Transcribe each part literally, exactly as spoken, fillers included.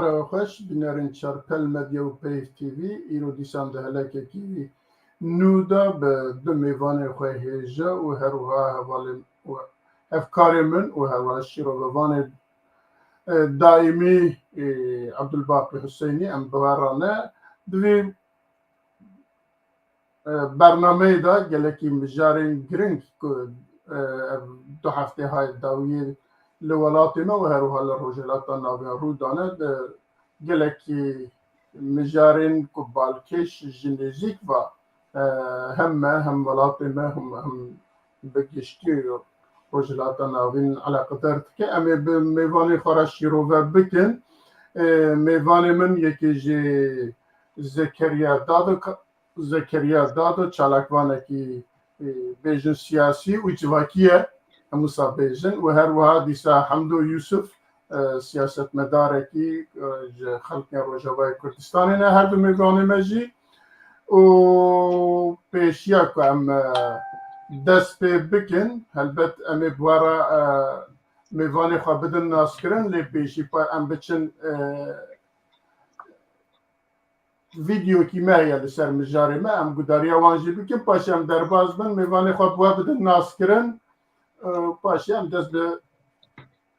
Xweş, bînerên Çarpel Medya û Peyv T V, îro dîsan di helekekî nû de bi du mêvanê xwe hêja û her wiha hevalên û hevkarê min û her wiha şîrovevanê, e, daîmî, e, Abdulbaqî Huseynî em bi we re ne. Di vê e, bernameyê de gelekî mijarên giring ku, e, ev du heftê hay dawiyê li welatê me û her wiha li Rojhilata Navîn rû dane, di gelekî mijarên ku balkêş ji nêzîk ve, e, hem me, hem welatê me, hem, hem bi giştî Rojhilata Navîn eleqedar dike. Em ê bi mêvanê xwe re şîrove bikin. E, mêvanê min yekê ji Zekeriya Dado, Zekeriya Dado çalakvanekî, e, bêjin siyasî û civakî ye, em wisa bêjin, û her wiha dîsa Hemdo Yusuf, e, siyasetmedarekî, e, ji xelkên Rojavayê Kurdistanê ne, her du mêvanê me jî. Û pêşiya ku em, e, dest pê bikin, helbet em ê bi we re, e, mêvanê xwe bidin naskirin, lê pêşî pa-, em biçin, e, vîdeokî me heye li ser mijarê me, em gudariya wan jî bikin, paşê em derbas bin, mêvanê xwe bi we bidin naskirin, û paşê em dest bi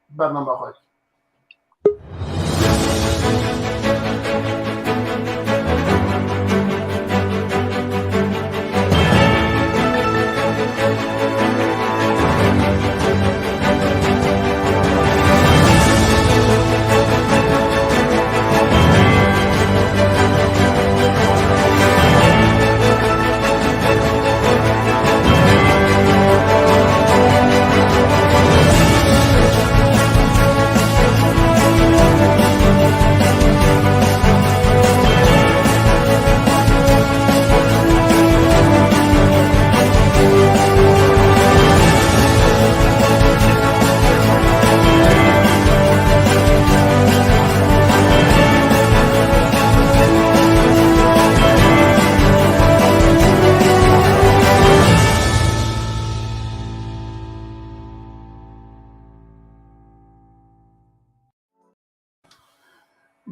bernama xwe dikin.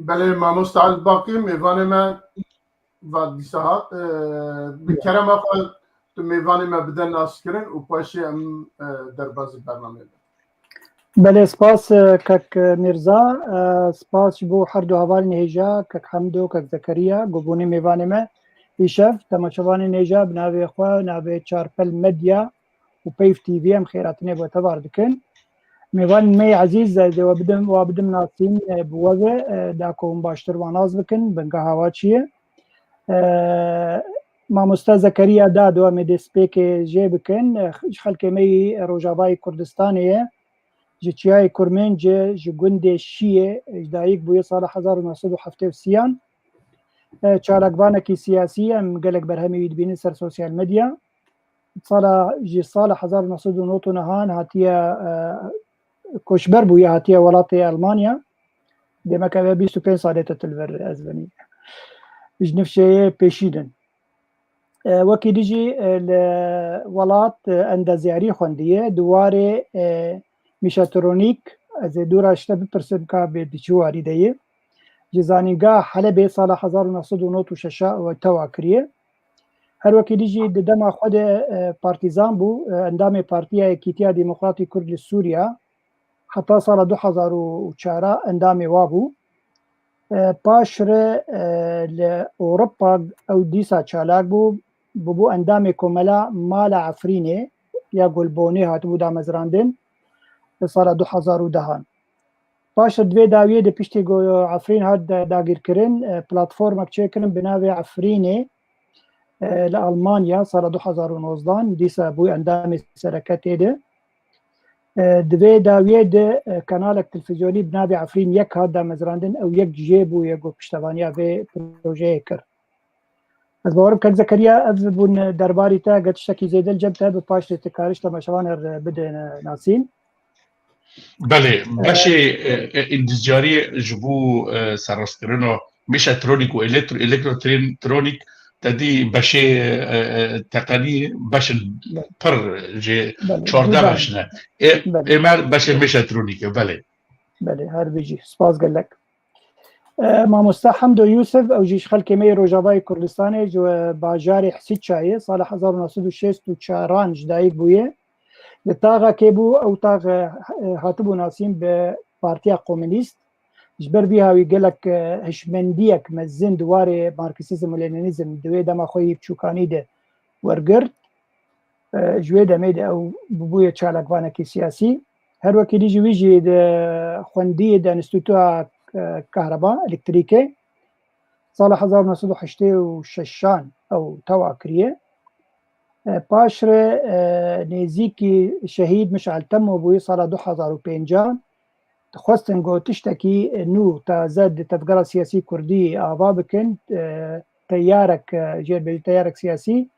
Belê, mamosta Elbaqî, mêvanê me va dîsa hat. E, bi kerema xwe tu mêvanê me bide naskirin û paşê em, e, derbazî bernameyê bin. Belê, spas, e, kek Mîrza, e, spas ji bo her du hevalên hêja, kek Hemdo, kek Zekeriya, ku bûnê mêvanê me. Îşev, temaşevanên hêja bi navê xwe, navê Çarpel Medya, û Peyv T V em xêratinê bo tevar dikin. Mêvanên me yê ezîz, ez ê we bidim, wa bidim nasîn, e, bi we ve, e, da ku hûn baştir wan nas bikin, bingeha wa çi ye. E, Mamoste Zekeriya Dado, em ê destpêkê jê bikin. E, ji xelkê me yî Rojavayê Kurdistanê ye. Ji Çiyayê Kurmênc e, ji gundê Şiyê, ji dayik bûye sala hezar û neh sed û heftê û sêyan. E, çalakvanekî siyasî ye, em gelek berhemê wî dibînin ser sosyal medya. Sala, ji sala hezar û neh sed û nod û nehan hatiye, e, koçber bûye, hatiye welatê Elmanya. Demek ev e bîst û pênc salê te tu li vir ez venî. Ji nifşeyê pêşîn in. E, wekî dî jî, e, li welat, e, endezyarî xwendiye, di warê, e, mîşatronîk, ez ê dûra ji te bipirsim ka bê di çi warî de ye. Ji Zanîngeha Helebê sala hezar û neh sed û nod û şeş we tewa kiriye. Her wekî dî jî di dema xwe de, e, partîzan bû, e, endamê Partiya Yekîtiya Demokratî Kurd li Sûriya, heta sala du hezar û çar endamê wa bû. E, paşre, e, li Ewropa ew dîsa çalak bû, bûbû endamê Komela Mala Efrînê ya Golbonê hatibû damezrandin li sala du hezar û dehan. Paştre di vê dawiyê de piştî ku Efrîn hat da-, dagîrkirin, e, platformek çêkirin bi navê Efrînê, e, li Almanya sala du hezar û nozdan dîsa bû endamê sereke tê de. E, di vê dawiyê de, e, kanalek televîzyonî bi navê Efrîn yek hat damezrandin, ew yek jê bûye ku piştevaniya vê projeyê kir. Ez bawerim kek Zekeriya, ev bûn derbarî te, eger tiştekî zêde li cem te hebe, paştê tu karî ji temaşevan re bide nasîn. Belê, beşê, e, e, îndîzyariyê ji bo, e, serrastkirina mîşatronîk û elektro-, elektrotronîk te dî beşê, e, e, teqenî beşin pir jê çardeh beş ne. Ê, ê me beşê mîşatronîk e, belê. Belê, her bijî. Spas gelek. E, Mamosta Hemdo Yusuf, ew jî ji xelkê me yê Rojavayê Kurdistanê, ji bajarê Hesîçayê, sala hezar û neh sed û şêst û çaran ji dayik bûye. Li taxekê bû, ew tax, e, hatibû nasîn bi Partiya Komûnîst. Ji ber vî hawî gelek, e, hişmendiyek mezin di warê Marksîzm û Lenînîzm di wê dema xwe yî biçûkanî de wergirt. E, ji wê demê de ew bûye çalakvanekî siyasî. Her wekî dî jî wî jî di xwendiyê di Enstîtuya, e, Kahreba, Elektrîkê, sala hezar û neh sed û heştê û şeşan ew tewa kiriye. E, paşre, e, nêzîkî şehîd Mişal Temo bûye sala du hezar û pêncan. Dixwestin ku tiştekî nû, taze di tevgera siyasî kurdî ava bikin. E, teyarek, e, jêr bêjî teyarek siyasî,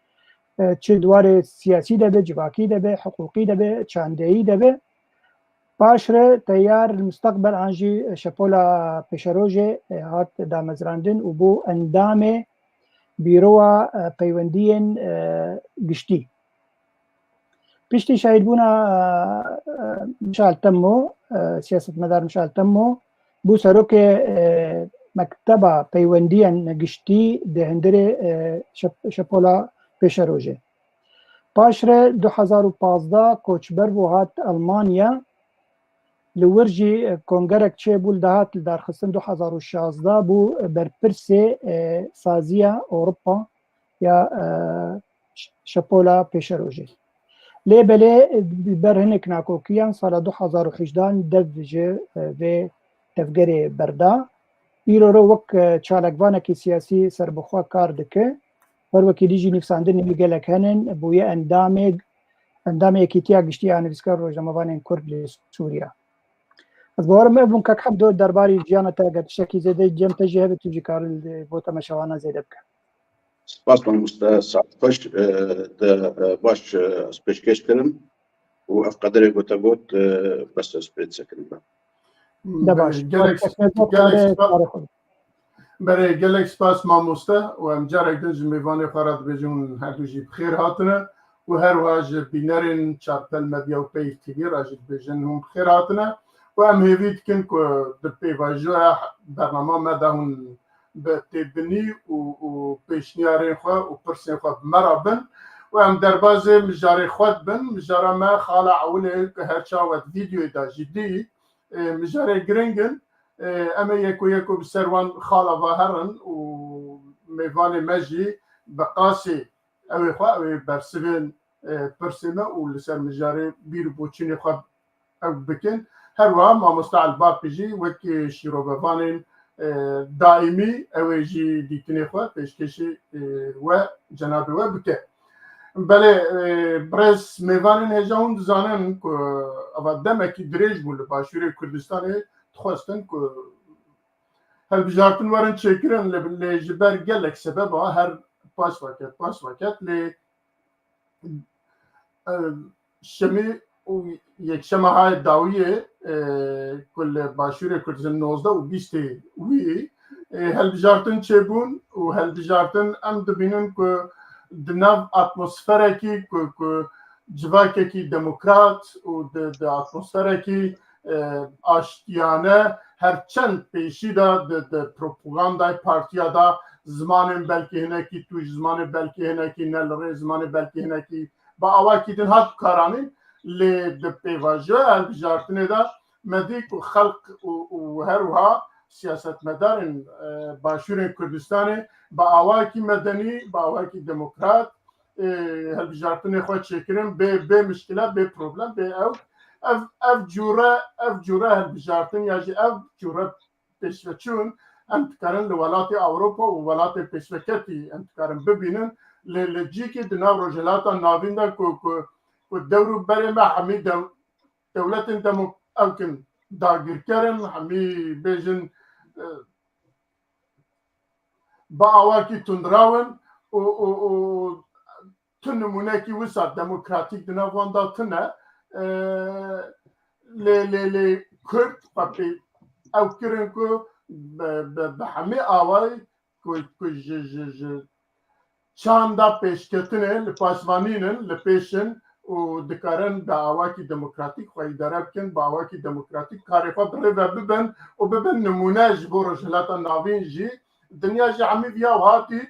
e, çi di warê siyasî de be, civakî de be, hiqûqî de be, çandeyî de be. Paşre teyar li mustaqbel an jî şepola pêşerojê, e, hat damezrandin û bû endamê Bîroya, e, Peywendiyên, e, Giştî. Piştî şehîdbûna, e, Mişal Temmo, e, siyasetmedar Mişal Temmo, bû serokê, e, Mekteba Peywendiyên Giştî di hundirê, e, şep-, şepola pêşerojê. Paşre du hezar û pazdeh koçber bû, hat Elmanya. Li wir jî, e, kongerek çêbû, li dahat li darxistin du hezar û şazdeh bû, e, berpirsê, e, Saziya Ewropa ya, e, ş-, şepola pêşerojê. Lê belê, e, bi ber hinek nakokiyan sala du hezar û hejdehan dev ji, e, vê tevgerê berda. Îro ro wek, e, çalakvanekî siyasî serbixwe kar dike. Her wekî dî jî nivîsandinê wî gelek henin, bûye endamê, endamê Yekîtiya Giştî ya Nivîskar Rojnamevanên Kurd li Sûriya. Ez bawerim ev bûn kek Hemdo derbarî jiyana te eger tiştekî zêde cem te jî hebe tu jî karin bo temaşevanan zêde bike. Spas mamoste, saet xweş, e, de, e, baş, e, ez pêşkêş kirim û ev qederê ku te got, e, bes ez pê disekirim. De baş. Gelek, Baş, gelek baş, spa-, baş, baş. Berê gelek spas mamoste û em carek din ji mêvanê xwe re dibêjin hûn her du jî bi xêr hatine û her wiha ji bînerên Çarpel Medya û Peyv T V re jî dibêjin hûn bi xêr hatine û em hêvî dikin ku di pêvajoya bernama me de hûn bi têbinî û, û pêşniyarên xwe û pirsên xwe bi me re bin û em derbazê mijarê xwe dibin. Mijara me xala ewilê ku her çawa di vîdyoyê de jî dî, e, mijarê giring in. E, em ê yeko yeko bi ser wan xala ve herin û mêvanê me jî bi qasî ew ê xwe, ew ê bersivên, e, pirsê me û li ser mijarê bîr û boçûnê xwe ew bikin. Her wiha mamoste Elbaqî jî wek şîrovevanên, e, daîmî ew ê jî dîtinê xwe pêşkêşî, e, we, cenabê we bike. Belê, e, birêz mêvanên hêja hûn dizanin ku eva demekî dirêj bû li Başûrê Kurdistanê dixwestin ku hilbijartin werin çêkirin, lê, lê ji ber gelek sebeba her paş veket, paş veket, lê, e, şemî û yekşema hayê dawiyê, e, ku li Başûrê Kurdistan nozdeh û bîstê wî, e, hilbijartin çêbûn û hilbijartin em dibînin ku di nav atmosferekî ku, ku civakekî demokrat û di, di atmosferekî, e, aştiyane, her çend pêşî de di, di propagandayê partiya de zimanên belkî hinekî tûj, zimanê belkî hinekî ne li rê, zimanê belkî hinekî bi awakî din hat bikaranîn, lê di pêvajoya hilbijartinê de me dî ku xelk û, û her wiha siyasetmedarên, e, Başûrên Kurdistanê bi awakî medenî, bi awakî demokrat, e, hilbijartinê xwe çêkirin, bê, bê mişkile, bê problem, bê ew. Ev, ev cûre, ev cûre hilbijartin ya jî ev cûre pêşveçûn em dikarin li welatê Ewropa û welatê pêşveketî em dikarin bibînin. Lê li cîkî di nav Rojhilata Navîn de ku, ku, ku dewr û berê me hemî dew-, dewletên demo-, ew kin dagirker in, hemî bêjin, e, bi awakî tundraw in û, û, û tu nimûnekî wisa demokratîk di nav wan de tune. E, lê, lê, lê Kurd xwe pê ew kirin ku bi, bi, bi hemî awayî ku, ku ji, ji, ji çanda pêşketinê li paşvanîn in, li pêş in, û dikarin bi awakî demokratîk xwe îdare bikin, bi awakî demokratîk karê xwe bi rê ve bibin û bibin nimûne ji bo Rojhilata Navîn jî. Dinya jî hemî viya û hatî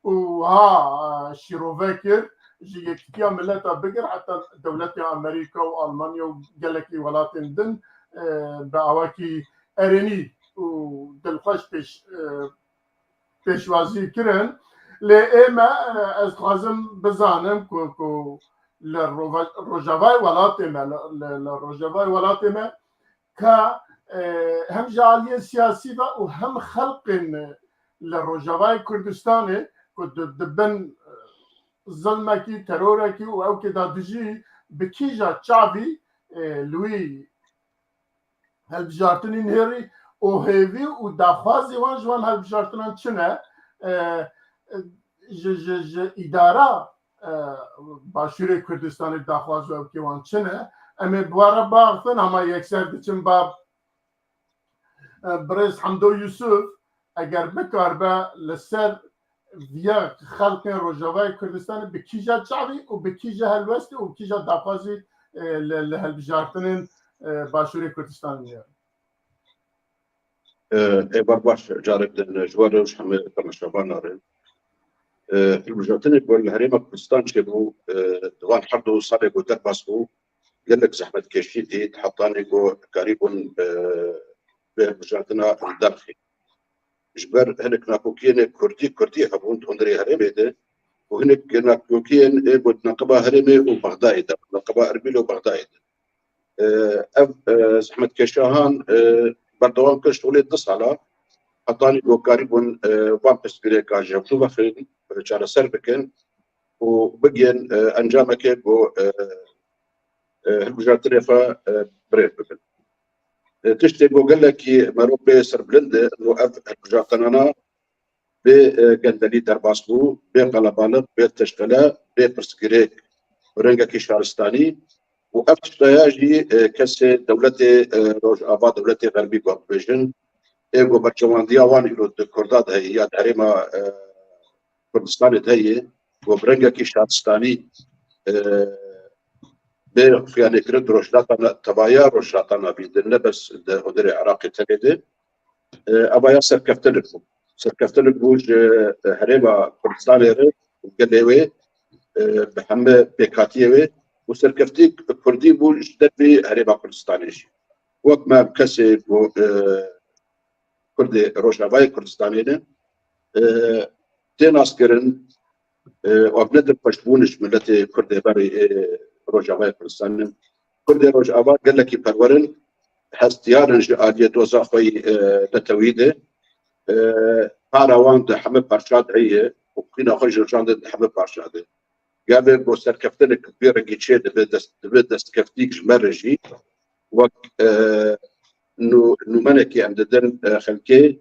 û ha, e, şîrove kir, ji Yekîtiya Mileta bigir heta dewletê Amerîka û Almanya û gelekî welatên din, e, bi awakî erênî û dilxweş pêş, e, pêşwazî kirin. Lê ê me, e, ez dixwazim bizanim ku, ku li rova-, rojavayê welatê me, li, li, li rojavayê welatê me ka, e, hem ji aliyê siyasî ve û hem xelqên li rojavayê Kurdistanê ku di, di bin, e, zilmekî, terorekî û ewkê de dijî, bi kîja çavî, e, li wî hilbijartinî nihêrî û hêvî û daxwazê wan ji wan hilbijartinan çi ne? E, e, ji, ji, ji îdara, e, Başûrê Kurdistanê daxwaz û ewkê wan çi ne? Em ê bi wan re biaxifin, hema yekser diçin ba, e, birêz Hemdo Yusuf, eger bikaribe li ser viya xelkên Rojavayê Kurdistanê bi kîja çavî û bi kîja helwestî û kîja daxwazî, e, li, li hilbijartinên, e, Başûrê Kurdistanê nihêrî. E, ê bar baş, carek din ji we re û ji hemî temaşevanan re. E, hilbijartinê ku li Herêma Kurdistan çêbû, e, di van her du salê ku derbas bû, gelek zehmetkêşî dît, hetanî ku karîbûn, e, bi hilbijartina li derxî. Ji ber hinek nakokiyên Kurdî, Kurdî hebûn di hundirê herêmê de û hinek nakokiyên ê ku di neqeba herêmê û Bexdayê de, neqeba Erbîl û Bexdayê de. E, ev, e, zehmetkeşahan, e, berdewam kir ji holê du sala, hetanî ku karîbûn, e, van pirsgirêka ji hevdû ve xwîn, e, çareser bikin û bigihên, e, encamekê ku, e, e, hilbijartinê xwe, e, bi rê bibin. E, tiştê ku gelekî merov bê serbilind e, û ev hilbijartinana bê, e, gendelî derbas bû, bê qelebalix, bê teşqele, bê pirsgirêk, rengekî şaristanî û ev tiştaya jî, e, kesê dewletê, e, Rojava, dewletê Xerbî ku em dibêjin, ê ku berçewandiya wan îro di Kurda de heye ya di herêma, e, Kurdistanê de heye, ku bi rengekî şaristanî, e, bê xuyanê kirin di Rojhilata Na-, tevaya Rojhilata Navîn de, ne bes di hundirê Iraqê tenê de. E, eva ya serkeftinik bû. Serkeftinik bû ji, e, herêma Kurdistanê re û gelê wê, e, bi hemî pêkhatiyê wê û serkeftîk Kurdî bû ji dervî herêma Kurdistanê jî. Wek me kesê ku, e, Kurdê Rojavayê Kurdistanê ne, e, tê naskirin, e, û ev ne dilxweşbûn ji miletê Kurdê berê, e, Rojavayê Kurdistanê. Kurdê Rojava gelekî perwer in, hestiyar in ji aliyê doza xwe yî, e, netewî de. E, para wan di hemî parça de heye û xwîna xwe jî rojandin di hemî parça de. Gavê ku serkeftinek bi vî rengî çê dibe, dest, dibe destkeftîk ji me re jî, wek, e, nû-, nûmenekê em didin, e, xelkê,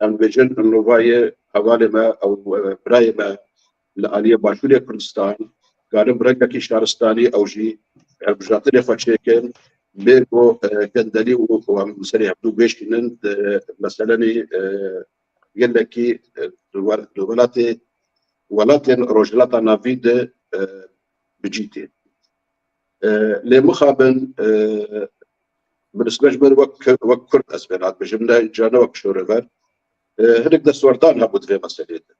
em dibêjin, nûvayê hevalê me ew, e, birayê me li aliyê Başûrê Kurdistan, karin bi rengekî şaristanî ew jî hilbijartinê xwe çêkin, bê ku, e, gendelî û, û em serê hevdû bêşînin, e, meselenî, e, gelekî, e, di we-, di welatê, welatên Rojhilata Navîn de, e, bi cî tê. E, lê mixabin, e, bi nisbet ji ber wek, wek Kurd ez vê dibêjim, ne, ca ne wek şorever. E, hinek destwerdan hebû di vê meselê de.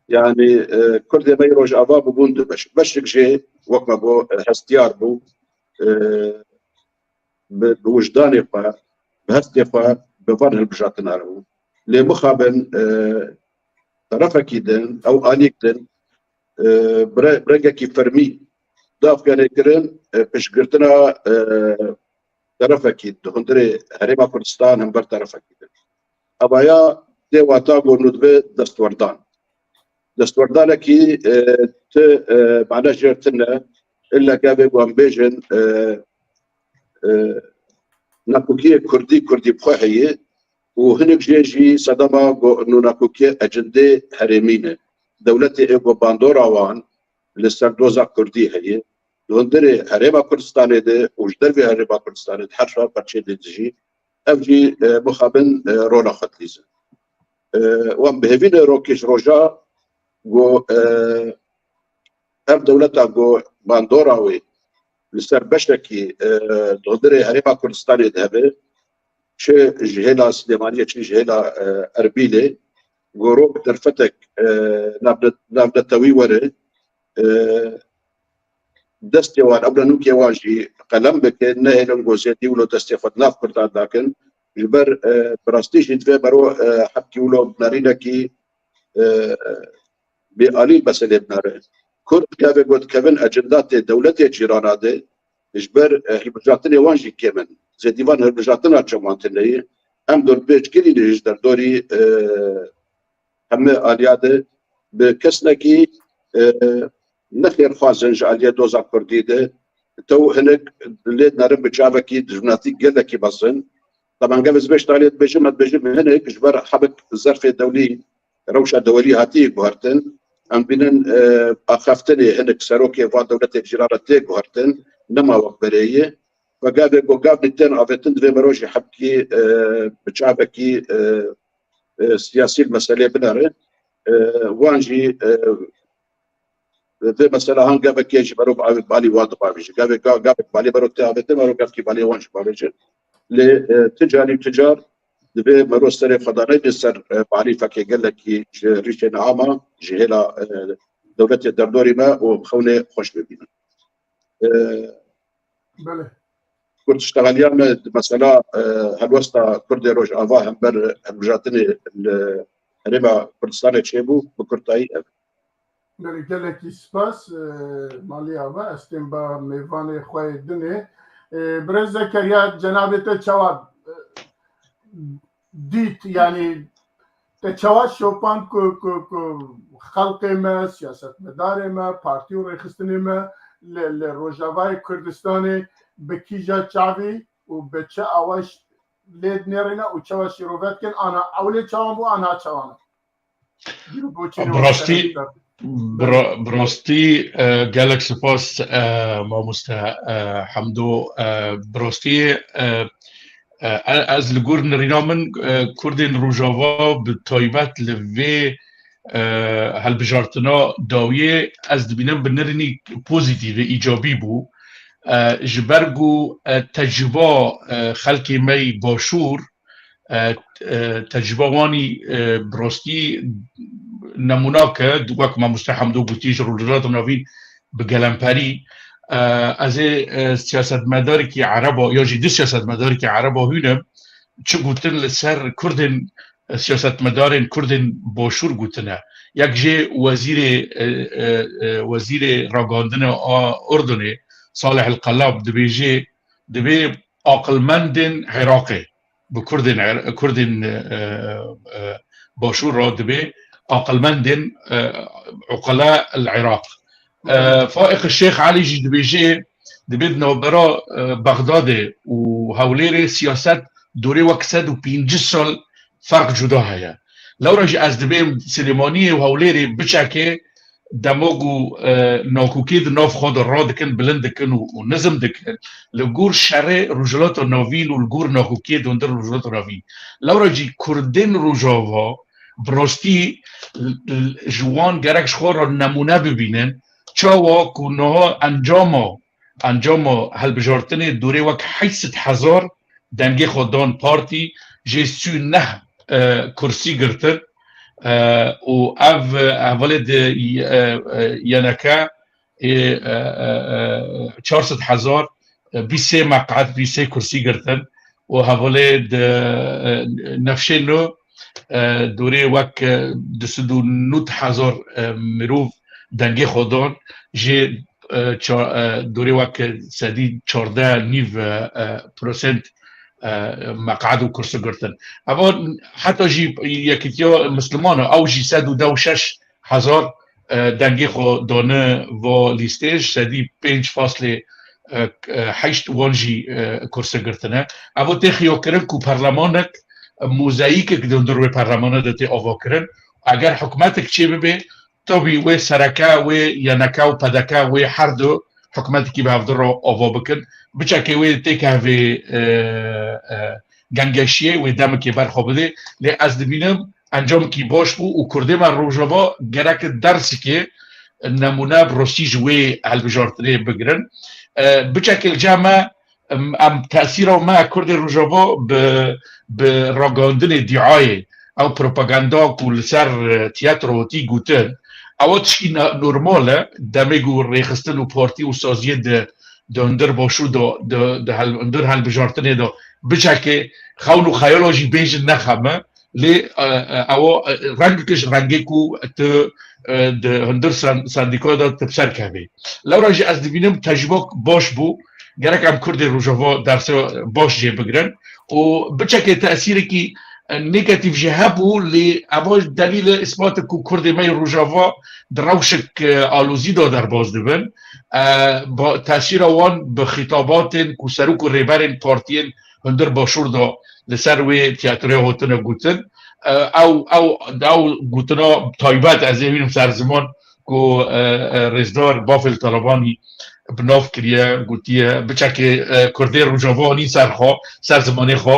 Yanî, e, Kurdê me yê Rojava bûbûn du beş. Beşek jê wek me got, e, hestiyar bû. E, bi, bi wijdanê xwe, bi hestê xwe, bi van hilbijartina re bû. Lê mixabin, e, terefekî din, ew aliyek din, e, bi re-, bi rengekî fermî daxuyanê kirin, e, piştgirtina, e, terefekî di hundirê Herêma Kurdistan hember terefekî din. Evaya tê wata ku nû dibe destwerdan. Destwerdanekî, e, ti, e, mane jêr tune, illa gavê ku em bêjin, e, e, nakokiyê Kurdî, Kurdî bi xwe heye û hinek jê jî sedema ku nû nakokiyê ecindê herêmî ne. Dewletê ê ku bandora wan li ser doza Kurdî heye, di hundirê Herêma Kurdistanê de û ji dervê Herêma Kurdistanê de her çar parçeyê de dijî, ev jî, e, mixabin, e, rola xwe dilîzin. E, wan bi hêvî ne rokê ji roja ku, e, ev dewleta ku bandora wê li ser beşekî, e, hundirê Herêma Kurdistanê de hebe, çi ji hêla Silêmaniyê, çi ji hêla, e, Erbîlê, gorok derfetek, e, navne-, navnetewî were, e, destê wan, ew nûkê wan jî qelem bike, nehêlin ku zêdî wilo destê xwe di nav Kurdan dakin. Ji ber, e, bi rastî jî divê mero, e, hebkî wilo nerînekî, e, bêalî meselê binere. Kurd gavê ku dikevin ecindata dewletê cîrana de, ji ber, e, hilbijartinê wan jî kêm in. Zêdî van hilbijartina çawan tune ye. Em dorpêçkirî ne ji derdorî, e, hemî aliya de bi kesnekî, e, nexêrxwazin ji aliyê doza Kurdî de. Tew hinek lê dinerin bi çavekî dijminatî gelekî mezin. Taban gavê ez beş talê dibêjim, ez dibêjim hinek ji ber hebik zerfê dewlî, rewşa dewlî hatiye guhertin. Em bînin, e, axaftinê hinek serokê van dewletê cîrana tê guhertin, nema wek berê ye. Ve gavê ku gavê tên avêtin divê mero jî hebkî, e, bi çavekî, e, e, siyasî li meselê binere. E, wan jî, e, vê mesela han gavekê jî mero bi avê balî wan dibavêje. Gavê, ga-, gavek balê mero tê avêtin, mero gavkî balê wan jî bavêje. Lê, e, ti carî ti car divê mero serê xwe daneyne ser, e, marîfekê gelekî ji rîşên ama, ji hêla, e, dewletê derdorî me û xewnê xweş bibînin. E, Belê. Kurd ştexeliya me di mesela, e, helwesta Kurdê Rojava hember hilbijartinê li Herêma Kurdistanê çêbû, bi kurtayî ev. Belê, gelekî spas, e, Maliya me, ez tên ba mêvanê xwe yê dinê. E, Birêz Zekeriya, cenabê te çawa, e, dît, yanî te çawa şopand ku, ku, ku xelkê me, siyasetmedarê me, partî û rêxistinê me li, li Rojavayê Kurdistanê bi kîja çavî û bi çi awa ş-, lê dinêrîne û çawa şîrove dikin, ana ewlê çawan bû, ana çawan e? Dîrokboçînê Bi rastî, bi ra-, bi rastî, e, gelek spas, e, mamoste, e, Hemdo, e, bi rastî, e, e, ez li gor nirîna min, e, Kurdên Rojava bi taybet li vê, e, hilbijartina dawiyê ez dibînim bi nirînî pozîtîf, îcabî bû. E, ji ber ku, e, tecrûba, e, xelkê me yî Başûr, e, e, tecrûba wanî, e, bi rastî nemûnak e, wek mamoste Hemdo gotî, ji Rojhilata Navîn bi gelemperî. E, ez ê, e, siyasetmedarekî ereba, ya jî du siyasetmedarekî ereba hûn im, çi gotin li ser Kurdên, e, siyasetmedarên Kurdên Başûr gotine. Yek jê wezîrê, e, e, e, wezîrê ragihandinê a Urdunê, Salih El Qelab dibêje, divê aqilmendên Iraqê, bi Kurdên Ira-, Kurdên, e, e, Başûr re dibê aqilmendên, e, uqela el Iraq. E, Faîq Şêx Elî jî dibêje, dibê di navbera, e, Bexdadê û Hewlêrê siyaset dorê wek sed û pêncî sal ferq cuda heye. Lewra jî ez dibêm Silêmaniyê û Hewlêrê biçekê dema ku, e, nakokê di nav xwe de radikin, bilind dikin û, û nizm dikin, li gor şerê Rojhilata Navîn û li gor nakokiyê di hundir Rojhilata Navîn. Lewra jî Kurdên Rojava bi rastî l-, l-, ji wan gerek ji xwe re nemûne bibînin. Çawa ku niha encama, encama hilbijartinê dorê wek heşt sed hezar dengê xwe dan partî, jê sî û neh, e, kursî girtin, e, û ev, e, hevalê di, e, e, Y N K, e, e, e, e, çar sed hezar, e, bîst sê meqed, bîst sê kursî girtin û hevalê di, e, Nefşê Nû, e, dorê wek, e, du sed û nod hezar, e, mirov dengê xwe dan, jê, e, ça-, e, dorê wek sedî çardeh nîv, e, e, prosent, e, meqed û kursi girtin. Eva heta jî Yekîtiya Mislimana, ew jî sed û deh û şeş hezar, e, dengê xwe dane va lîstê, ji sedî pênc faslê, e, e, heşt wan jî, e, kurse girtine. Evo tê xiyakirin ku perlemanek, e, mozayîkek di hundir wê perlemana de tê avakirin. Eger hikûmetek çê bibe, tabî wê sereke, wê Y N K û P D K, wê her du hikûmetekî bi hevdu re ava bikin. Biçekê wê têkeve vê, e, e, gengeşiyê, wê demekê ber xwe bidê. Lê ez dibînim encamekî baş bû û Kurdê me Rojava gerek dersikê, nemûne bi rastî ji wê hilbijartinê bigirin. E, biçekê li cem me, em, em tesîra me Kurdê Rojava bi, bi ragihandinê dîayê, ew propaganda ku li ser, e, tiyatro hatî gotin, ewa tişkî ne-, normal e, demê ku rêxistin û partî û saziyê di, di hundir başûr de, di, di hel-, hundir hilbijartinê de biçekê xewn û xeyala jî bêjin nexeme, lê, e, e, ewa, e, rengeke ji rengê ku tu, e, di hundir sen-, sendîka de tu bi ser kevê. Lewra jî ez dibînim tecrûbek baş bû, gerek em Kurdê Rojava dersa baş jê bigirin û biçekê tesîrekî, e, negatîf jî hebû, lê eva delîl e, îspat e ku Kurdê me yê Rojava di rewşek, e, alozî de derbas dibin. E, ba-, tesîra wan bi xîtabatên ku serok û rêberên partiyên hundir başûr de li ser wê tiyatroyê hatine gotin. E, ew, ew, ew gotina taybet ez ê bînim ser ziman ku, e, e, rêzdar Bafêl Talebanî bi nav kiriye, gotiye, biçekê, e, Kurdê Rojava anî ser xwe, ser zimanê xwe,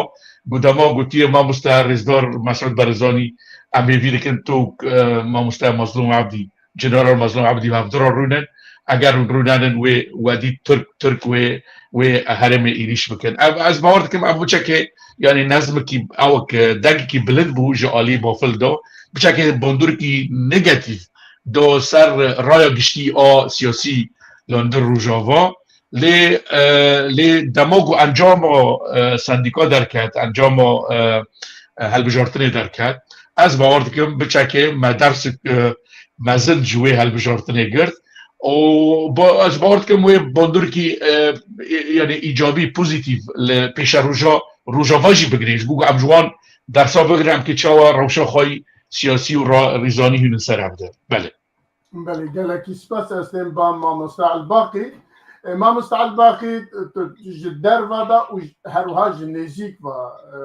ku dema gotiye mamoste rêzdar Mesûd Barzanî, em hêvî dikin tu, e, mamoste Mazlûm Ebdî, General Mazlûm Ebdî hevdira rûnin, eger hûn rûnenin wê wedî Tirk, Tirk wê, wê herêmê êrîş bikin. Ev, ez bawer dikim, ev biçekê, yanî nezmekî, ewek, e, dengekî bilind bû ji alî Bafil de, biçekê bandorkî negatîf do ser raya giştî a siyasî li hundir Rojava. Lê, e, lê dema ku encama, e, sendîka derket, encama, e, e, hilbijartinê derket, ez bawer dikim biçekê me dersek, e, mezin ji wê hilbijartinê girt. Û ba-, ez bawer dikim wê bandorkî, e, e, yanî îcabî, pozîtîf li pêşeroja Rojava jî bigirê. Ji bo ku em ji wan dersa bigirin, em ki çawa rewşa xwe yî siyasî û ra-, rîzanî hînin ser hev de. Belê. Belê, gelekî spas, ez tên ba mamoste Elbaqî. E, mamoste Elbaqî, tu ji derva da û j-, her wiha ji nêzîk va, e,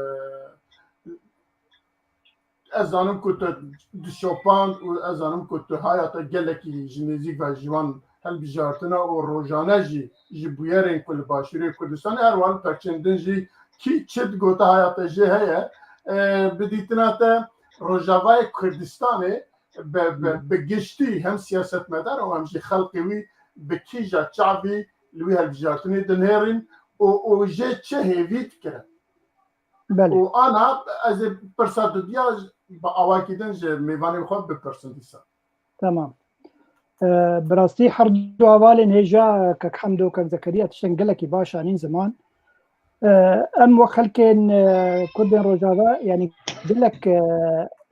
ez zanim ku tu dişopand û ez zanim ku tu haya te gelekî ji nêzîk ve ji wan hilbijartina û rojane jî ji bûyerên ku li Başûrê Kurdistanê, her wiha li perçên din jî kî çi digote haya te jê heye. E, bi dîtina te Rojavayê Kurdistanê bi, bi, bi giştî hem siyasetmedar û hem jî xelkê wî bi kîja çavî li wî hilbijartinê dinêrin û, û jê çi hêvî dikirin? Belê. Û ana ez ê pirsa dudiya bi awakî din ji mêvanên xwe bipirsin dîsa. Tamam. E, bi rastî her du hevalên hêja, kek Hemdo, kek Zekeriya, tiştên gelekî baş anîn ziman. E, em wek xelkên, e, Kurdên Rojava, yanî gelek, e,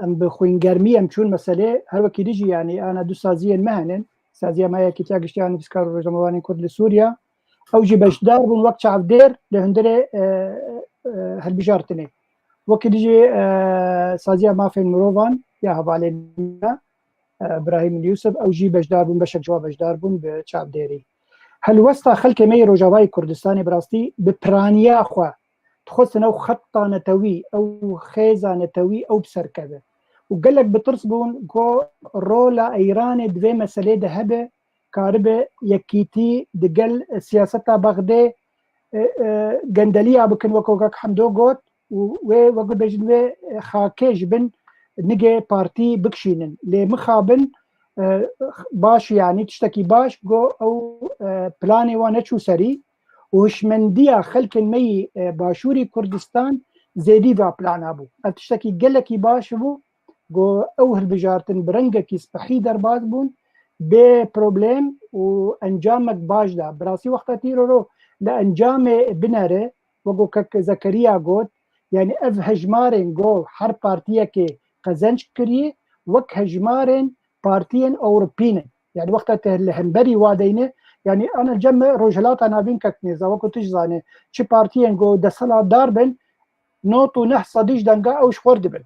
em bi xwîngermî em çûn meselê, her wekî dî jî, yanî ana du saziyên me henin. Saziya me ya Yekîtiya Giştî ya Nivîskar û Rojnamevanên Kurd li Sûriya. Ew jî beşdar bûn wek çavdêr li hundirê, e, e, hilbijartinê. Wekî dî jî, e, Saziya Mafên Mirovan ya hevalên me, e, Birahîm Yûsif, ew jî beşdar bûn, beşek ji wan beşdar bûn bi çavdêrî. Helwesta xelkê me yê Rojavayê Kurdistanê bi rastî bi piraniya xwe dixwestin ew xeta netewî, ew xêza netewî ew bi ser keve. Û gelek bi tirs bûn ku rola Îranê di vê meselê de hebe, karibe yekîtî digel siyaseta Bexdê, e, e, gendeliya bikin, wek kek Hemdo got, û wê, wek bêjin, wê, e, xakê ji bin nigê partî bikişînin. Lê mixabin, e, baş, yanî tiştekî baş, go ew, e, planê wan neçû serî û hişmendiya xelkên me yî, e, Başûrî Kurdistan zêdî va plana bû. Ev tiştekî gelekî baş bû. Go ew hilbijartin bi rengekî spehî derbas bûn, bê problem û encamek baş da. Bi rastî wexta tîroro li encamê binere, wek go kek Zekeriya got, yanî ev hejmarên go her partiyekê qezenc kiriye, wek hejmarên partiyên Ewropî ne. Yanî wexta te li hemberî wa deyne, yanî ana cem me Rojhilata Navîn kek nêza, wek tu jî zanî, çi partiyên go desthilatdar bin, nod û neh sedî ji denga ew ji xwe dibin.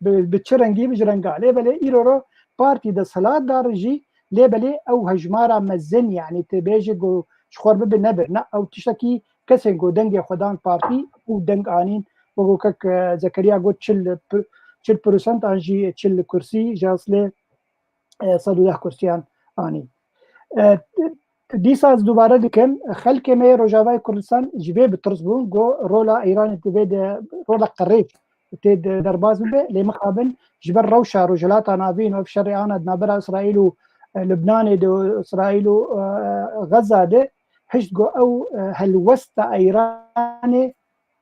Bi, bi çi rengî, bi ji renga. Lê belê îro ro partî desthilatdar jî, lê belê ew hejmara mezin, yanî tu bêjî ku ji xwe bibe nebe. Ne, ew tiştekî kesên ku dengê xwe dan partî û deng anîn, wek ku kek, e, Zekeriya got, çil pi-, çil prosent an jî çil kursî ji eslê, e, sed û deh kursiyan anî. E, dîsa ez dubare dikim, xelkê me yê Rojavayê Kurdistan ji vê bi tirs bûn, got rola Îranê di vê de, rola qirêj tê de derbas bibe, lê mixabin ji ber rewşa Rojhilata Navîn û ev şerê ana di navbera Îsraîl û e, Lubnanê de û Îsraîl û, e, Xeza de hişt got ew, e, helwesta Îranê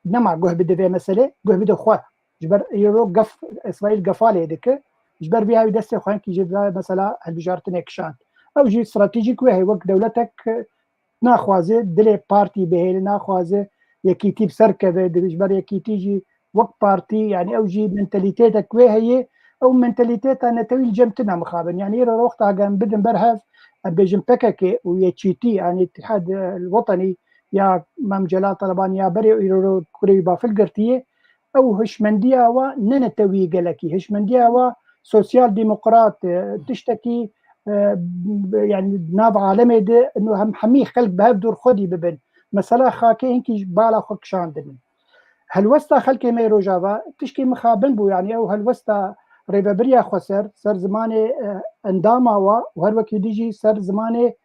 nema guh bide vê meselê, guh bide xwe. Ji ber îro gef, Îsraîl gefa lê dike. Ji ber vê hawî destê xwe hinkî ji vê mesela hilbijartinê kişand. Ew jî stratejîk wê heye wek dewletek, e, naxwaze dilê partî bihêle, naxwaze yekîtî bi ser keve, di ji ber yekîtî jî wek partî, yanî ew jî mentalîtêtek wê heye, ew mentalîtêta netewî li cem tune mixabin. Yanî îro wexta em bidin ber hev, em bêjin P K K û yekîtî, yanî Îtîhad, e, Wetenî ya Mem Celal Talebanî ya berê û îro kurê wî bafil girtiye, ew hişmendiya wa ne netewî gelekî, hişmendiya wa sosyal demokrat, e, tiştekî, e, b-, yanî nav alemê de ino hem hemî xelk bi hev dûr xwedî bibin. Mesela xakê hinkî ji bala xwe kişandin. Helwesta xelkê me yê Rojava tişkî mixabin bû, yanî ew helwesta rêvebiriya xweser, ser zimanê, e, endama wa û her wekî dî jî ser zimanê,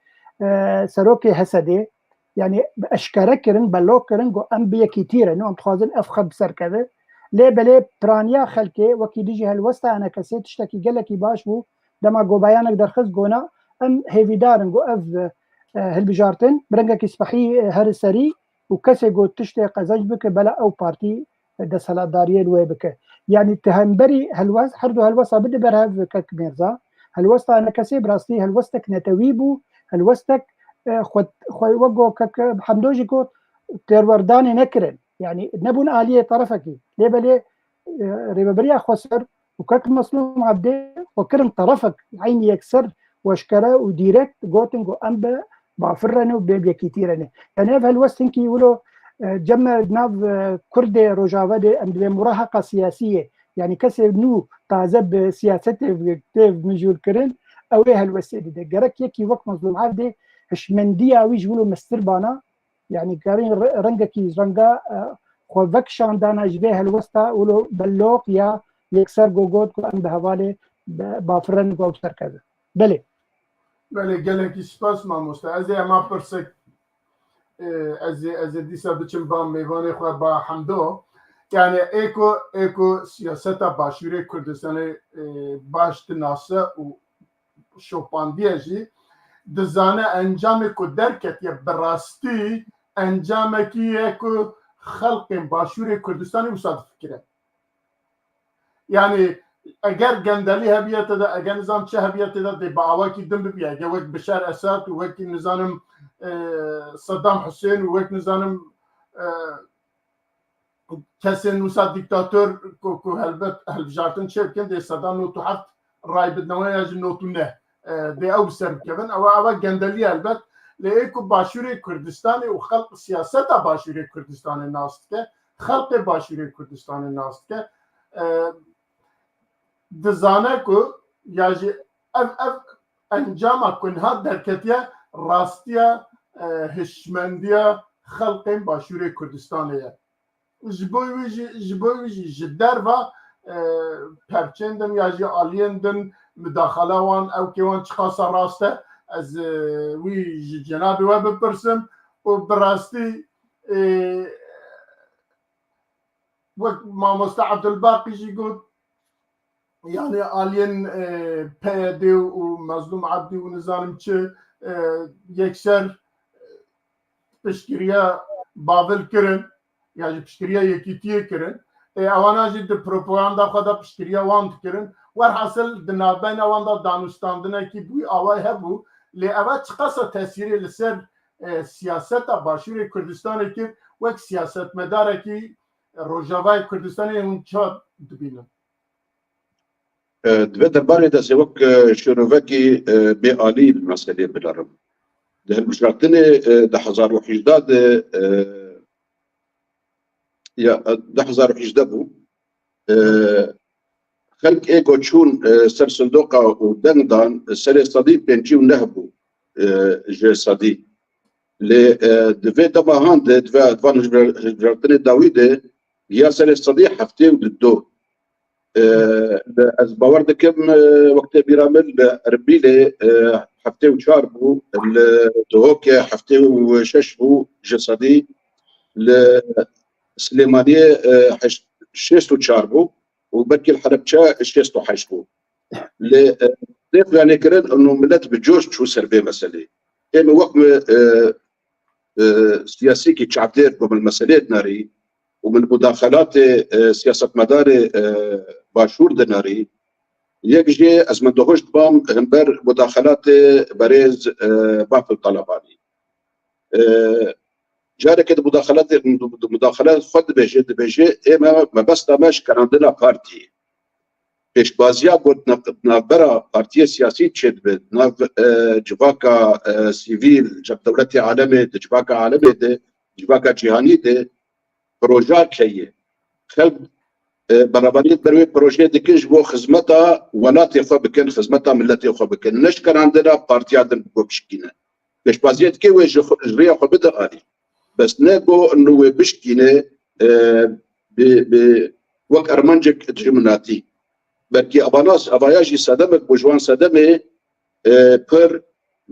e, serokê H S D'ê, yanî bi eşkere kirin, belok kirin, got em bi yekîtî re ne, em dixwazin ev xet bi ser keve. Lê belê piraniya xelkê wekî dijî helwesta enekesê tiştekî gelekî baş bû. Dema gobayanek derxist gona, em hêvîdar in, got ev, e, hilbijartin bi rengekî spehî, e, here serî û kesê got tiştê qezenc bike, bela ew partî desthilatdariyê li wê bike. Yanî ti hemberî helwest, her du helwesta bide ber hev kek Mêrza. Helwesta enekesê bi rastî helwestek netewî bû, helwestek, e, xwe, xwe wek got kek Hemdo jî got, têrwerdanê nekirin. Yanî nebûn aliyê terefekî. Lê belê, e, rêveberiya xweser û kek Meslûm Ebdê xwe kirin terefek, eynî yekser û eşkere û dîrekt gotin ku em bi bafir re ne û bê bi yekîtî re ne. Yanî ev helwest hinkî wilo, e, cem me nav, e, Kurdê Rojava de em dibê muraheqa siyasî ye. Yanî kesê nû taze bi siyasetê tê mijûl kirin, ew ê helwestê dide. Gerek yekî wek Meslûm Ebdê hişmendiya wî ji wilo mestir bana, yanî gerîn re-, rengekî renga, e, xwe vekişandana ji vê helwesta wilo belloq ya yekser gogot ku em bi hevalê bi-, bafir re ne ku ew ser keve. Belê. Belê, gelekî spas mamoste. Ez ê ema pirsek, e, ez ê, ez ê dîsa biçim ba mêvanê xwe ba Hemdo. Yani ê ku, ê ku siyaseta Başûrê Kurdistanê, e, baş dinase û şopandiye jî dizane encamê ku derketiye bi rastî encamekî ye ku xelkên Başûrê Kurdistanê wisa difikire. Yani eger gendelî hebiye te de, eger nizam çi hebiye te de, dê bi awakî din bibiye. Eger wek Bişar Esad û wekî nizanim, e, Saddam Husên û wek nizanim, e, kesên wisa dîktator ku, ku helbet hilbijartin çêbikin, dê seda nod û heft raybidnewe ya jî nod û neh, e, dê ew bi ser bikevin. Ewa, ewa gendelî helbet. Lê ê ku Başûrê Kurdistanê û xelq siyaseta Başûrê Kurdistanê nas dike, xelqê Başûrê Kurdistanê nas dike, e, dizane ku ya jî ev, ev encama ku niha derketiye rastiya, e, hişmendiya xelqên Başûrê Kurdistanê ye. Ji bo wî jî, ji bo wî jî ji derva, e, pevçên din ya jî aliyên din midaxala wan, ewkê wan çiqasa rast e, ez, e, wî ji cenabê we bipirsim û bi rastî, e, wek mamoste Ebdulbaqî jî got, yani aliyên, e, P Y D û Mezlûm Ebdî û nizanim çi, e, yekser, e, piştgiriya Babil kirin, ya jî piştgiriya Yekîtiyê kirin. E, ewana jî di propaganda xwe de piştgiriya wan dikirin. Werhasil di navbeyna wan de danûstandinekî bi wî awayî hebû. Lê eva çiqasa tesîrê li ser, e, siyaseta Başûrê Kurdistanê kir, wek siyasetmedarekî Rojavayê Kurdistanê hûn çawa dibînin? E, di vê derbarê de ez ê wek, e, şîrovekî, e, bêalî bi meselê binerim. Di hilbijartinê, e, du hezar û hejdeh de, e, ya, e, du hezar û hejdeh bû. E, xelk ê ku çûn, e, ser sindoqa û deng dan, serê sedî pêncî û neh bû, e, ji sedî. Lê, e, di vê dema han de, di vê, di van hilbijartinê dawî de, giya serê sedî heftê û du. E, li, ez bawer dikim, e, wextê bîra min li Erbîlê, e, heftê û çar bû, li Duhokê heftê û şeş bû ji sedî, li Silêmaniyê, e, heşt-, şêst û çar bû û belkî li Helebçe şêst û heşt bû. Lê, e, Tê xuyanê kirin û millet bi coş çû ser vê meselê. Ê min wek min, e, e, siyasîkî çavdêr ku min meselê dinarî û min mudaxelatê, e, siyasetmedarê, e, başûr dinarî. Yek jê ez min dihuşt bam himber mudaxelatê berêz, e, Bafil Talebanî. E, Careke di mudaxelatê, di mudaxelat xwe dibêje, dibêje, ê me, mebesta me şikerandina partiyê. Pêşbaziya got nav-, navbera partiyê siyasî çêdibe, nav, e, civaka, e, sivîl, cem dewletê alemê, di civaka alemê de, civaka cîhanî de projak heye. Xelk, e, berevaniyê ber wê projeyê dikin ji bo xizmeta welatê xwe bikin, xizmeta miletê xwe bikin. Ne şikerandina partiya din bi xwe bişkîne. Pêşbaziyê dike wê ji xwe, ji rêya xwe bide alî. Bes ne ku nu wê bişkîne, e, bi, bi wek ermencek dijminatî. Belkî avanas, avaya jî sedemek bû ji wan sedemê, e, pir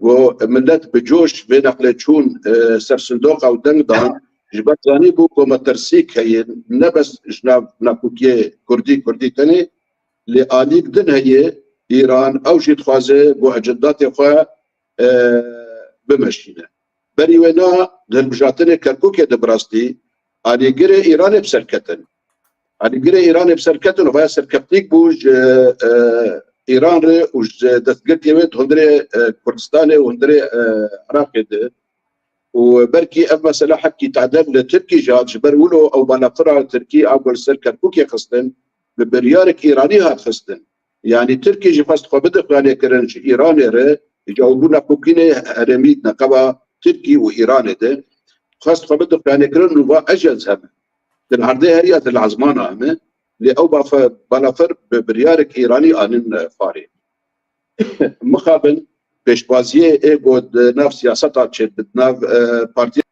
ku millet bi coş vê neqlê çûn, e, ser sindoqa û deng dan, ji ber zanîbû ku metirsîk heye, ne bes ji nav nakokiyê kurdî, kurdî tenê, lê alîk din heye, Îran, ew jî dixwaze ku ecendatê xwe, e, bimeşîne. Berî wêna di hilbijartinê Kerkûkê de bi rastî alîgirê Îranê bi ser ketin. Alîgirê Îranê bi ser ketin û vaya serkeftîk bû ji, e, Îran re û ji destgirtiyê wê di hundirê, e, Kurdistanê û hundirê, e, Iraqê de. Û belkî ev mesele hepkî tehdef li Tirkî jî hat, ji ber wilo ew balafira Tirkî a ku li ser Kerkûkê xistin, bi biryarek Îranî hat xistin. Yanî Tirkî jî xwest xwe bide xuyanê kirin ji Îranê re, ji ew bûna pûkînê herêmî di neqeba Tirkî û Îranê de. Xwest xwe bide xuyanê kirin û va ez jî ez heme. Di erdê herî ez li ezmana heme. Lê ew bafe-, balafir bi biryarek Îranî anin, e, farê. Mixabin pêşbaziyê ê ku di nav siyaseta çêdibit, di nav, e, partiya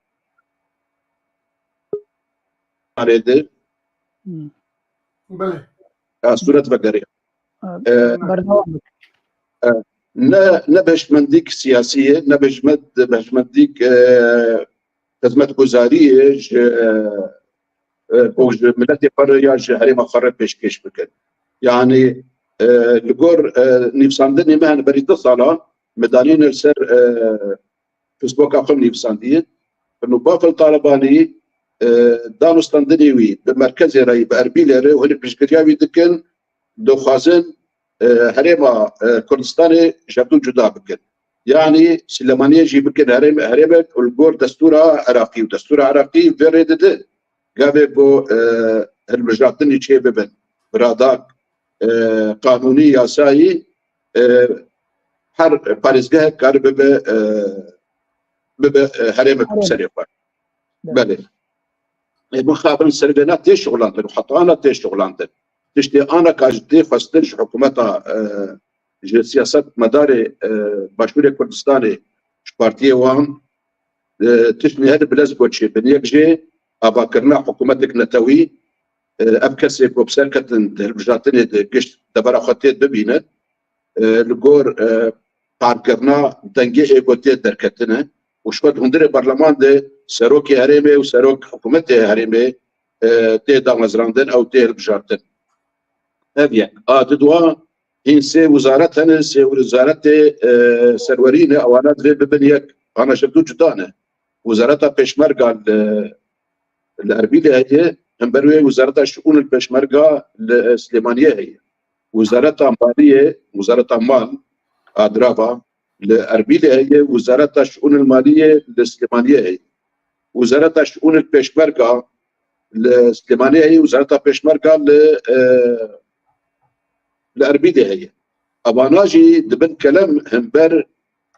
de. Hmm. Belê. Ya, sûret vegerê. Ha, e, berdewam bike. E, ne, ne beşmendîk siyasî ye, ne beşmed-, beşmendîk, e, xizmetguzariyê ji, e, e, ku ji miletê xwe re ya ji herêma xwe re pêşkêş bikin. Yanî, e, li gor, e, nivîsandinê me, hene berî du sala me danîne li ser, e, Facebooka xwe nivîsandiye. Û Bafil Talebanî, e, danûstandinê wî bi merkezê re yî, bi Erbîlê re û hinek piştgiriya wî dikin, dixwazin, e, herêma, e, Kurdistanê ji hevdû cuda bikin. Yanî Silêmaniyê jî bikin herêm-, herêmek û li gor destûra Iraqî û destûra Iraqî vê rê dide. Gavê ku, e, hilbijartinî çê bibin, biradak, e, qanûnî, yasayî, e, her parêzgehek kare bibe, e, bibe, e, herêmek bi serê xwe. Belê. Ê, mixabin ser vêna tê şixulandin û heta ana tê şixulandin. Tiştê ana ka ji tê xwestin ji hikûmeta, e, ji siyasetmedarê, e, Başûrê Kurdistanê, ji partiyê wan, e, tiştê her bilez goçê bin. Yek jê avakirina hikûmetek netewî, e, ev kesê ku bi ser ketin di hilbijartinê de gişt devera xwe tê bibînin, e, li gor, e, parkirina dengê ê ku tê derketine û ji xwe di hundirê berleman de serokê herêmê û serok hikûmetê herêmê, e, tê damezrandin ew tê hilbijartin. Ev yek. A di dua hîn sê wizaret hene, sê wizaretê, e, serwerî ne, ewana divê bibin yek. Ana ji du cuda ne. Wizareta Pêşmerga li, li Erbîlê heye, hember wê Wizareta Şiûnil Pêşmerga li Silêmaniyê heye. Wizareta Maliyê, Wizareta Mal a Dirava li Erbîlê heye, Wizareta Şiûnil Maliyê li Silêmaniyê heye. Wizareta Şiûnil Pêşmerga li Silêmaniyê heye, Wizareta Pêşmerga li, e, li Erbîlê heye. Evana jî dibin kelem hember,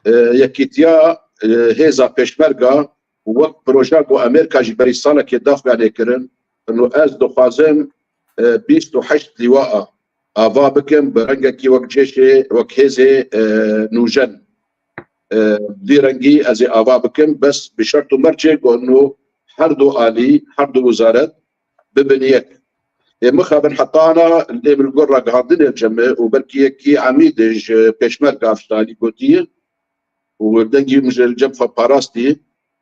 e, yekîtiya, e, hêza Pêşmerga û wek proja ku Amerîka jî berî salekê daxuyanê kirin, û ez dixwazim, e, bîst û heşt lîwa a ava bikim, bi rengekî wek cêşê, wek hêzê, e, nûjen. E, vî rengî ez ê ava bikim, bes bi şert û mercê ku her du alî, her du wizaret bibin yek. Ê mixabin heta ana lê min li gor ragihandinê cem e û belkî yekî Emîd ji Pêşmerga ev ji alî gotiye û dengî min ji cem xwe parastî.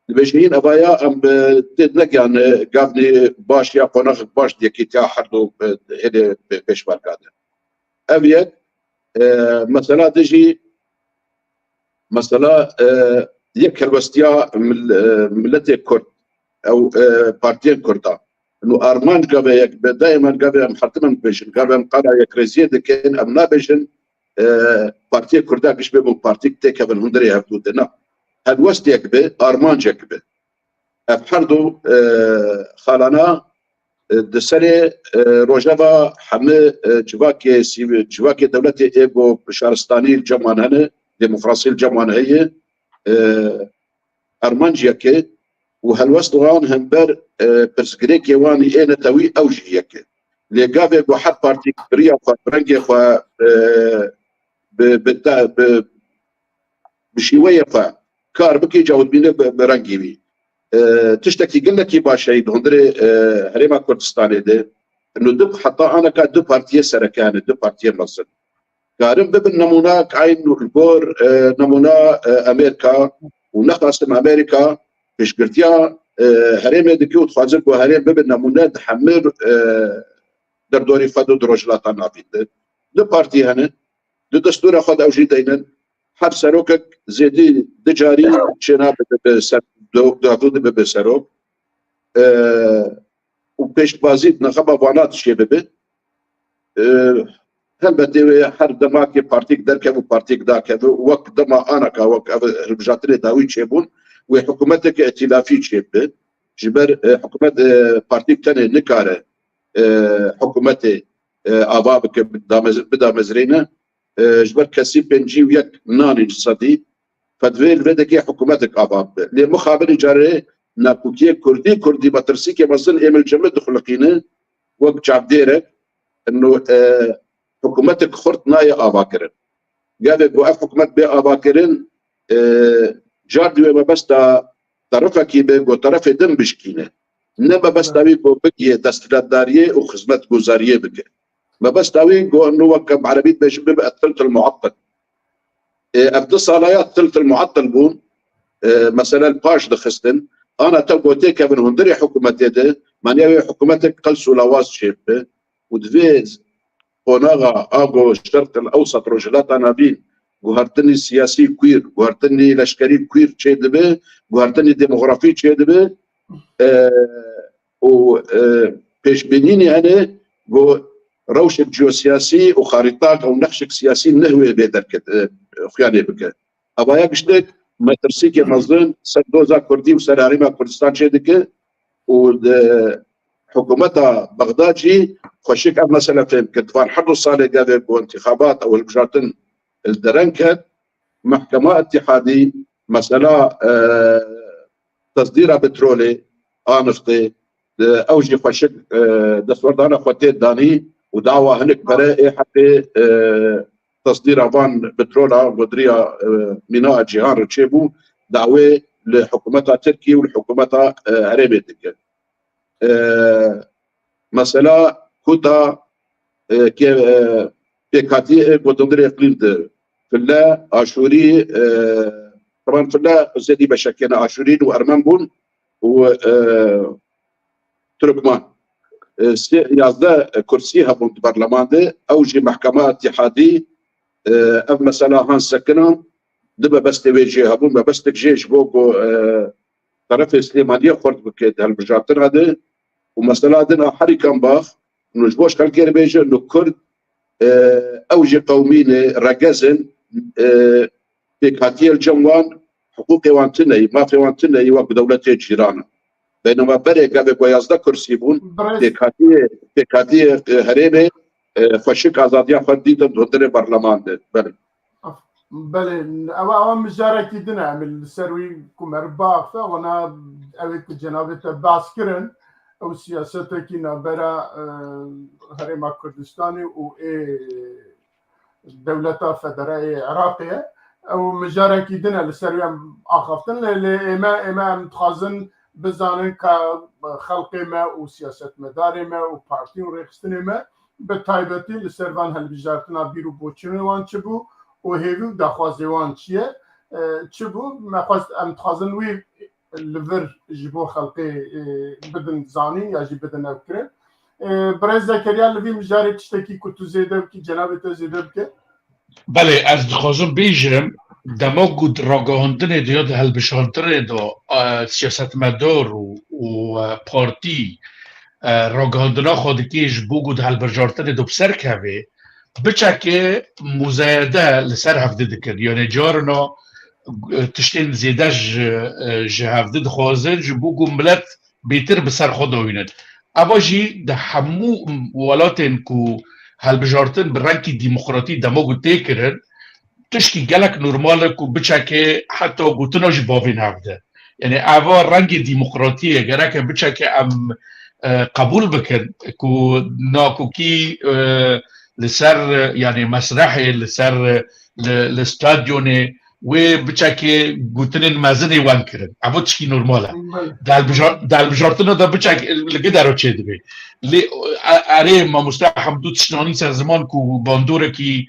Dibêje hîn evaya em, e, tê negiyane gavnê baş ya qonaxek baş di yekîtiya her du, e, hêlê Pêşmerga de. Ev yek, E, mesela de jî, mesela, e, yek helwestiya mil-, e, miletê Kurd, ew, e, partiyên Kurda. Û armanc gave yek be, daîman gave em her tim em dibêjin, gave em qala yekrêziyê dikin, em nabêjin, e, partiyê Kurda giş bê bo partîk têkevin hundirê hevdû de. Na. Helwestiyek be, armancek be. Ev her du, e, xalana, e, di serê, e, rojeva hemî, e, civakê sivîl, civakê dewletê ê ku şaristanî li cem wan hene, demokrasî li cem wan heye, e, armanciyeke û helwest wan hember, e, pirsgirêkê wan ê netewî ew jî yek e. Lê gavê ku her partî bi riya xwe, bi rengê xwe, e, bi, bi, te, bi, bi şîweyê xwe kar bike, ca dibîne bi, bi rengî wî. E, tiştekî gelekî baş heye di hundirê, e, Herêma Kurdistanê de. Ino du, heta aneka du partiyê sereke hene, du partiyê mezin. Karin bibin nemûna, eyn li gor, e, nemûna, e, Amerîka û nexasim Amerîka pêşgirtiya, e, herêmê dike û dixwazin ku herêm bibin nemûne di hemî, e, derdorî xwe de di Rojhilata Navîn de. Du partî hene, di destûra xwe de ew jî deynin. Her serokek zêdî du carî çênabe dibe ser, du, du, dibe serok. E, û pêşbazî di nexeba vana dişê bibe. E, helbetê wê her demakê partîk derkeve û partîk dakeve. Wek dema anaka, wek ev hilbijartinê dawî çêbûn, wê hikûmeteke îtîlafî çêbibe. Ji ber, e, hikûmet, e, partîk tenê nikare, e, hikûmetê, e, ava bike, bidamez-, bidamezrêne. E, ji ber kesî pêncî û yek nanî sedî, fedvê li vê dekê hikûmetek ava bibe. Lê mixabin îcarê nakokiyê kurdî, kurdî metirsîkê mezin ê min li cem min dixuliqîne, wek çavdêrek, ino, e, hikûmetek xurt nayê avakirin. Gavê ku ev hikûmet bê avakirin, e, car divê mebesta terefekî be, ku terefê din bişkîne. Ne mebesta wî ku bigiye desthilatdariyê û xizmetguzariyê bike. Mebesta wî ku ino wek em erebî dibêjin bibe ethilt el muattil. E, ev du sala ya thilt el muattil bûn, e, mesela li paş dixistin. Ana te ku têkevin hundirê hikûmetê de, maniya wê hikûmetek qels û lawaz çêbibe û divê qonaxa a ku Şerq el Ewsat, Rojhilata Navîn, guhertinî siyasî kwîr, guhertinî leşkerî kwîr çêdibe, guhertinî demografî çêdibe, e, û, e, pêşbînînê hene ku rewşek jeosiyasî û xarîtak û nexşek siyasî nehwê bê derket, e, xuyanê bike. Evaya giştek metirsîkê mezin ser doza Kurdî û ser Herêma Kurdistan çêdike û di hikûmeta Bexdad jî xweşik ev mesele fêm kir. Di van her du salê gavê ku întîxabat ew hilbijartin li dereng ket, Mehkema Îtîhadî mesela, e, tesdîra petrolê a niftê, e, ew jî xweşik, e, destwerdana xwe tê danî û dawa hinek pere ê heqê, e, tesdîra van petrola godiriya, e, mîna cîhan re çêbû, dawê li hikûmeta Tirkî û li hikûmeta, e, herêmê dike. E, mesela kuta, e, ke, e, pêkhatiyê, e, gotindirê îqlîm de file, aşûrî, e, teban file zêdî beşekê ne aşûrî û ermen bûn û, e, Turkman. E, sê, yazdeh kursî hebûn di berleman de, ew jî mehkema îtîhadî, e, ev mesela han sekinan, di mebestê wê jê hebûn, mebestek jê ji bo ku, e, terefê Silêmaniyê xurt bike di hilbijartina de û mesela din a herîkan bax, û ji bo ji xelkê re bêje, û Kurd, e, ew jî qewmî ne, regez in, e, pêkhatiyê li cem wan, hiqûqê wan tune yî, mafê wan tune yî wek dewletê cîran in. Beynema berê gavê ku yazdeh kursî bûn, pêkhatiyê, pêkhatiyê, e, herêmê, e, xweşik azadiya xwe dîtin di hundirê berleman de. Belê. Belê, ewa, ewa mijarekî din e, em li ser wî ku meriv biaxife, wana ew ê ku cenabê te behs kirin, ew siyasetekî navbera, e, Herêma Kurdistanê û ê dewleta federal ê Iraqê ye. Ew mijarekî din e, li ser wî em axaftin, lê, lê ême, ême em dixwazin bizanin ka xelkê me û siyasetmedarê me û partî û rêxistinê me bi taybetî li ser van hilbijartina bîr û boçûnê wan çi bû û hêvî û daxwazê wan çi ye, e, çi bû? Me xwest, em dixwazin wî li vir ji bo xelkê, e, bidin zanîn ya jî bidin ev kirin. E, Birêz Zekeriya, li vî mijarê tiştekî ku tu zêde bikî, cenabê te zêde bike? Belê, ez dixwazim bêjim, dema ku di ragihandinê de ya di hilbijartinê de, e, siyasetmedar û, û, e, partî, e, ragihandina xwe dike ji bo ku di hilbijartinê de bi ser keve, biçekê muzayede li ser hevdî dikin. Yanî carina, e, tiştên zêde ji, e, ji hevdî dixwazin, ji bo ku milet bêtir bi ser xwe dawînin. Eva jî di hemû welatên ku hilbijartin bi rengkî demokratî dema ku tê kirin, tişkî gelek normal e ku biçekê heta gotina jî bavên hevdî. Yanî eva rengê demokratiyê gereke biçekê em, e, qebûl bikin ku nakokî, e, li ser, e, yanî mesrehê, li ser, e, li, li stadyonê wê biçekê gotinên mezinê wen kirin. Evo tişkî normal e. Belê. Di hilbijar-, di hilbijartina de biçek li gidero çêdibe. Lê, e, erê mamoste Hemdû tiştanî ser ziman ku bandorekî,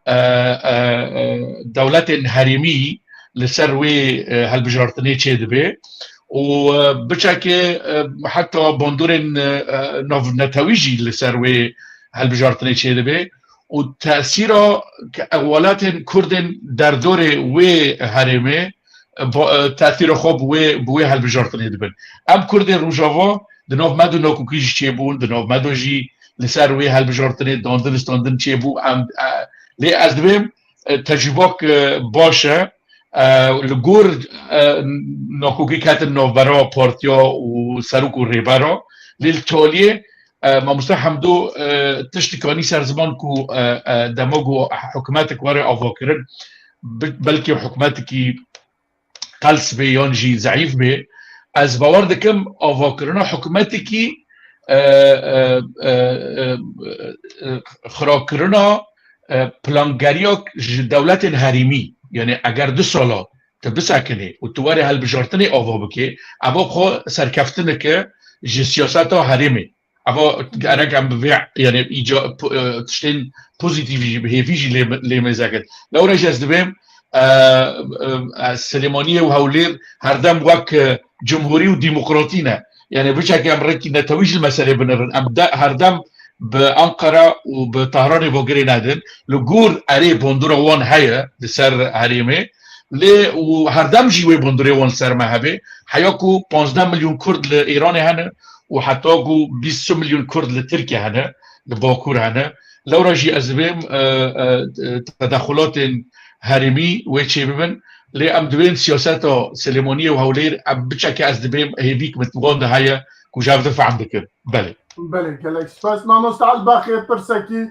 e, e, e, dewletên herêmî li ser wê, e, hilbijartinê çêdibe û, e, biçekê, e, heta bandorên, e, e, navnetewî jî li ser wê hilbijartinê çêdibe û tesîra ke-, welatên Kurdên derdorê wê herêmê, e, ba-, e, tesîra xwe bi wê, bi wê hilbijartinê dibin. Em Kurdên Rojava di nav me de nakokî jî çêbûn, di nav me de jî li ser wê hilbijartinê dandin, standin çêbû. Em, e, lê ez dibêm, e, tecrûbak, e, baş e. E, li gor, e, nakokî ketin navbera partiya û serok û rêbera. Lê li taliyê, e, mamoste Hemdo, e, tiştikanî ser ziman ku, e, e, dema ku hikûmetek were avakirin, bi-, belkî hikûmetekî qels bê yan jî zeîf bê, ez bawer dikim avakirina hikûmetekî, e, e, e, e, e, xirakirina, e, plangeriya ji dewletên herêmî, yanî eger du sala tu bisekinê û tu werê hilbijartinê ava bikê, eva xwe serkeftineke ji siyaseta herêmê. Eva gerek em bi vê, yanî îca-, po-, e, tiştên pozîtîf jî, bi hêvî jî lê, lê mêze kin. Lewre jî ez dibêm, e, e, e, Silêmaniyê û Hewlêr herdem wek, e, cumhurî û demokratî ne. Yanî biçek em rêkî netewî jî li meselê binirin. Em de, herdem bi Ankara û bi Tahranê vagirê nedin. Li gor erê bandora wan heye li ser herêmê. Lê û herdem jî wê bandorê wan li ser me hebe. Heya ku panzdeh milyon Kurd li Îranê hene û heta ku bîst milyon Kurd li Tirkiye hene, li Bakur hene. Lewra jî ez dibêm, e, e, tedexulatên herêmî wê çêbibin. Lê em dibên siyaseta Silêmaniyê û Hewlêr, em biçekê ez dibêm hêvîk min wan de heye ku ji hev de fehm dikin. Belê. Belê, gelek spas. Mamoste Elbaxê pirsekî,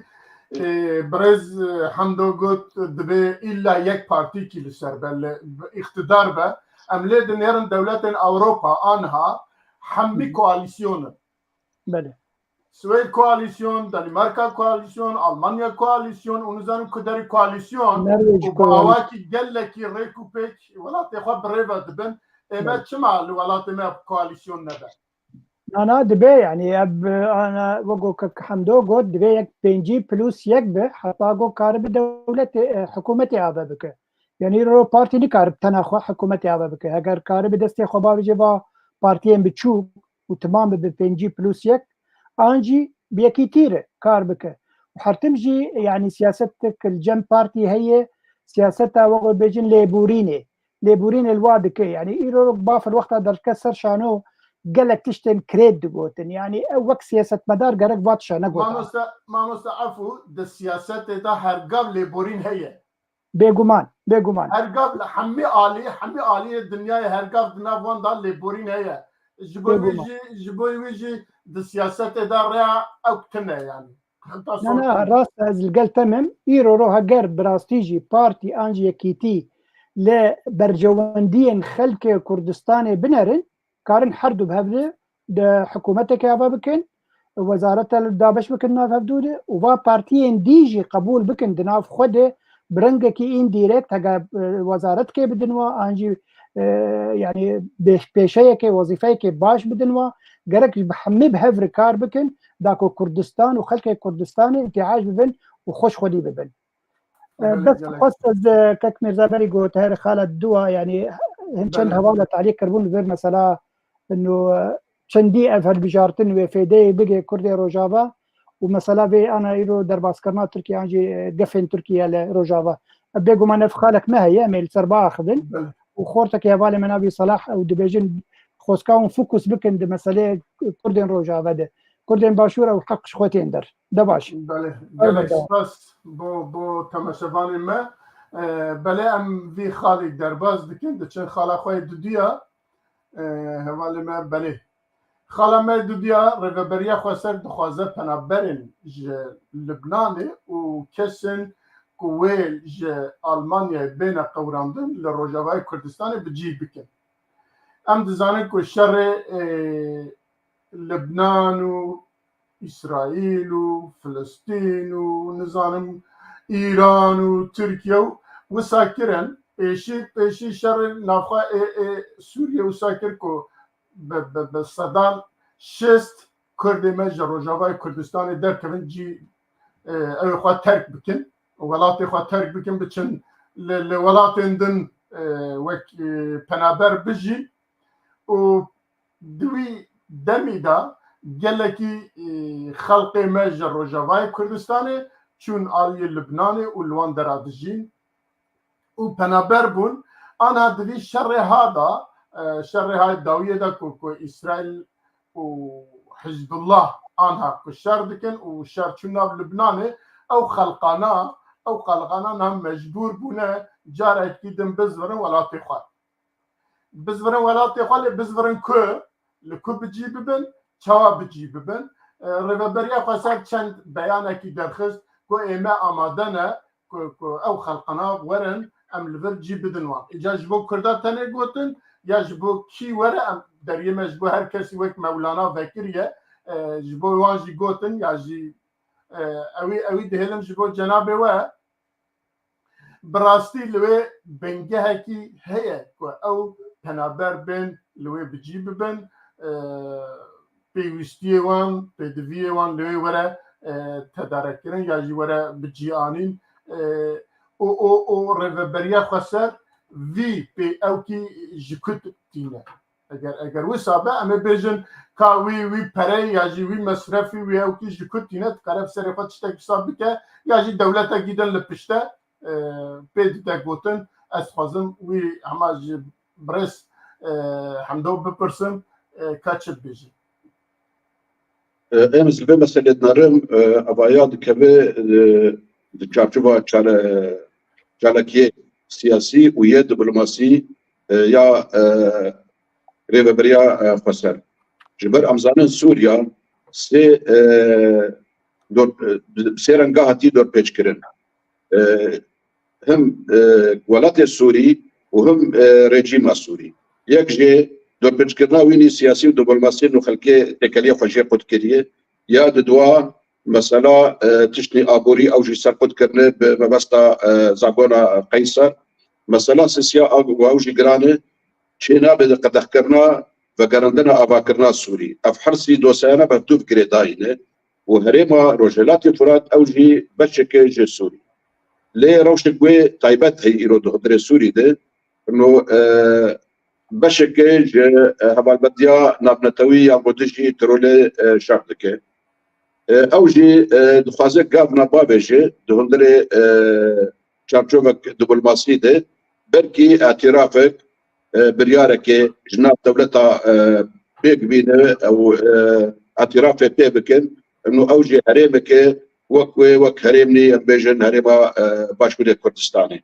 e, birêz, e, Hemdo got, dibê îlla yek partîkî li ser be, li, bi îqtidar be. Em lê dinêrin dewletên Ewropa anha hemî Hı. koalîsyon in. Belê. Swêd koalîsyon, Danîmarka koalîsyon, Almanya koalîsyon û nizanim ku derî koalîsyon Norwêc û koalîsyon. Bi awakî gelekî rêk û pêk welatê xwe bi rê ve dibin. Ê me Belê. çima li welatê me koalîsyon nebe? Na, na, dibe, yanî, ev, ana, wek ku Hemdo got, divê yek pêncî plus yek be, heta ku karibe dewletê, e, hikûmetê ave bike. Yanî, îro partî nikaribe tena xwe hikûmetê ave bike. Heger karibe destê xwe bavêje va partiyên biçûk û timam bibe pêncî plus yek, an jî bi yekîtî re kar bike. Û her tim jî, yanî, siyasetek li cem partî heye, siyaseta, wek bêjin, lêborînê. Lêborînê li wa dike. Yanî îro bafir wexta derke ser şano gelek tiştên krêt digotin. Yanî ew wek siyasetmedar gerek va tişa negotin. Mamoste, mamoste Efû, di siyasetê de her gav lêborîn heye. Bêguman, bêguman. Her gav li hemî alî, hemî aliyê dinyayê her gav di nav wan de lêborîn heye. Ji bo wî Bêguman. jî, ji bo wî jî di siyasetê de rêya ew tune yanî. Heta Na, na, sortî. rast e, ez li gel te me. Îro ro heger bi rastî jî partî an jî yekîtî li berjewendiyên xelkê Kurdistanê binerin, karin her du bi hev de, de hikûmeteke ava bikin, wezareta li dabeş bikin nav hevdû de û va partiyên dî jî qebûl bikin di nav xwe de bi rengekî îndîrekt hege, e, wezaretkê bidin wa, an jî, e, yanî bê-, pêşeyekê, wezîfeyekê baş bidin wa, gerek ji bi hemî bi hev re kar bikin, da ku Kurdistan û xelkê Kurdistanê îtîac bibin û xweş xwedî bibin. E, Gelek, bes gelek. xwest ez, e, kek Mîrza berî got, her xala dua, yanî hin çend Belê. hevala talî kirbûn li vir mesela, ino, e, çendî ev hilbijartin wê fêdeyê bigê Kurdê Rojava û mesela vê ana îro derbaskirina Tirkiye an jî, e, gefên Tirkiye li Rojava. Bêguman ev xalek me heye, em ê li ser biaxivin. Belê. Û xortekî hevalê me navî Salah ew dibêjin, xwezka hûn fokus bikin di meseleyê Kurdên Rojava de. Kurdên Başûr ew heq ji xwe tên der. De baş. Belê, gelek spas bo, bo temaşevanên me. E, belê em vî xalî derbas dikin, diçin xala xwe yê dudiya. E, hevalê me, belê. Xala me dudiya Rêveberiya Xweser dixwaze penaberên ji Libnanê û kesên ku wê ji Almanyayê bêne qewrandin li Rojavayê Kurdistanê bi cî bikin. Em dizanin ku şerê, e, Libnan û Îsraîl û Filistîn û nizanim Îran û Tirkiye û wisa kirin. Êşî pêşî şerê navxwe ê, ê Sûriye wisa kir ku bi, bi, bi sedan şêst Kurdê me ji Rojavayê Kurdistanê derkevin cî, e, ew ê xwe terk bikin, welatê xwe terk bikin, biçin li, li welatên din, e, wek, e, penaber bijîn û di wî demî de gelekî, e, xelkê me ji Rojavayê Kurdistanê çûn aliyê Libnanê û li wan dera dijîn û penaber bûn. Anha di vî şerê ha de, e, şerê ha dawiyê de ku, ku Îsraîl û Hizbullah anha ku şer dikin û şer çû nav Libnanê, ew xelqana, ew xelqana niha mecbûr bûne carekî din bizvirin welatê xwe. Bizvirin welatê xwe, lê bizvirin ku, li ku bi cî bibin, çawa bi cî bibin. E, Rêveberiya Xweser çend beyanekî derxist ku ê me amade ne ku, ku ew xelqana werin, em li vir cî bidin wan. Îca ji bo Kurda tenê gotin, ya ji bo kî were, em deriyê me ji bo her kesî wek Mewlana vekiriye, e, ji bo wan jî gotin, ya jî, e, ewî, ewî dihêlin ji bo cenabê we. Bi rastî li wê bingehekî heye ku ew penaber bên li wê bi cî bibin, e, pêwîstiyê wan, pêdiviyê wan li wê were, e, tedarekkirin ya jî were bi cî anîn, e, û, û, û Rêveberiya Xweser vî pê ewkî ji ku tîne. Eger, eger wisa be, em ê bêjin ka wî, wî pereyê ya jî wî mesrefî wî ewkî ji ku tîne, dikare bi serê xwe tiştek wisa bike, ya jî dewletekî din li pişt e, e, pê dide gotin. Ez dixwazim wî hema ji birêz, e, Hemdo bipirsim, e, ka çi dibêjî? E, em ji vê meselê dinerin, e, evaya dikeve, e, di çarçova çare-, çalakiyê siyasî û yê diplomasî, e, ya, e, Rêveberiya, e, Xweser. Ji ber em zanin Sûriya sê, e, dor-, e, bi sê renga hatî dorpêçkirin. E, him, e, welatê Sûrî û him, e, rejîma Sûrî. Yek jê dorpêçkirina wînî siyasî û diplomasî û xelkê têkeliya xwe jê qut kiriye. Ya di dua mesela, e, tiştê aborî ew jî ser qut kirine bi mebesta, e, zagona Qeyser. Mesela sisiya ew, ew jî giran e. Çê nabe di qedexkirina vegerandina avakirina Sûrî. Ev her sî dosyayana bi hevdû girêdayî ne û herêma Rojhilatê Furat ew jî beşeke ji Sûrî. Lê rewşek wê taybet heye îro di hundirê Sûrî de. No, e, beşeke ji, e, hevalbetiya navnetewî ya ku dijî terorê, e, şer dike. E, ew jî, e, dixwaze gavna bavêje di hundirê, e, çarçovek diplomasî de belkî îtirafek, e, biryareke ji nav dewleta, e, pêk bîne û, e, îtirafê pê bikin. Û ew jî herêmeke wek wê, wek herêmnî, em bêjin herêma, e, Başûrê Kurdistanê.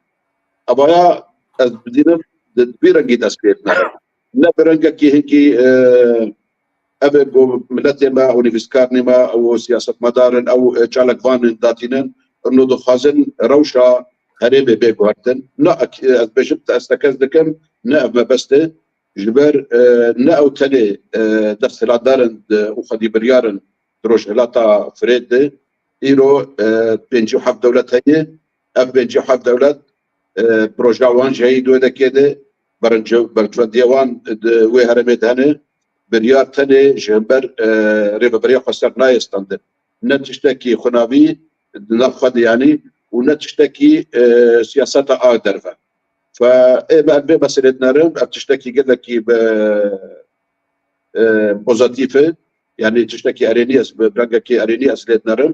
Evaya ez bidînim di vî rengî dest pê dine. Ne bi rengekî hinkî, e, ev e ku miletê me û nivîskarnê me û siyasetmedarin ew, e, çalakvanên datînin, û dixwazin rewşa herêmê bê guhertin. Ne ek-, ez bêjim, te ez tekez dikim, ne ev mebest e. Ji ber, e, ne ew tenê, e, desthilatdarin di, û xwedî biryarin di Rojhilata Firêt de. Îro, e, pêncî û heft dewlet heye. Ev pêncî û heft dewlet, e, projeya wan jî heye di wê dekê de, berince-, berçwendiya wan di wê herêmê de hene. Biryar tenê ji hember, e, Rêveberiya Xweser nayê standin. Ne tiştekî xunavî di nav xwe de yanî û ne tiştekî, e, siyaseta a derve. Fe ê me em vê meselê dinerin, ev tiştekî gelekî bi, e, pozîtîf e. Yanî tiştekî erênî ez, bi rengekî erênî ez lê dinerim.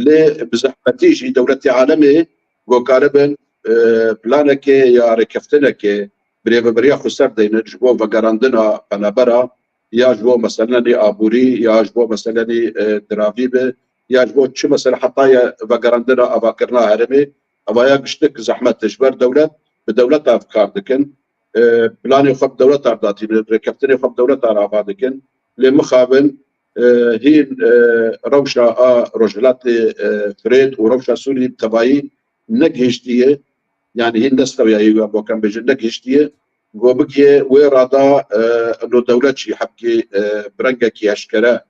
Lê bi zehmetî jî dewletê alemê ku karibin, e, planekê ya rêkeftinekê bi rêveberiya xweser deynin ji bo vegerandina penebera, ya ji bo meselenî aborî, ya ji bo meselenî, e, diravî be, ya ji bo çi mesele heta ye vegerandina avakirina herêmê, evaya giştik zehmet e. Ji ber dewlet, bi dewleta ev kar dikin. E, planê xwe bi dewleta re datînin, rêkeftinê xwe bi dewleta re ava dikin. Lê mixabin, e, hîn, e, rewşa a Rojhilatê, e, Firêt û rewşa Sûrî bi tevayî negihiştiye. Yanî hîn nestewiyayî, ya bo kem bêjin, negihiştiye. Go bigihê wê rada, e, ino dewlet jî hebkê, e, bi rengekî eşkere,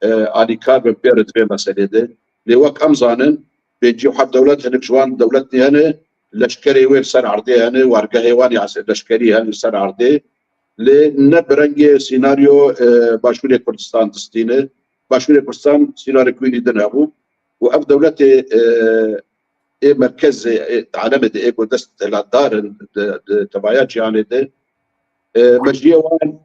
e, alîkar bin pê re di vê meselê de. Lê wek em zanin, pêncî û heft dewlet, hinek ji wan dewletê hene, leşkerê wê li ser erdê hene, wargehê wan ya leşkerî hene li ser erdê. Lê ne bi rengê sînaryo, e, Başûrê Kurdistan distîne. Başûrê Kurdistan sînorek wî din hebû û ev dewletê, e, ê merkezê, ê alemê de ê ku dest delatdar in di, di tevaya cîhanê de, e, mejiyê wan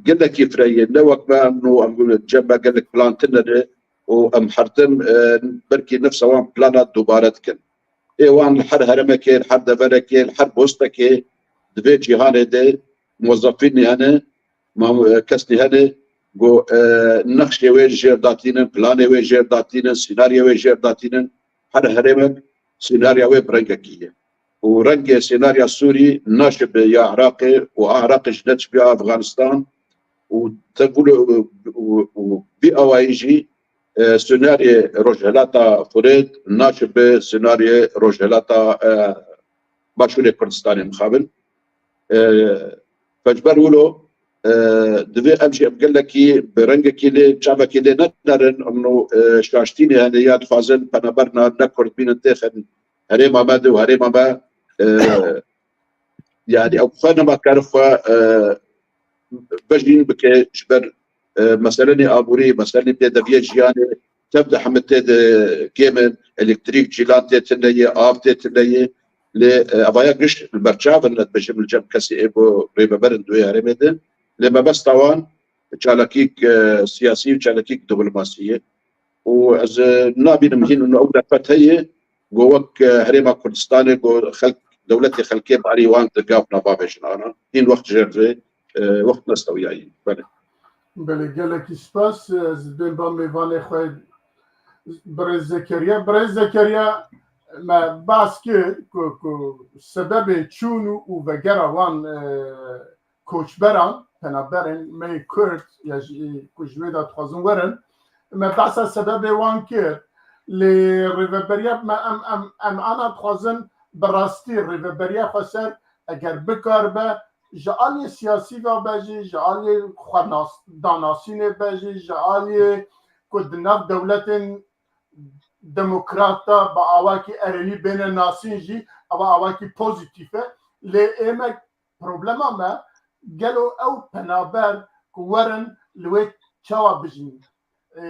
gelekî fireyê, ne wek me em nû em cem me gelek plan tune ne û em her tim, e, belkî nefsa wan plana dubare dikin. Ê wan li her heremekê, li her deverekê, li her postekê di vê cîhanê de muwezefînî hene, mam-, kesnî hene ku, e, nexşê wê jêr datînin, planê wê jêr datînin, sînaryê wê jêr datînin. Her herêmek sînarya wê bi rengekî ye. Û rengê sînarya Sûrî naşibe ya Iraqê û a Iraqê ji neçibiya Afganistan û tevûl û, û, û vî awayî jî, e, sînaryê Rojhilata Furêt naşibe sînaryê Rojhilata, e, Başûrê Kurdistanê mixabin. E, Ji ber wilo, e, divê em jî ev gelekî bi rengekî lê, çavekî lê nenerin, em no, e, şaştînê hene ya dixwazin penaberna ne Kurd bînin têxin herêma me de û herêma me, e, yanî ew xwe nema kar xwe, e, vejîn bike ji ber, e, meselenê aborî, meselenê pêdeviyê jiyanê, tev de hemî tê de kêm in, elektrîk, cîlan tê tune ye, av tê tune ye. Lê, e, evaya giş li ber çav in, ez dibêjim li cem kesê ê ku rêveber in di wê herêmê de. Lê mebesta wan çalakîk, e, siyasî û çalakîk diplomasî ye. Û ez, e, nabînim hîn û ew derfet heye ku wek, e, Herêma Kurdistanê ku xelk, dewletê xelkê barî wan di gav nava vejinana. Hîn wext jêr vê, e, wext nestewiyayî. Belê. Belê, gelekî spas. Ez dêm ba mêvanê xwe birêz Zekeriya. Birêz Zekeriya, me behs kir ku, ku sebebê çûn û, û vegera wan, e, koçberan, penaberên me yê Kurd ya jî, ku ji wê de dixwazin werin, me behsa sebebê wan kir. Lê rêveberiya me em, em, em ana dixwazin bi rastî rêveberiya xweser eger bikaribe, ji aliyê siyasî ve be jî, ji aliyê xwenas-, danasînê be jî, ji aliyê ku di nav dewletên demokrat de bi awakî erênî bêne nasîn jî, ev awakî pozîtîf e. Lê ê me problema me, gelo ew penaber ku werin li wê çawa bijîn? Ê,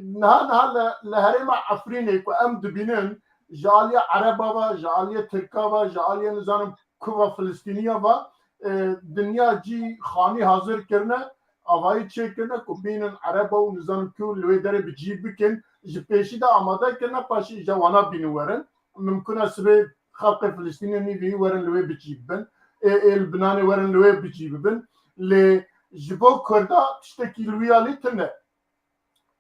niha, niha li, li herêma Efrînê ku em dibînin, ji aliyê Ereba ve, ji aliyê Tirka ve, ji aliyê nizanim ku ve Filistîniya ve, e, dinya cî xanî hazir kirine, avayî çêkirine ku bînin Ereba û nizanim ku li wê derê bi cî bikin, ji pêşî de amade kirine, paşî îja wana bînin werin. Mimkun e sibê xelkê Filistînê nîvî werin li wê bi cî bibin. Ê, ê Libnanê werin li wê bi cî bibin. Lê ji bo Kurda tiştekî li wî alî tune.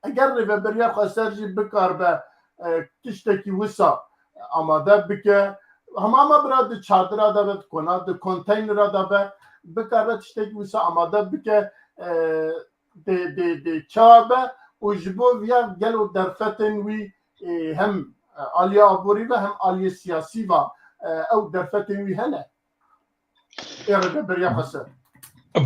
Eger Rêveberiya Xweser jî bikaribe, e, tiştekî wisa amade bike, hema me bira di çadira de be, di kona, di konteynera de be, bikaribe tiştekî wisa amade bike, e, dê, dê, dê çawa be û ji bo viya gelo derfetên wî, e, hem, e, aliyê aborî ve hem aliyê siyasî ve, e, ew derfetên wî hene? Ê Rêveberiya Xweser.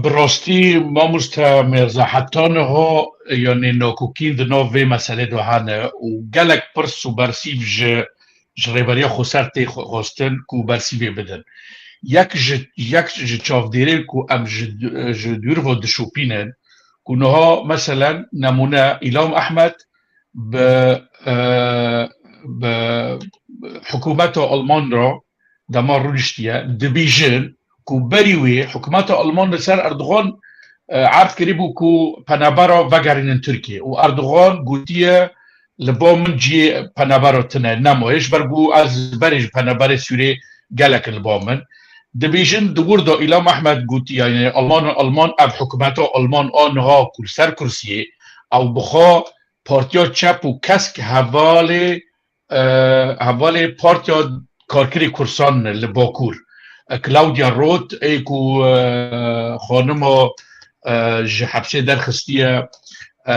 Bi rastî, mamoste Mêrza, heta niha, yanî nakokîn di nav vê meselê de hene û gelek pirs û bersîv ji, ji Rêveberiya Xweser tê xwe-, xwestin ku bersîvê bidin. Yek ji, yek ji çavdêrên ku em ji, ji dûr ve dişopînin, ku niha, meselen, nemûne Îlham Ehmed bi, e, bi hikûmeta Alman re dema rûniştiye, dibêjin ku berî wê hikûmeta Alman li ser Erdogan e, erd kirîbû ku penebera vegerînin Tirkiyê û Erdogan gotiye, li ba min cihê penebera tine, nemaye, ji ber ku ez berê ji peneberê Sûrê gelek li ba min. Dibêjin di wir de Îlham Ehmed gotiye, yani Alman, Alman, ev hikûmeta Alman a niha ku li ser kursiyê, ew bi xwe partiya çep û kesk hevalê, e, hevalê Partiya Karkerê Kursan li Bakur. E, Claudia Roth, ê ku, e, xanima, e, ji hepsê derxistiye, e,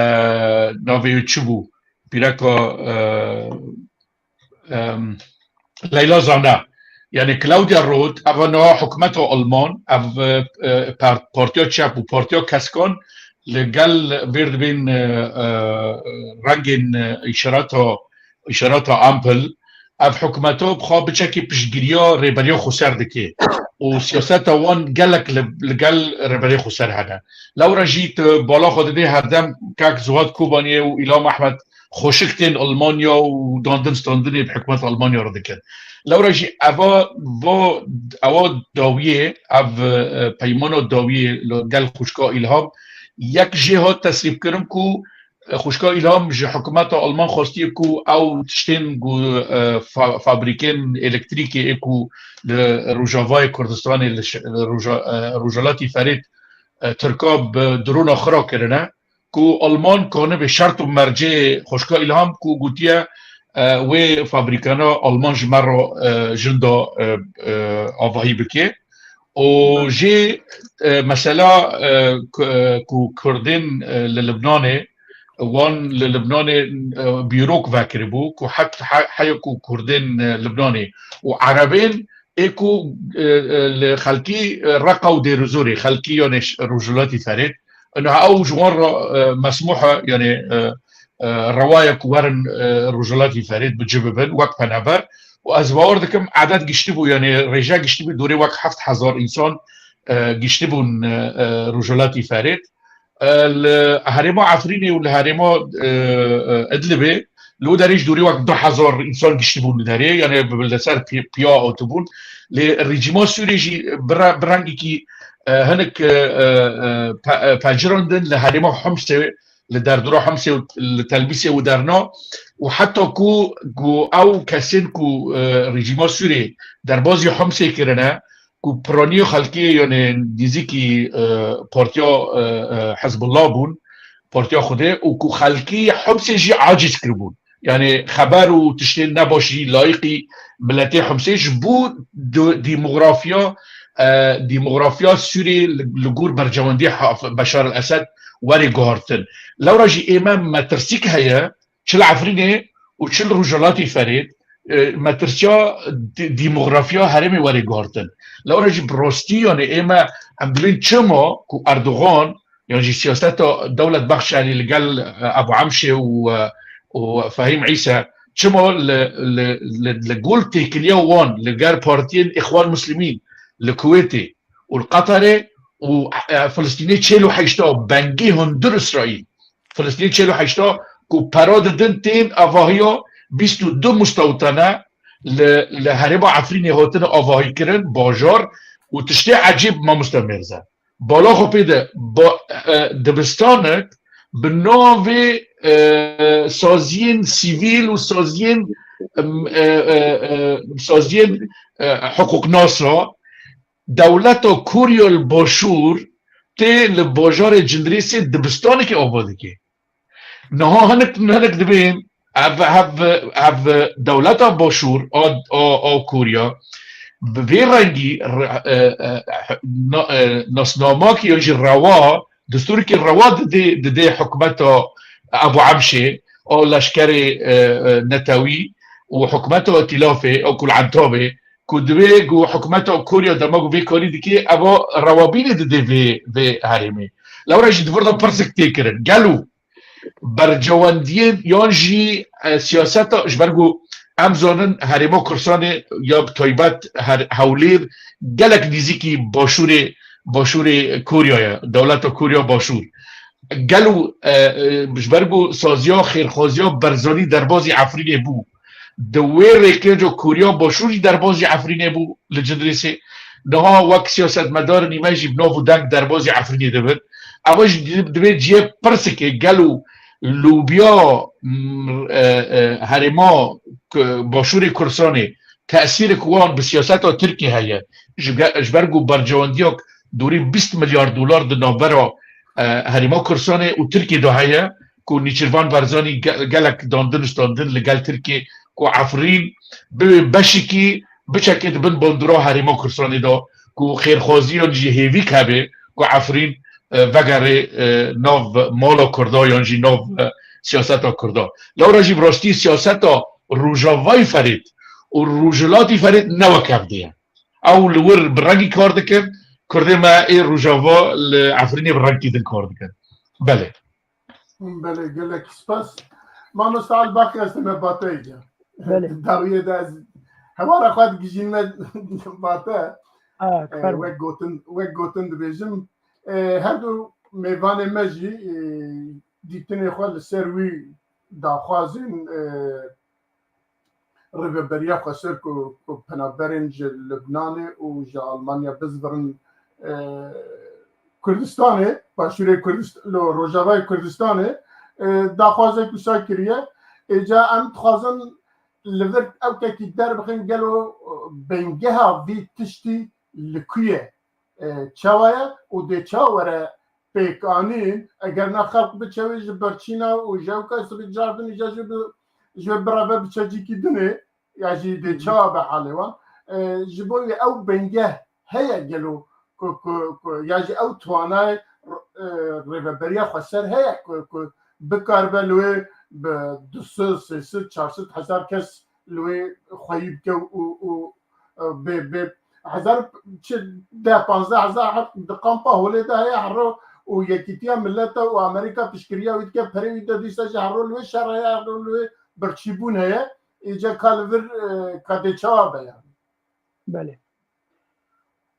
navê wî çi bû? Pîreka, e, em, Leyla Zana. Yani Claudia Roth, eva niha hikûmeta Alman, ev, e, par-, partiya çep û partiya keskan li gel vêr dibên, e, e, rengên, e, îşareta, îşareta Ampel, ev hikûmeta bi xwe biçekî piştgiriya Rêberiya Xweser dike û siyaseta wan gelek li, li gel Rêberê Xweser hene. Lewra jî tu bala xwe didê herdem kak Zuhad Kobaniyê û Îlham Ehmed xweşik tên Almanya û dandin standinê bi hikûmeta Almanya re dikin. Lewra jî eva, va, ewa dawiyê, ev, e, peymana dawiyê li gel xwişka Îlham, yek jê hat tesrîfkirin ku, e, xwişka Îlham ji hikûmeta Alman xwestiye ku ew tiştên ku, e, fa-, fabrîkên elektrîkê ê ku li Rojavayê Kurdistanê, li ş-, li Roja-, e, Rojhilatî Ferêt, e, Tirka bi drona xira kirine, ku Alman kanibe şert û mercê xwişka Îlham ku gotiye, e, wê fabrîkana Alman ji me re, e, jinda, e, e, avahî bike. Û jê, e, mesela, e, ku, e, ku Kurdên, e, li Libnanê, wan li Libnanê, e, bîrok vekiribû ku het-, he-, heya ku Kurdên, e, Libnanê û Erebên ê ku, e, e, li xelkî, e, Reqa û Dêrizorê, xelkî yanê ş-, Rojhilatî Ferêt, niha ew ji wan re, e, mesmûh e, yanê, e, e, rewa ye ku werin, e, Rojhilatî Ferêt bi cih bibin wek penaber. Û ez bawer dikim edet giştibû, yanê rêje giştibû dorê wek heft hezar însan, e, giştibûn, e, e, Rojhilatî Ferêt. E, li herêma Efrînê û li herêma, e, e, Idlibê, li wê derê ji dorê wek du hezar însan giştibûn li derê, yanê bi, li ser pi-, piya hatibûn. Lê rejîma Sûrê jî bi re-, bi rengekî, e, hinek, e, e, e, pe-, e, pecirandin li herêma Himsê, li derdora Himsê û li Telbîsê û derna û heta ku, ku ew kesên ku, e, rejîma Sûrê derbazî Himsê kirine, ku piraniya xelkê, yanê nêzîkî, e, partiya, e, e, Hizbullah bûn, partiya Xwedê, û ku xelkî Himsê jî aciz kiribûn. Yanê xeber û tiştên nebaş jî layîqî miletê Himsê ji bo di-, demografiya, e, demografiya Sûrê li, li gor berjewendiya Haf-, Beşar el-Esed werê guhartin. Lewra jî ê me metirsîk heye, çi li Efrînê û çi li Rojhilatî Ferêt, e, metirsiya de-, demografiya herêmê were guhartin. Lewra jî bi rostî, yanî ê me em dibên çima ku Erdogan, yan jî siyaseta Dewlet Baxçelî li gel, e, Ebu Emşê û, e, û Fehîm Îsa, çima li, li, li, li gol têkiliya wan li gel partiyên Îxwan Muslimîn li Kuwêtê û li Qeterê û, e, Filistînê çêl û heşta bengî hundir Îsraîl. Filistînê çêl û heşta ku pera didin tên avahiya bîst û du mustewtene li, li herêma Efrînê hatine avahî kirin, bajar û tiştê ecêb mamoste Mêrze. Bala xwe pê de, ba-, e, dibistanek bi navê, e, saziyên sivîl û saziyên, em, e, e, e, saziyên, e, hiqûqnasa, dewleta Koriya li Başûr tê li bajarê Cindirêsê dibistanekê ava dike. Niha hinek, hinek dibên ev, ev, ev dewleta Başûr a, a, a Koriya bi vê rengî re-, e, e, na-, e, nasnamakî yan jî rewa, destûrikî rewa didê, didê hikûmeta Ebu Emşê, a leşkerê, e, e, netewî û hikûmeta îtîlafê, a ku li Entabê, ku divê ku hikûmeta Koriya dema ku vê karî dike, eva rewabînê didê vê, vê herêmê. Lewra jî di vir de pirsek tê kirin. Gelo bercewendiyên yan jî, e, siyaseta, ji ber ku em zanin herêma Kurdistanê ya bi taybet her Hewlêr gelek nêzîkî başûrê, başûrê Koriya ye, dewleta Koriya Başûr. Gelo, e, e, ji ber ku saziya xêrxwaziya Berzanî derbazî Efrînê bû, di wê rêkê de Koriya Başûr jî derbazî Efrînê bû li Cindirêsê. Niha wek siyasetmedarên me jî bi nav û deng derbazî Efrînê dibin. Ewa jî di-, divê cihê pirsikê gelo lûbiya, m, e, e, herêma K-, Başûrê Kurdistanê tesîrek wan bi siyaseta Tirkiyê heye. Ji ge-, ji ber ku berjewendiyak dorî bîst milyar dolar di navbera, e, herêma Kurdistanê û Tirkiyê de heye, ku Nîçirvan Barzanî ge-, gelek dandin û standin li gel Tirkiyê, ku Efrîn bibe beşekî biçekê di bin bandora herêma Kurdistanê de, ku xêrxwaziyan jî hêvîk hebe ku Efrîn, e, vegere, e, nav mala Kurda yan jî nav, e, siyaseta Kurda. Lewra jî bi rastî siyaseta Rojavayê Ferêt û Rojhilatî Ferêt ne wek hevdî ye. Ew li wir bi rengî kar dikin, Kurdê me ê Rojava li Efrînê bi rengkî din kar dikin. Belê. Belê, gelek spas. Mamosta Elbak, ez me Bateyê de. Belê. Dawiyê de ez hewara xwe digijînme Bate. Ha, e, kifar wek gotin, wek gotin dibêjim. E, her du mêvanê me jî, e, dîtinê xwe li ser wî daxwazên, e, Rêveberiya Xweser ku, ku penaberên ji Libnanê û ji Almanya bizvirin, e, Kurdistanê, Başûrê Kurdist-, li Rojavayê Kurdistanê, e, daxwazek wisa kiriye. Êca em dixwazin li vir ew tekî derbixin, gelo, e, bengeha vî tiştî li ku ye? E, çawa ye û dê çawa were pêkanîn, eger na xelk biçe wê ji berçîna û ji ew kes bi cardin îca ji bi, ji wê bireve biçe cîkî dinê, ya jî dê çawa be halê wan. E, ji bo wê ew bengeh heye gelo ku, ku, ku, ya jî ew twanayê, e, rêveberiya xweser heye ku, ku bikaribe li wê bi du sed, sê sed, çar sed hezar kes li wê xweyî bike û, û, e, bê, bê hezar, çi, deh, panzdeh hezar heb di kampa holê de heye herro û Yekîtiya Millet e û Amerîka piştgiriya wî dike, perê wî de dîsa jî herro li wê şer heye, herro li wê birçîbûn heye. Îca ka li vir, e, ka dê çawa be yani? Belê.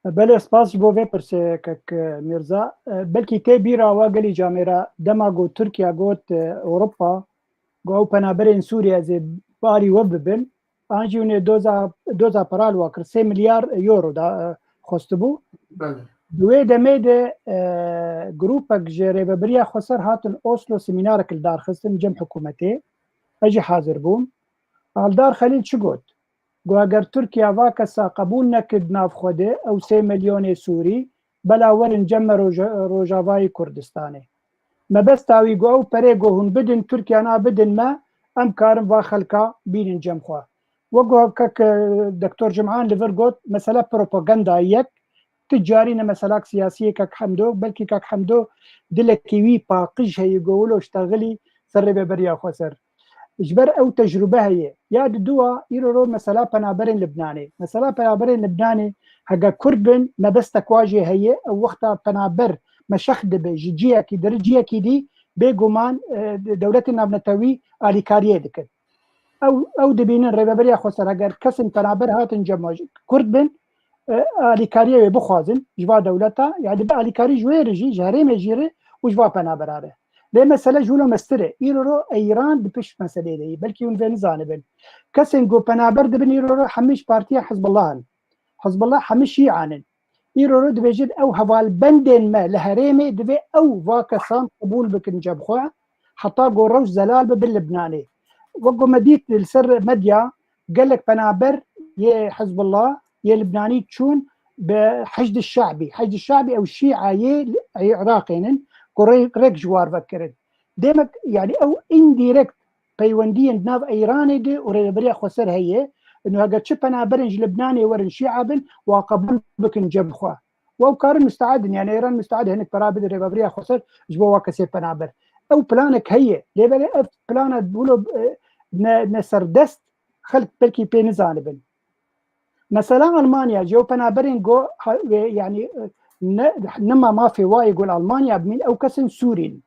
Belê, spas ji bo vê pirsê, kek Mîrza. E, belkî tê bîra we gelî camêra dema ku Tirkiye got, e, Ewropa, ku ew penaberên Sûriyê ez ê barî we bibim. An jî hûn ê doza, doza para li we kir. Sê milyar euro da, e, xwestibû. Belê. Di wê demê de, e, grûpek ji Rêveberiya Xweser hatin Oslo semînarek li dar xistin cem hikûmetê. Ez jî hazir bûm. Aldar Xelîl çi got? Got, eger Tirkiye va kesa qebûl nekir di nav xwe de, ew sê milyonê Sûrî, bela werin cem me Roja-, Rojavayê Kurdistanê. Mebesta wî got, ew perê got hûn bidin Tirkiye, na bidin me, em karin va xelka bînin cem xwe. Wek got kek, e, Doktor Cim'an li vir got, mesele propaganda yek, tu carî ne meselak siyasî ye kek Hemdo, belkî kek Hemdo dilekî wî paqij heye, got, wilo ji texilî ser Rêveberiya Xweser. Ji ber ew tecrûbe heye. Ya di dua, îro ro mesela penaberên Libnanê. Mesela penaberên Libnanê, hege Kurd bin, mebestek wa jê heye, ew wexta penaber meşex dibe, ji ciyekî diri ciyekî dî, bêguman, e, dewletên navnetewî alîkariyê dikin. Ew, ew dibînin Rêveberiya Xweser, heger kesên penaber hatin cem we Kurd bin, e, alîkariyê wê bixwazin ji va dewleta, ya dibe alîkarî ji wê re jî, ji herêmê jî re û ji va penabera re. Lê mesele ji wilo mestir e. Îro ro Îran di pişt meselê de yî. Belkî hûn vê nizanibin. Kesên ku penaber dibin îro ro hemî ji partiya Hizbullah in. Hizbullah hemî şîan in. Îro ro dibêjin ew hevalbendên me li herêmê divê ew va kesan qebûl bikin cem xwe. Heta ku rewş zelal bibe Libnanê. Wek ku me dît li ser medya, gelek penaber yê Hizbullah, yê Libnanî çûn bi Heşd Şe'bî. Heşd Şe'bî ew Şîa yê Iraqê nin ku rê-, rêk ji war vekirin. Demek, yani ew indirekt peywendiyên di nav Îranê de û Rêveberiya Xweser heye. Ino heger çi penaberên ji Libnanê werin Şîa bin, wa qebûl bikin cem xwe. Wa ew karin musteed in, yani Îran musteed hinek pera bide Rêveberiya Xweser ji bo wa kesê penaber. Ew planek heye. Lê belê ev plana wilo, e, ne, ne serdest, xelk belkî pê nizanibin. Mesela Almanya, ji ew penaberên go, ha, wê, yani, e, ne, nima mafê wa yê gol Almanya bimîn, ew kesên Sûrî ne.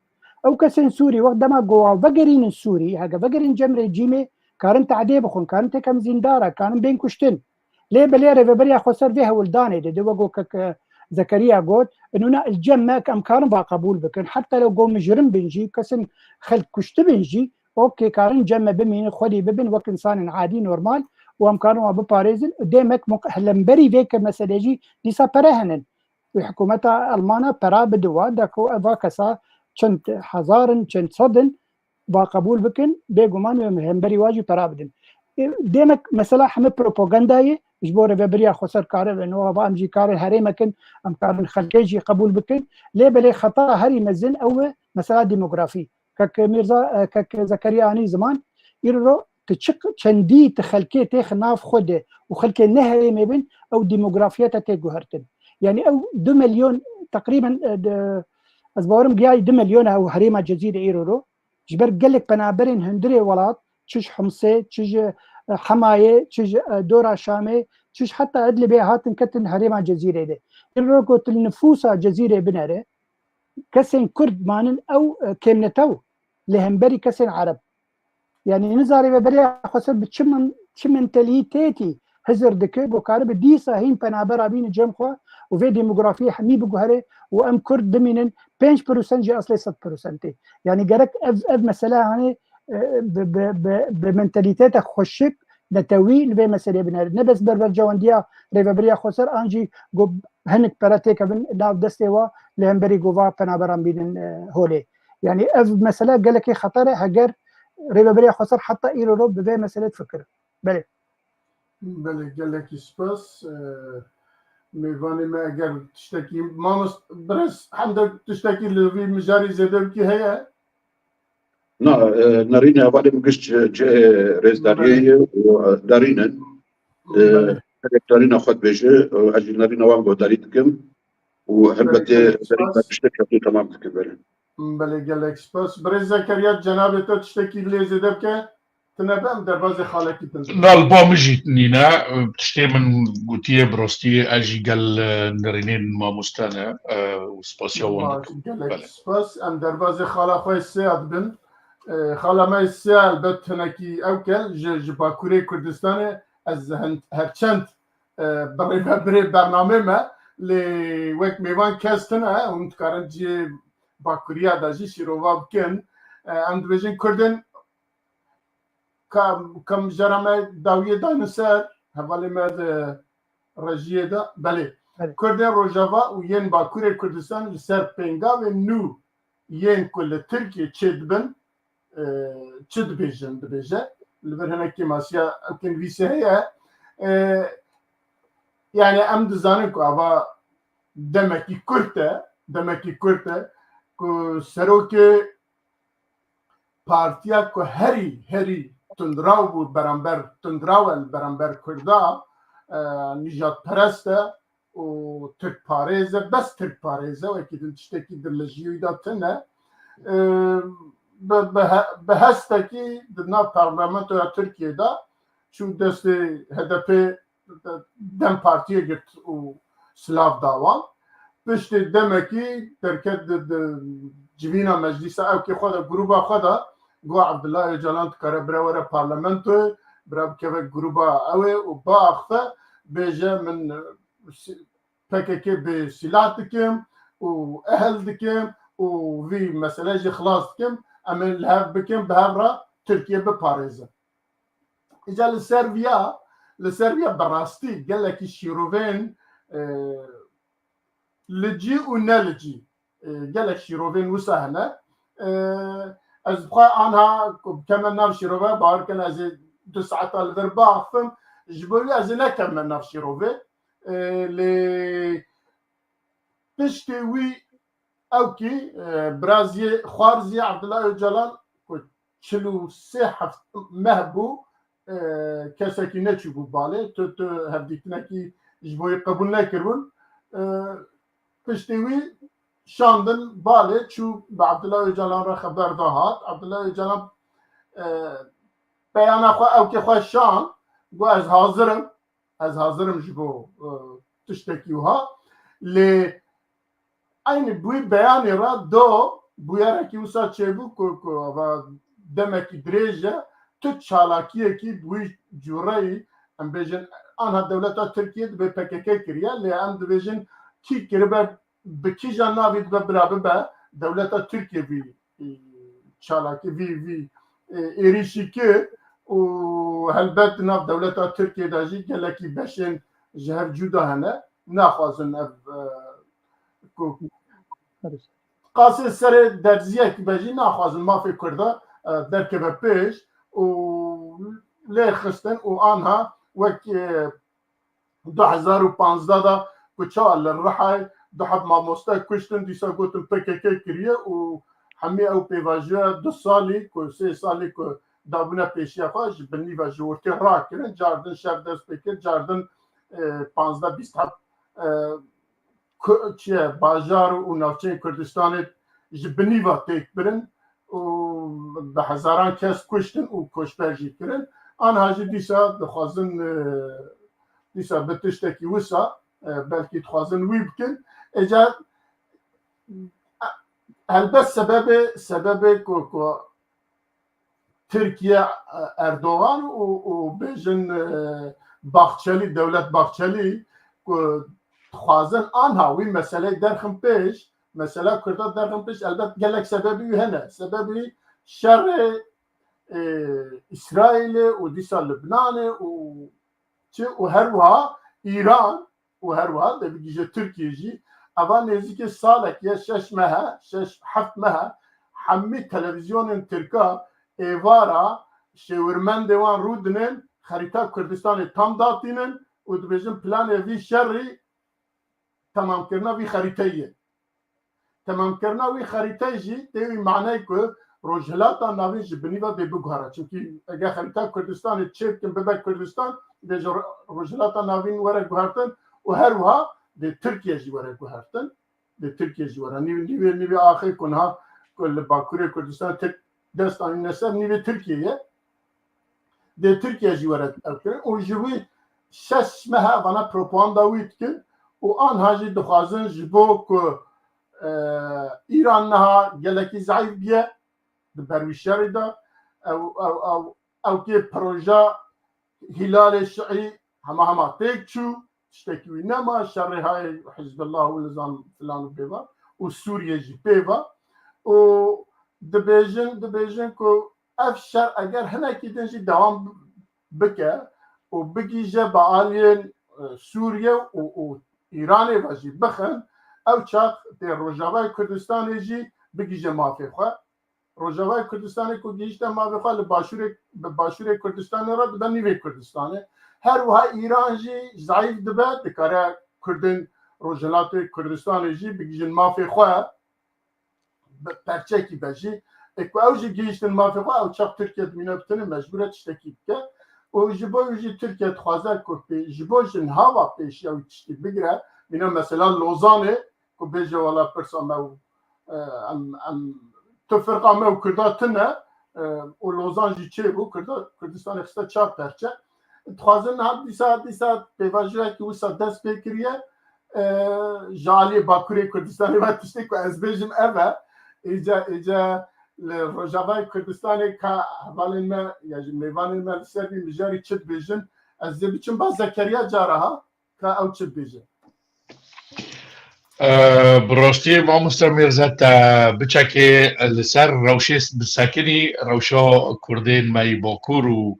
Ew kesên Sûrî, wext dema go wa vegerînin Sûrî, heke vegerîn cem rejîmê, karin tehdê bixwin, karin têkem zîndara, karin bên kuştin. Lê belê Rêveberiya Xweser vê hewldanê dide, wek go kek, e, Zekeriya got, inûna il cem me ke em karin va qebûl bikin. Heta lew go mijrim bin jî, kesên xelk kuştibin jî, okê, karin cem me bimînin, xwedî bibin wek insanên adî normal û em karin wan biparêzin. Demek muq-, hemberî vê ke meselê jî dîsa pere henin. wê hikûmeta Elmana pera bide wa, da ku eva kesa çend hezar in, çend sed in, va qebûl bikin, bêguman wê hemberî wa jî pera bidin. E, Demek mesela heme propaganda ye, ji bo rêvebiriya xweser kare ve, no va em jî karin herêmekin, em karin xelkê jî qebûl bikin. Lê belê xeta herî mezin ew e mesela demografî. Kek Mîrza, e, kek Zekeriya anî ziman, îro tu çi çendî tu xelkê têx nav xwe de û xelkê ne herêmê bin, ew demografiya te tê guhertin. Yani ew du milyon teqrîben, e, de, ez bawerim giyayî du milyon ew herêma Cezîrê îro ro. Ji ber gelek penaberên hundirê welat, çi ji Himsê, çi ji, e, Hemayê, çi ji, e, dora Şamê, çi ji heta Idlibê hatin ketin herêma Cezîrê de. Îro ku tu li nifûsa Cezîrê binere, kesên Kurd manin ew, e, kêmnetew li hemberî kesên Ereb. Yani nizarê ve beriya xweser bi çi men-, çi mentalîtetî hizir dike, ku karibe dîsa hîn penabera bîne cem xwe û vê demografiyê hemî biguhere û em Kurd bimînin pênc prosent ji eslê sed prosentê. Yani gerek ev, ev mesele hani, e, bi, bi, bi, bi mentalîteta xweşik, netewî li vê meseleyê binere. Ne bes berbercewendiya rêveberiya xweser, an jî ku hinek pere têkevin nav destê wa li hemberî gova penaberan bînin, e, holê. Yani ev mesele gelekî xeter e, heger rêveberiya xweser heta îro ro bi vê meselê difikir. Belê. Belê, gelekî spas. E, mêvanê me eger tiştekî, mamost-, birêz Hemdo, tiştekî li vî mijarî zêde bikî heye? Na, e, nerîne hevalê min giş cihê rêzdariyê ye û, e, darîn in. E, Belê. Herek darîna xwe dibêje, e, ez jî nerîna wan guhdarî dikim û helbetê Belê, gelek derî spas. Tiştek hevdû temam dikim, belê. Belê, gelek spas. Birêz Zekeriya, cenabê te tiştekî lê zêde bike? Tine be, em derbazê xalekî din. Na, li ba min jî nîne, tiştê min gotiye bi rastî, ez jî gel, e, nirînên mamoste ne, e, û spasiya wan Baş, dikim. Gelek Belê. Spas. Em derbazê xala xwe yê Sêya dibin. E, xala me yê Sêya elbet hinekî ew ke ji, ji Bakurê Kurdistanê, ez hin-, herçend, e, bi rêvebirê bernamê me, lê wek mêvan kes tune, hûn dikarin cihê Bakuriya de jî şîrova bikin. E, em dibêjin Kurdên Ka, ka mijara me dawiyê dayne ser, hevalê me di rejiyê de. Belê. Belê. Kurdên Rojava û yên Bakurê Kurdistan li ser pêngavên nû yên ku li Tirkiyê çêdibin, e, çi dibêjin, dibêje. Li vir hinek kêmasiya ew kêmnivîsê heye. E, yani em dizanin ku ava demekî kurt e, demekî kurt e ku serokê partiya ku herî, herî tundraw bû beramber, tundraw e li beramber Kurda, e, nîjadperest e û Tirkparêz e, bes Tirkparêz e, wekî din tiştekî din li jiyû de tune. E, bi, bi he-, bi hestekî di nav parlamentoya Tirkiyê de çû destê H D P, DEM Partiyê girt û silav da wan. Piştî demekî derket di, di civîna meclîsa ewkê xwe de, grûba xwe de, got Abdullah Ocalan dikare bire were parlamentoyê, bira bikeve grûba ew ê û biaxife bêje min, e, si-, P K K bi silah dikim û ehil dikim û vî mesele jî xilas dikim, em ê li hev bikin, bi hev re Tirkiye biparêzin. Îca li ser viya, li ser viya bi rastî gelekî şîrovên, e, li cî û ne li cî, e, gelek şîrovên wisa hene. E, ez bi xwe anha ku bikeme nav şîrove, bawer kin ez ê du saeta li vir biaxifim, ji bo wî ez ê nekeme nav şîrovê. E, lê piştê wî ewkî, e, biraziyê xwarziyê Abdullah Ocalan ku çil û sê heft meh bû, e, kesekî neçûbû balê. Tu, tu hevdîtinekî ji bo wî qebûl nekiribûn. E, piştê wî şandin balê, çû bi Abdullah Ocalan re xeber da hat. Abdullah Ocalan, e, beyana xwe, ewkê xwe şand, got, "Ez hazir im." Ez hazir im ji bo, e, tiştekî wiha. Lê eynî bi wî beyanê re do bûyerekî wisa çêbû ku, ku ava demekî dirêj e, tu çalakiyekî bi wî cûreyî, em bêjin, anha dewleta Tirkiye dibe P K K kiriye, lê em dibêjin kî kiribe, bi kîjan navî dibe bila bibe, dewleta Tirkiye vî, e, çalakî, vî, vî, e, êrîşî kir û helbet di nav dewleta Tirkiye de jî gelekî beşên ji hev cuda hene. Naxwazin ev, e, ku qasê serê derziyek be jî naxwazin mafê Kurda, e, derkeve pêş û lê xistin û anha wek, e, du hezar û panzdeh de ku çawa li Rihayê du heb mamoste kuştin, dîsa gotin P K K kiriye û hemî ew pêvajoya du salî ku sê salî ku dabûne pêşiya xwe ji bin nîve ji ortê rakirin, cardin şer dest pê kir, cardin, e, panzdeh bîst heb, e, ku-, çi ye, bajar û navçeyên Kurdistanê ji bin nîva têk birin û bi hezaran kes kuştin û koçber jî kirin. Anha jî dîsa dixwazin, e, dîsa bi tiştekî wisa, e, belkî dixwazin wî bikin. Êca, e, helbet sebebê, sebebê ku, ku Tirkiye, e, Erdogan û, û bêjin, e, Bahçeli, Dewlet Bahçeli ku dixwazin anha wî meseleyê derxin pêş, mesela Kurda derxin pêş, elbet gelek sebebî wî hene. Sebebî şerê, e, Îsraîlê û dîsa Libnanê û çi û her wiha Îran û her wiha de bigihîje Tirkiye jî. Eva nêzîkê salek ye, şeş meh e, şeş heft meh e, hemî televîzyonên Tirka êvara şêwirmendê wan rûdinin, xerîta Kurdistanê tam datînin û dibêjin planê vî şerî temamkirina vî xerîteyê ye. Temamkirina wî xerîteyê jî tê wî maneyê ku Rojhilata Navîn ji binî ve dê biguhere. Çimkî eger xerîta Kurdistanê çêbikin bibe Kurdistan, dê ji Ro-, Rojhilata Navîn were guhertin û her wiha dê Tirkiye jî were guhertin. Dê Tirkiye jî were. Nîv-, nîvê, nîvê axê ku niha ku li Bakurê Kurdistanê tek dest anîne ser, nîvê Tirkiye ye. Dê Tirkiye jî were ev kirin û ji wî şeş mehe vana propaganda wî dikin û anha jî dixwazin ji bo ku, e, Îran niha gelekî zeîf biye di ber wî şerî de, ew, ew, ew, ew kê proja Hîlalê Şiî hema hema têk çû, tiştekî wî nema, şerê hayê Hizbullah û nizam filan û pê ve û Sûriye jî pê ve û dibêjin, dibêjin ku ev şer eger hinekî din jî dewam bike û bigihîje bi aliyên, e, Sûriye û, û Îranê ve jî bixin, ew çax dê Rojavayê Kurdistanê jî bigihîje mafê xwe. Rojavayê Kurdistanê ku gihîşte mafê xwe li başûrê, bi başûrê Kurdistanê re dibe nîvê Kurdistanê. Her wiha Îran jî zayîf dibe, dikare Kurdên Rojhilatê Kurdistanê jî bigihîjin mafê xwe. Bi perçekî be jî. Ê ku ew jî gihîştin mafê xwe, ew çax Tirkiye dimîne bi tenê mecbûr e tiştekî bike. Û ji bo wî jî Tirkiye dixwaze ku pê-, ji bo ji niha ve pêşiya wî tiştî bigire. Mîna mesela Lozanê ku bêje wela pirsa me û, e, em, em, tu firqa me û Kurda tune, e, û Lozan jî çêbû, Kurda, Kurdistanê xiste çar perçe. Dixwazin niha dîsa, dîsa pêvajoyekî wisa dest pê kiriye, e, ji aliyê Bakurê Kurdistanê ve tiştê ku ez bêjim ev e. Îca, îca li Rojavayê Kurdistanê ka hevalên me ya jî mêvanên me li ser vî mijarî çi dibêjin, ez dê biçim ba Zekeriya cara ha, ka ew çi dibêje. E, bi rastî mamoste Mîrze te biçekê li ser rewşê disekinî, rewşa Kurdên me yî Bakur û,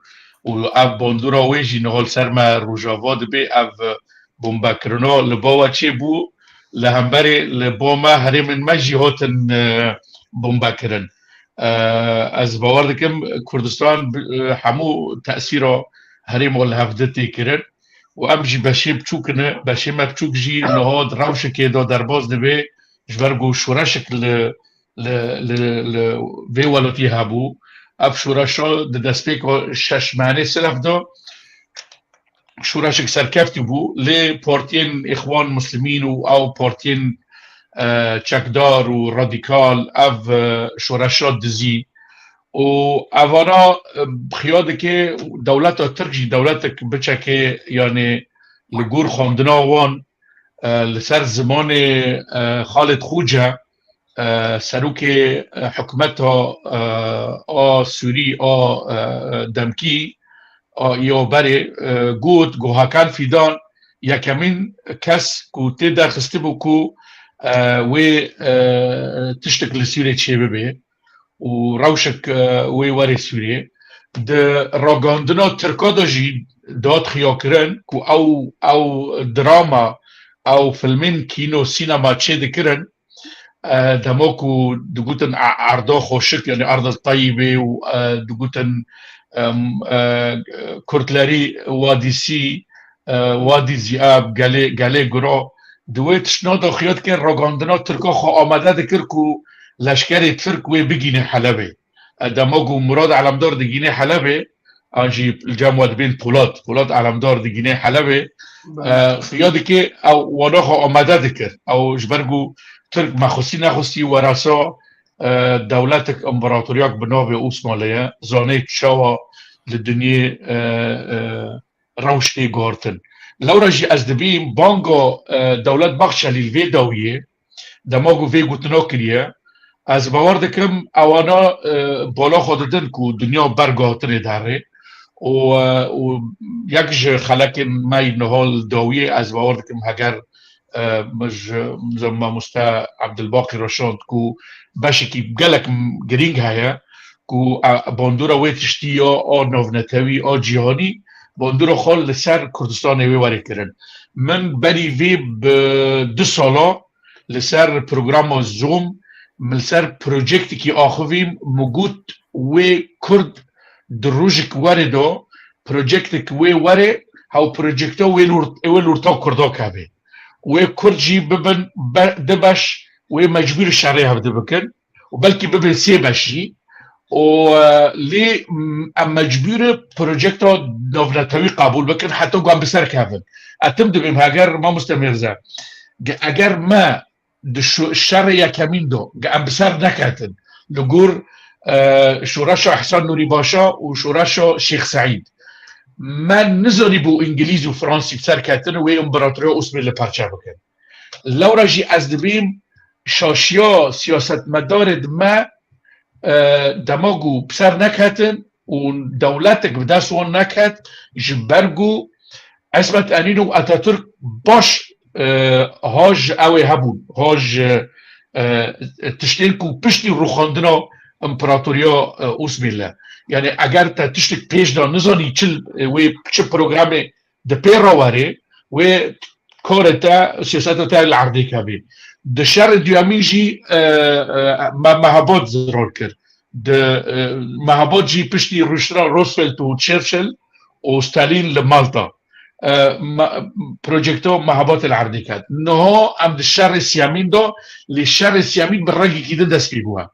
û ev bandora wê jî niha li ser me Rojava dibê, ev bombekirina li ba we çêbû, li hemberê li ba me herêmên me jî hatin, e, bombekirin. E, ez bawer dikim Kurdistan bi, e, hemû tesîra herêma li hevdî tê kirin û em jî beşê biçûk in, beşê me biçûk jî niha di rewşekê de derbas dibe, ji ber ku şoreşek li, li, li, li vê welatî hebû. Ev şoreşa di destpêka şeş mehanê silef de şoreşek serkeftî bû, lê partiyên Îxwan Muslimîn û ew partiyên, e, çekdar û radîkal ev, e, şoreşa dizî û evana, e, xiya dike dewleta Tirk jî dewletek biçekê, yanî li gor xwendina wan, e, li ser zimanê, e, Xalid Xoce, e, serokê, e, hikûmeta, e, a Sûrî, a, e, demkî, a, ya berê, e, got ku Hakan Fîdan yekemîn kes ku tê derxistibû ku, e, wê, e, tiştek li Sûriyê çêbibe û rewşek, e, wê were Sûriyê. Di ragihandina Tirka de jî dihat xiyakirin ku ew, ew drama ew filmên kîno, sînema çê dikirin, e, dema ku digotin e-, erda xweşik, yanî erda teyîbê û, e, digotin, em, e, Kurtlerî Wadîsî, e, Wadî Zîab, gelê, gelê guro, di wê tiştna de xuya dikin ragandina Tirka xwe amade dikir ku leşkerê Tirk wê bigîne Helebê. E, dema ku Murad Elemdar digîne Helebê, an jî li cem we dibên Polat, Polat Elemdar digîne Helebê, Belê. e, xuya dike ew wana xwe amade dikir. Ew ji ber ku Tirk mexusî nexusî weresa, e, dewletek împaratoriyak bi navê Osmanlê ye, zanê çawa li dinyê, e, e, rewş tê guhartin. Lewra jî ez dibîm banga, e, Dewlet Bahçelî li vê dawiyê, dema ku vê gotina kiriye, ez bawer dikim ewana, e, bala xwe didin ku dinya ber guhatinê derê û, e, û yek ji xelekên me yî niha li dawiyê ez bawer dikim heger, e, min ji, ji mamoste Ebdilbaqî re şand ku beşekî gelek girîng heye ku, e, bandora wê tiştî ya a navnetewî, a cîhanî, bandora xwe li ser Kurdistanê wê were kirin. Min berî vê bi du sala li ser programa Zoom, min li ser projektekî axivîm, min got wê Kurd di rojek were de projektek wê were, hew projekta wê lor-, wê lorta Kurda keve. Wê Kurd jî bibin be-, du beş, wê mecbûr şerê hevdi bikin û belkî bibin sê beş jî. û, e, lê, m, em mecbûr e projekta navnetewî qebûl bikin, heta ku em bi ser kevin. Ez tim dibêm, heger mamoste Mirze, ge-, eger me di şu-, şerê yekemîn de, ge em bi ser neketin, li gor, e, şoreşa Ehsan Nûrî Paşa û şoreşa Şêx Seîd, me nizanîbû Îngilîz û Fransî bi ser ketin û wê împaratoriya Osmanlî li parçe bikin. Lewra jî ez dibêm şaşiya siyasetmedarê di me, e, dema ku bi ser neketin û dewletek bi dest wan neket, ji ber ku Esmet Enîn û Atatürk baş, e, ha ji ew ê hebûn, ha ji, e, tiştên ku piştî rûxandina împaratoriya, e, Osmanlî. Yani eger te tiştek pêş de nizanî çi, e, wê çi programê di pê re werê, wê karê te, siyaseta te li erdê kevê. Di şerê duyemîn jî, e, e, me, Mehabad zirar kir. Di, e, Mehabad jî piştî rûştina Roosevelt û Churchill û Stalin li Malta, e, me, projekto Mehabad li erdê ket. Niha em di şerê siyemîn de, lê şerê siyemîn bi rengekî din dest pê bûye.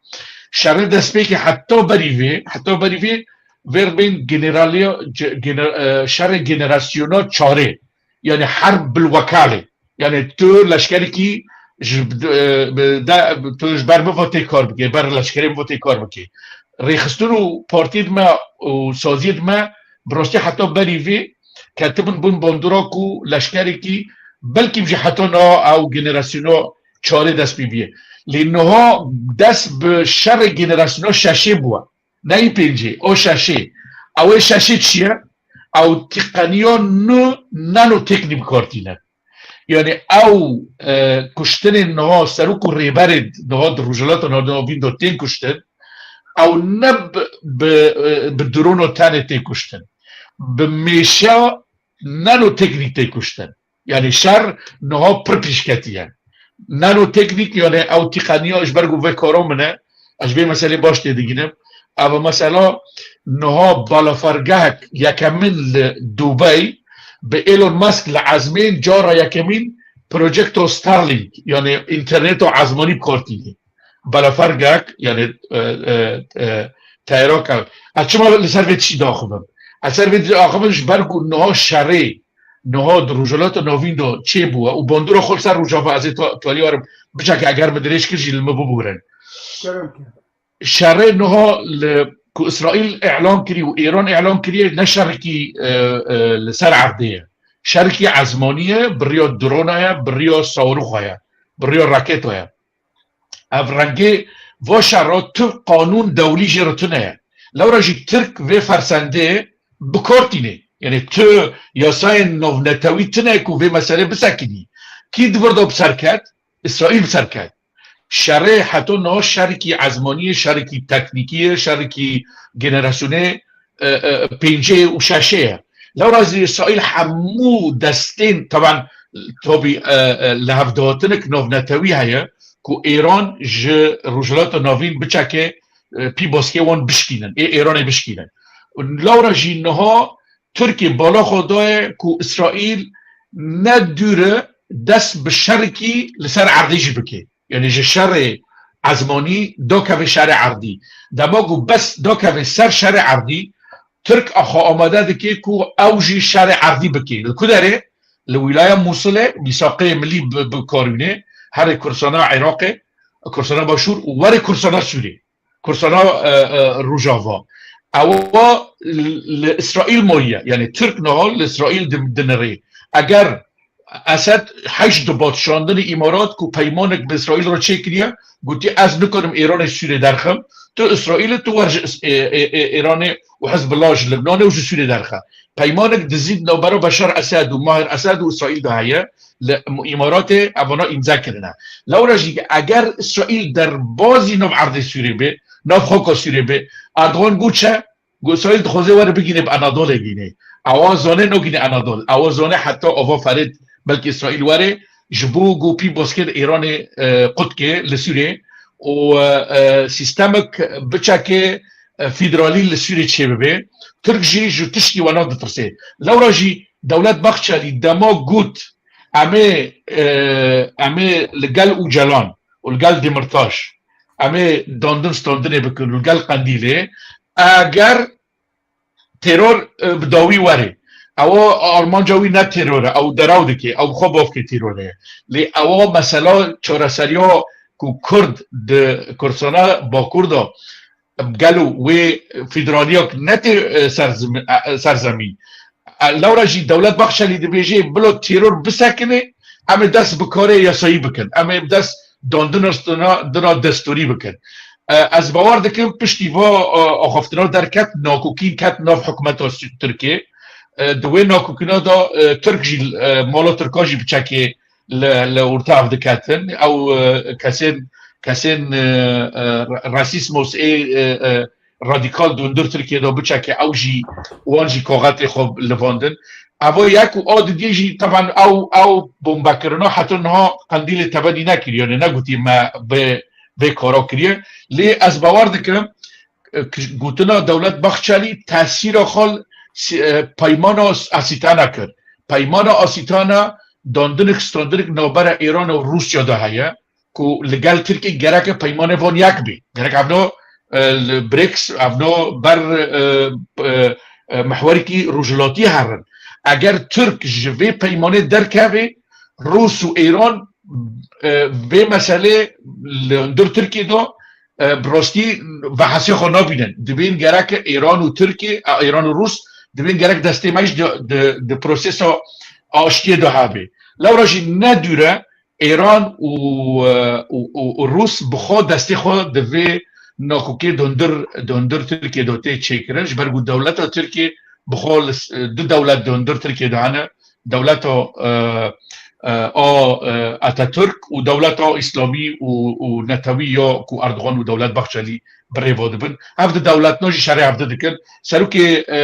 Şerê destpêkê heta berî vê, heta berî vê, vê re bên generaliya, ce-, gener-, e, şerê generasyona çarê, yani herb bilwekalê. Yani tu leşkerekî ji, e, bi-, de, tu ji ber min ve tê kar bikê, ber leşkerê min ve tê kar bikê. Rêxistin û partiyê di me û saziyê di me bi rastî heta berî vê ketibin bûn bandora ku leşkerekî belkî jî heta niha ew generasyona çarê dest pê bûye. Lê niha dest bi şerê generasyona şeşê bûye. Neyê pêncê, o şeşê. Ew ê şeşê çi ye? Ew tîqeniya nû nanoteknîk bi kar tîne. Yani ew, e, kuştinên niha serok û rêberê niha di Rojhilata Navîn de tên kuştin, ew ne bi, bi, e, bi drono tenê tê kuştin. Bi mêşa nanoteknîk tê kuştin. Yani şer niha pir pêşketî ye. Nanoteknîk, yani ew tîqeniya ji ber ku vê kara min e, ez ji vê meselê baş têdigînim. Ev mesela niha balafirgehek yekemin li Dubey bi Elon Musk li ezmên cara yekemin projekto Starlink, yani înterneto ezmanî bi kar tînê. Balafirgehek, yani, e, e, e, teyarek. Ez çima li ser vê tiştî diaxivim? Ez ser vê diaxivim ji ber ku niha şerê niha di Rojhilata Navîn de çêbûye û bandora xwe li ser Rojava, ez ê ta-, talî warim, biçake eger min dirêj kir jî li min biborin. Kerem ke. Şerê niha li, ku Îsraîl îlan kirî û Îran îlan kiriye, ne şerekî, e, e, li ser erdê ye. Şerekî ezmanî ye, bi riya drona ye, bi riya saruxa ye, bi riya raketa ye. Ev rengê va şera tu qanûn dewlî jê re tune ye. Lewra jî Tirk vê fersendê bi kar tîne. Yani tu yasayên navnetewî tune ku vê meselê bisekinî. Kî di vir de bi ser ket? Îsraîl bi ser ket. Şerê heta niha şerekî ezmanî ye, şerekî teknîkî ye, şerekî generasyonê, e, e, pêncê û şeşê ye. Lewra jî Îsraîl hemû destên, taban, Tabî, e, e, lihevdihatinek navnetewî heye ku Îran ji Rojhilata Navîn biçeke, e, pîbaskê wan bişkînin, ê Îranê bişkînin. Lawra jî niha Tirkiye bala xwe daye ku Îsraîl ne dûr e dest bi şerekî li ser erdê jî bike. Yanî ji şerê ezmanî dakeve şerê erdî. Dema ku bes dakeve ser şerê erdî, Tirk xwe amade dike ku ew jî şerê erdî bike. Li ku derê? Li wîlaya Mûsilê, mîsaqê milî bi, bi kar wîne, herê Kurdistana Iraqê, Kurdistana Başûr û werê Kurdistana Sûrê. Kurdistana, e, e, Rojava. Ewa li, li Îsraîl mayiye. Yanî Tirk niha li Îsraîl di-, dinirê. Eger Esed heşt dibat şandinê Îmarat ku peymanek bi Îsraîl re çêkiriye, gotiye, ez nikarim Îranê Sûrê derxim. Tu Îsraîl î, tu wer ji Îs-, e, e, e, Îranê û Hizbullah ji Libnanê û ji Sûrê derxe. Peymanek dizî di navbera Beşar Esed û Mahir Esed û Îsraîl de heye. Li Îmaratê evana îmze kirine. Lewra jî eger Îsraîl derbazî nav erdê Sûrê be, nav xaka Sûrê be, Erdogan got çi? Got, Îsraîl dixwaze were bigîne bi Anadolê gîne. Ewa zane nagîne Anadol. Ewa zane heta ava Ferêt belkî Îsraîl were, ji bo ku pî baskê li Îranê, e, qut ke li Sûrê û, e, e, sîstemek biçeke, e, federalî li Sûrê çêbibe. Tirk jî ji tiştî wena ditirse. Lewra jî Dewlet Bahçelî dema got, em ê, e, em ê li gel Ocalan û li gel Demirtaş, em ê dandin standinê bikin û li gel Qendîlê, eger teror, e, bi dawî were. Ewa armanca wî ne teror e, ew deraw dike, ew xwe bavkê terorê ye. Lê ewa mesela çareseriya ku Kurd di Kurdistana Bakur de gelo wê federaliyak nete, e, serzemi-, e, serzemî. E, lewra jî Dewlet Bahçelî dibêje, bila teror bisekine, em ê dest bi karê yasayî bikin. Em ê dest dandina dina destûrî bikin. E, ez bawer dikim piştî va, e, axaftina derket, nakokî ket nav hikûmeta Sü-, Tirkê. E, di wê nakokîna de, e, Tirk jî, e, mala Tirka jî biçekê li, li orta ev diketin. Ew, e, kesên, kesên, e, e, ra-, rasîsmos ê, e, e, radîkal di hundir Tirkiyê de biçeke ew jî, wan jî kaxetê xwe livandin. Eva yek û a didiyê jî, teban ew, ew bombekirina heta niha Qendîlê tebenî nekiriye, yanî negotî me vê, vê kara kiriye. Lê ez bawer dikim, e, ki-, gotina Dewlet Bahçelî tesîra xwe li si-, e, peymana Asîtana kir. Peymana Asîtana dandinik, standinik navbera Îran û Rûsya de heye. Ku li gel Tirkiyê gereke peymanê van yek bê. Gerek evno, e, li briks, evno ber, e, e, e, mihwerekî rojhilatî herin. Eger Tirk ji vê peymanê derkeve, Rûs û Îran, e, vê meselê li hundir Tirkiyê de, e, bi rastî vehesê xwe nabînin. Dibên gereke Îran û Tirkiyê, e, Îran û Rûs, dibên gerek destê me jî di, di, di prosesa aştiyê de hebe. Lewra jî ne dûr e, Îran û, û, û, û Rûs bi xwe destê xwe di vê nakokê di hundir, di hundir Tirkiyê de tê çêkirin, ji ber ku dewleta Tirkiyê bi xwe li s-, du dewlet di hundir Tirkiyê de hene, dewleta, e, e, a, e, Atatürk û dewleta Îslamî û, û netewî ya ku Erdogan û Dewlet Bahçelî bi rê ve dibin. Ev du dewletna jî şerê hevdi dikin. Serokê, e,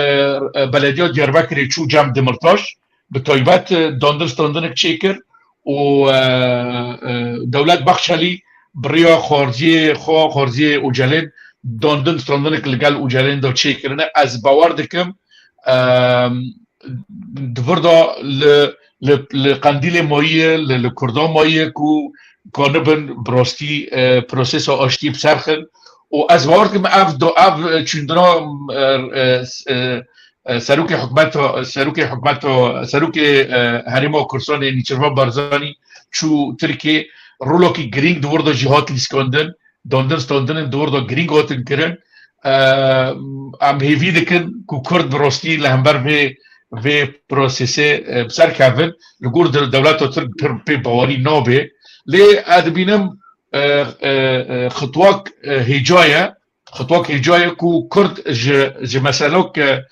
e, belediya Diyarbekirê çû cem Demirtaş, bi taybet, e, dandin standinek çêkir û, e, e, Dewlet Bahçelî bi riya xwarziyê xwe, xwarziyê Ocelên, dandin standinek li gel Ocelên de çêkirine. Ez bawer dikim, e, di vir de li, li, li Qendîlê mayiye, li, li Kurda mayiye ku kanibin bi rastî, e, prosesa aştiyê bi ser xin. Û ez bawer dikim ev do-, ev çûndina, e, e, e, e, serokê hikûmeta, serokê hikûmeta, serokê, e, Herêma Kurdistanê Nêçîrvan Barzanî çû Tirkiyê, rolekî girîng di wir de jî hat lîskandin, dandin standinên di wir de girîng hatin kirin. E, em hêvî dikin ku Kurd bi rastî li hember vê, vê prosesê, e, bi ser kevin, li gor de-, dewleta Tirk pir pê bawerî nabe. Lê ez dibînim, e, e, e, xitwak, e, hêca ye. Xitwak hêca ye ku Kurd ji, ji meselok, e,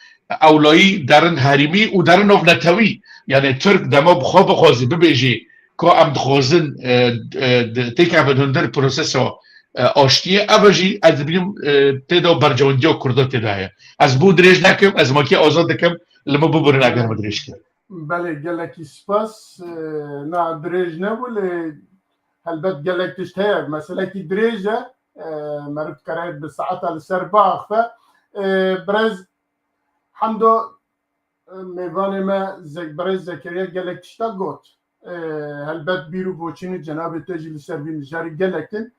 ewlayî derin herêmî û derin navnetewî. Yanî Tirk dema bi xwe bixwaze bibêje ku em dixwazin, e, e, di-, têkevin hundir prosesa, e, aştiyê, ev jî ez dibînim, e, tê de berjewendiya Kurda tê de heye. Ez bo dirêj nekim, ez makî azad dikim, li min bibirin eger min dirêj kir. Belê, gelekî spas. E, na dirêj nebû, lê helbet gelek tişt heye. Meselekî dirêj e. E, meriv dikare bi saeta li ser biaxive. E, birêz Hemdo, e, mêvanê me Zek-, birêz Zekeriya gelek tişta got. E, helbet bîr û boçînê cenabê te jî li ser vî mijarî gelek in.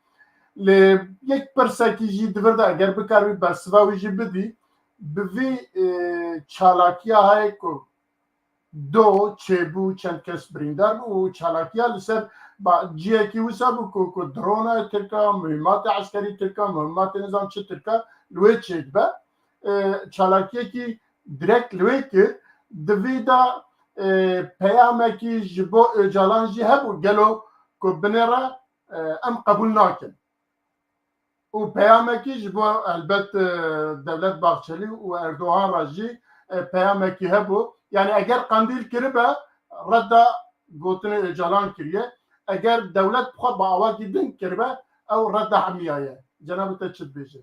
Lê yek pirsekî jî di vir de eger bikaribî bersiva wî jî bidî, bi vî, e, çalakiya heye ku do çêbû, çend kes birîndar bû û çalakiya li ser ba-, cihekî wisa bû ku, ku drona Tirka, muhîmatê eskerî Tirka, muhîmatê nizam çi Tirka li wê çêdibe. E, çalakiyekî direkt li wê kir. Di vî de, e, peyamekî ji bo Ocalan jî hebû. Gelo ku binêre, e, em qebûl nakin. Û peyamekî ji bo helbet, e, Dewlet Bahçelî û Erdogan re jî, e, peyamekî hebû. Yani eger Qandîl kiribe, redda gotinê Ocalan kiriye. Eger dewlet bi xwe bi awakî din kiribe, ew redda hemiya ye. Cenabê te çi dibêje?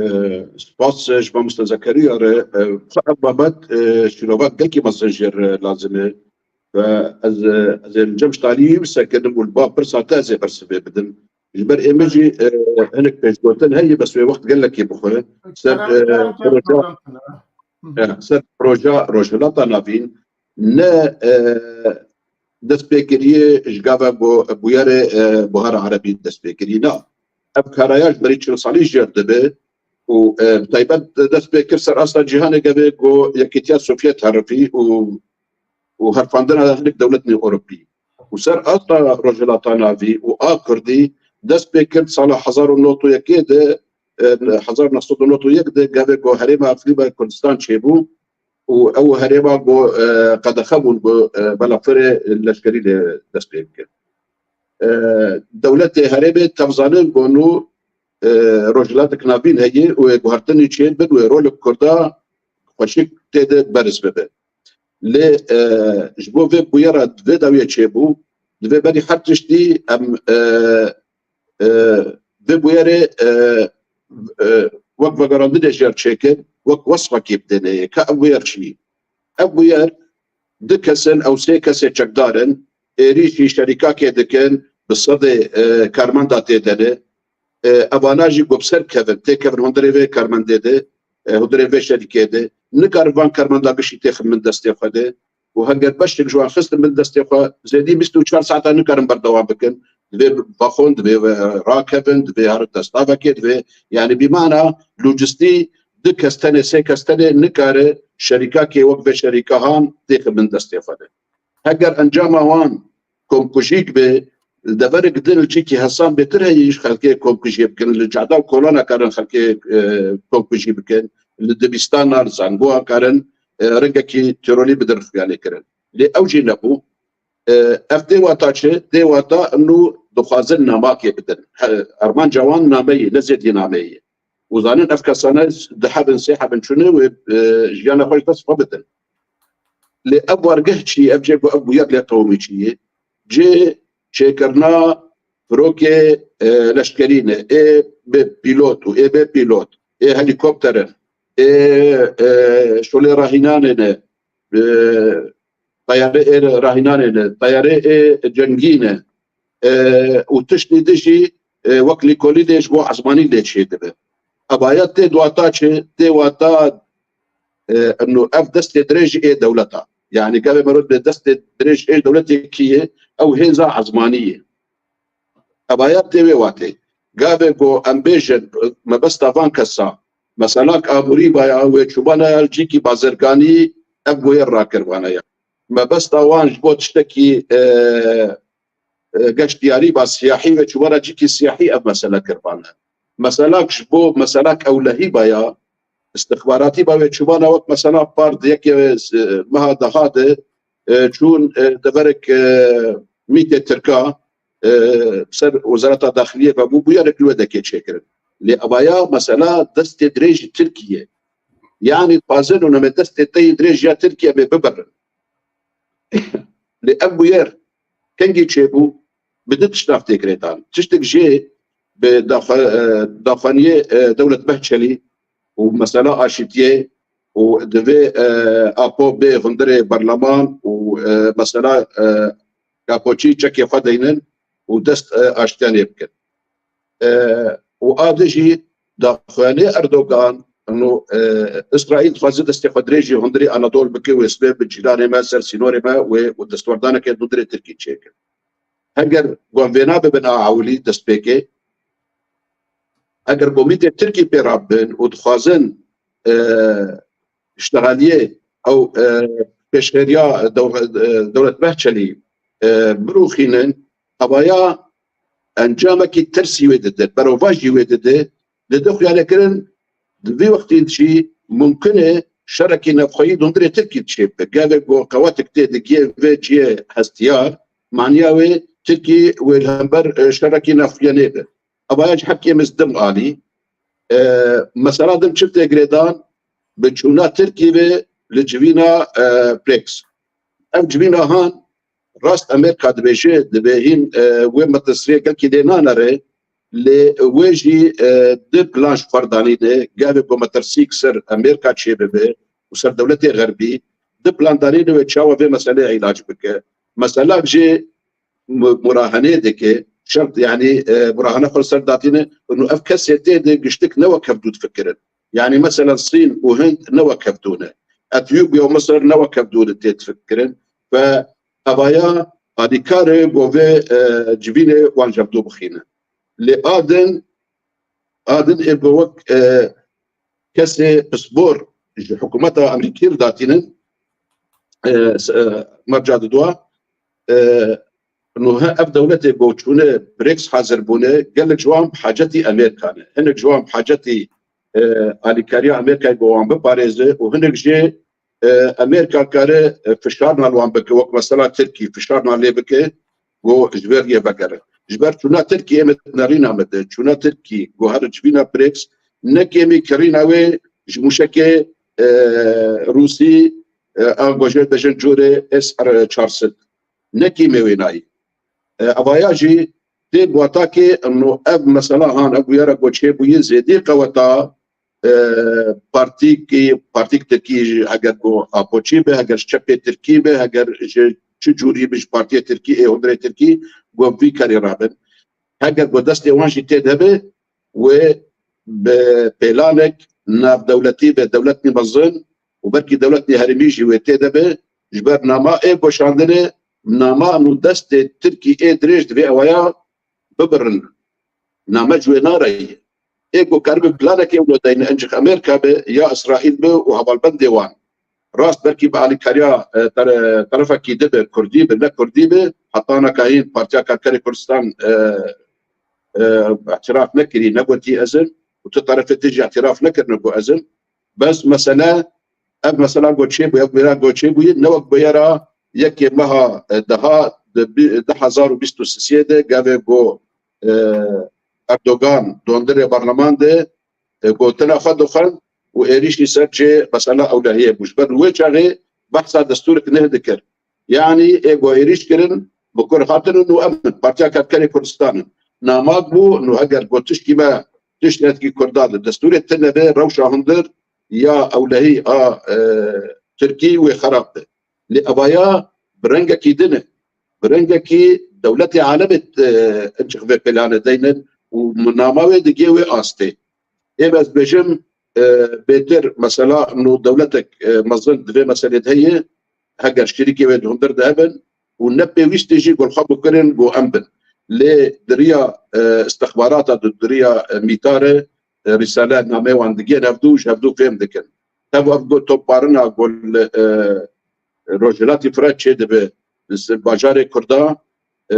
E, spas, e, ji mamoste Zekeriya re, e, xwe ev babet, e, şîrova gelkî mezin jê re lazim e. Ve ez, e, ez ê li cem ji talî wî bisekinim û li ba pirsa te ez ê bersivê bidim. Ji ber ême jî, e, hinek pêşgotin heye, bes wê wext gelekî bixwe. Ser, e, proje, e, ser proja Rojhilata Navîn ne, e, dest pê kiriye ji gava ku bûyerê, e, Buhara Erebî dest pê kiriye. Na, ev karaya ji berî çil salî jêr dibe û, e, bi taybet dest pê kir ser asta cîhanê gavê ku Yekîtiya Sovyet herifî û, û herifandina hinek dewletên Ewropî. Û ser asta Rojhilata Navî û a Kurdî dest pê kir sala hezar û neh sed û yekê de, e, hezar neh sed û nod û yek de gavê ku herêma Efrîna Kurdistan çêbû, û ew herêma ku, e, qedexe bûn ku, e, balafirê leşkerî lê dest pê bike. E, dewletê herêmê tev zanin ku nû, e, Rojhilatek Navîn heye û ê guhertinî çê bin û ê rolek Kurda xweşik tê de beriz bibe. Lê, e, ji bo vê bûyera vê dawiyê çêbû, divê berî her tiştî em, e, e, vê bûyerê, e, e, wek vegerandinê jêr çêkin, wek wesfekî bidêne yê. Ka ev bûyer çi ye? Ev bûyer du kes in, ew sê kesê çekdar in, êrîşî şerîkakê dikin, bi sedê, e, karmenda tê de ne. E, evana jî ku bi ser kevin, tê kevin hundirê vê karmendê de, e, hundirê vê şerîkê de. Nikarin van karmenda giştî têxin bin destê xwe de. Û heger beşek ji wan xistin bin destê xwe, zêdî bîst û çar saeta nikarin berdewam bikin. Divê vexwin, divê, e, rakevin, divê herin destavekê, divê, yani bîmana lojistî du kes tenê, sê kes tenê nikare şerîkakê wek vê şerîka han têxin bin destê xwe de. Heger encama wan komkujîk be, li deverek din li cîkî hesan bêtir heye ji xelkê komkujiyê bikin. Li cehda û kolana karin xelkê, e, komkujî bikin. Li dibistana, li zangoa karin, e, rengekî terorî bidin xuya lê kirin. Lê ew jî nebû. E, ev dê wata çi? Dê wata nû dixwazin namakê bidin. He, armanca wan name ye, ne zêdî name ye. Û zanin ev kesane du hebin, sê hebin çûne wê, e, jiyana xwe ji dest xwe bidin. Lê ev wargeh çi ye? Ev cê ku ev bûyer lê qewimî çi ye? Cê çêkirina firokê, e, leşkerî ne. Ê bi pîlot û ê bê pîlot. Ê helîkopter in. Ê, e, şolê rahînanê ne. E, teyare ê rahînanê ne. Teyare ê cengî ne. E, û tiştî di jî, e, wek lîkolînê ji bo ezmanî lê çêdibe. Evaya tê wata çi? Tê wata, e, eno ev destê dirêj ê dewleta. Yani gavê meriv dê destê dirêj ê dewletê kî ye? Ew hêza ezmanî ye. Evaya tê wê watê. Gavê ku em bêjin, mebesta van kesa, meselak aborî baya, wê çûbana ya li cîkî bazirganî, ev bûyer rakirvana ya. Mebesta wan ji bo tiştekî, e, e, geştiyarî ba siyahî ve çûbana cîkî siyahî ev mesele kirvane. Meselak ji bo meselak ewlehî baya, istixbaratî ba wê çûbana wek mesela par di yekê, e, meha deha de, e, çûn, e, deverek, e, mîtê Tirka, e, ser Wezareta Daxiliyê ve bû, bûyerek li wê dekê çêkirin. Lê evaya mesela destê dirêj ji Tirkiye. Yani dixwazin û nemê destê te yê dirêj ya Tirkiye bê bibirin. Lê ev bûyer kengî çêbû, bi du tişt nav tê girêdan. Tiştek jê bi daxwe-, e, daxuyaniyê, e, Dewlet Bahçelî û mesela aşîtiyê, û divê, e, Apo bê hundirê berleman û, e, mesela, e, Apoçî çekê xwe deynin û dest, e, aştiyanê bikin. E, û a di jî daxuyanê Erdogan, û, e, Îsraîl dixwaze destê xwe dirêjî hundirê Anadol bike, wê sibê bi cîranê me ser sînorê me wê û destwerdaneke hundirê Tirkî çêkin. Heger wan vêna bibin a ewilî destpêkê, eger komîtê Tirkî pê rabin û dixwazin, e, ştehaliyê ew, e, pêşxêriya dew-, e, Dewlet Bahçelî, e, birûxînin, hevaya encamekî tirsî wê dide, berovajî wê dide, dide xuyanê kirin, di vî wextî de jî mumkin e şerekî navxweyî di hundirê Tirkî çêbibe. Gavê ku qewetek tê digihê vê cihê hestiyar, maniya wê Tirkî wê li hember, e, şerekî navxweyî nêbe. Evaya ji hepkê min dim alî. E, mesela dim çi tê girêdan bi çûna Tirkî ve li civîna, e, BRICS. Ev civîna han rast Amerka dibêje, dibê hîn, e, wê metirsiyê gelkî lê nanere, lê wê jî, e, di plan ji xwe danîne, gavê ku metirsîk ser Amerka çêbibe û ser dewletê xerbî, di plan danîne wê çawa vê meseleyê îlac bike. Mesela jê mu-, murahenê dike, şert, yanî, e, murahene xwe li ser datîne, û ev kesê tê de giştik ne wek hevdû difikirin. Yanî, mesela Sîn û Hind ne wek hevdû ne. Etiyopya û Misir ne wek hevdû ne tê difikirin. Ve evaya alîkar e, govê, e, civînê wan ji hevdû bixîne. Lê a din, a din ê bi wek, e, kesê pispor ji hikûmeta Amerîkî li datînin, e, s-, e, merca didwa, e, nuhe ev dewletê ku çûne BRICS hazir bûne, gelek ji wan bi hacetî Amerîka ne. Hinek ji wan bi hacetî, e, alîkariya Amerîkayê ku wan biparêze û hinek jî, e, Amerîka kare, e, fişarna li wan bike, wek mesela Tirkî fişarna lê bike, ku ji ber yê vegerin. Ji ber çûna Tirkî ê me nerîna me de, çûna Tirkî ku her civîna BRICS, ne kêmî kirîna wê ji mûşekê, e, Rûsî, e, ango jê dibêjin corê S R çar sed. Ne kêmê wê nayî. E, evaya jî tê guhatakê, no ev mesela han, ev bûyera ku çêbûyî zêdî qeweta, e, partîkî, partîk Tirkî jî, heger ku Apoçî be, heger ji çepê Tirkî be, heger ji çi cûrî be, ji partiyê Tirkî, ê hundirê Tirkî, ku vî kerê rabin. Heger ku destê wan jî tê de be, wê bi pêlanek navdewletî be, dewletî mezin û belkî dewletî herêmî jî wê tê de be, ji ber nama ê goşandinê, nama nû destê Tirkî ê dirêj divê ewaya bibirin. Name ji wê nareyî. Ê ku karibe planekê wilo deyne, encik Amerîka be ya Îsraîl be û hevalbendê wan. Rast belkî bi alîkariya, e, tere-, terefekî dibe, Kurdî be, ne Kurdî be, heta naka hîn Partiya Karkerê Kurdistan, e, e, îtiraf nekirî, negotî ez im, û tu terefê te jî îtiraf nekirine ku ez im. Bes mesele, ev mesela ku çêbûye, ev wêra ku çêbûye, ne wek bûyera yekê meha, e, deha di bi-, du hezar û bîst û sisê de gavê ku, e, Erdogan di hundirê berleman de, e, gotina xwe dixwend û êrîşî ser cê mesela ewlehiyê bû. Ji ber wê çaxê behsa destûrek neh dikir. Yanî ê ku êrîş kirin, bi kur hatin û em in, Partiya Karkerê Kurdistan in. Namak bû, nû heger ku tişkî me, tiştekî Kurdan li destûrê tune be, rewşa hundir ya ewlehî a, e, Tirkî wê xerab be. Lê evaya bi rengekî din e. Bi rengekî dewletê alemê, e, encik vê pêlane deynin û nama wê digê wê astê. Ê ez bêjim, e, bêtir mesela nû dewletek, e, mezin di vê meselê de heye, heger şirîkê wê di hundir de hebin û ne pêwîst e jî ku li xwe bikirin ku em bin. Lê di riya, e, istixbarata, di, di riya, e, mîtare, e, rîsale namê wan digê hevdû, ji hevdû fêm dikin. Tev ev ku topbarina ku li, e, Rojhilatî Firat çêdibe, li bajarê Kurda, e,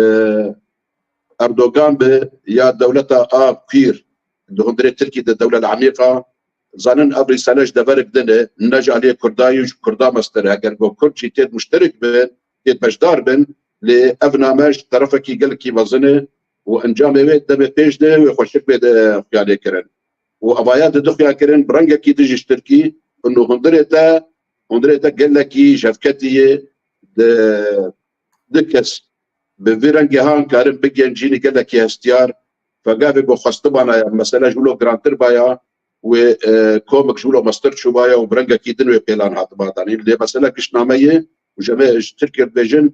Erdogan be ya dewleta a kûr, di hundirê Tirkî de dewle li Emîqa, zanin ev rîsale ji deverek din e, ne ji aliyê Kurda ye, ji Kurda mestir e. Heger ku Kurd jî têd muşterek bin, têd beşdar bin, lê ev name ji terefekî gelekî mezin e û encamê wê demê pêş de wê xweşik bê de xuya lê kirin. Û evaya di du xuya kirin, bi rengekî dijî ji Tirkî, û hundirê te, hundirê te gelekî jevketî ye, di, di kes bi vî rengê han karin bigên cînî gelekî hestiyar, fegavê ku xwestibana ya, mesele ji wilo girantir baya, wê, e, komik ji wilo mestir çûbaye û bi rengekî din wê pêlan hatiba danîn. Lê mesela giştname ye û ji me ji Tirkiye dibêjin,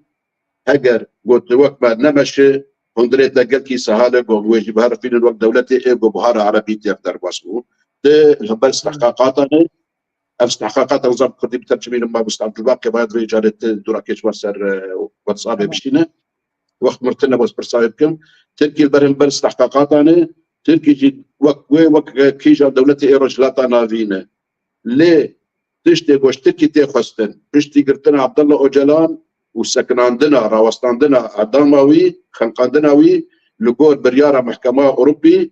heger got wek me nemeşi, hundirê te gelkî sehale, got wê jî bi herifînin wek dewletê ê, got buhara erebî têr derbas bû. Di li ber istihqaqatan e, ev istihqaqat ew zaf kurdî bitercimînin, ma Gustan Dulbak ke bayad vê carê ti dûra kêçma ser, e, WhatsAppê bişîne. Wext mir tine bes pirsa wê bikim. Tirkî li ber hin ber istihqaqatan e, Tirkî jî wek wê, wek, e, kîjan dewletê ê Rojhilata Navîn e. Lê tiştê ku ji Tirkî tê xwestin, piştî girtina Abdullah Ocalan û sekinandina, rawestandina edama wî, xeniqandina wî li gor biryara Mehkema Ewropî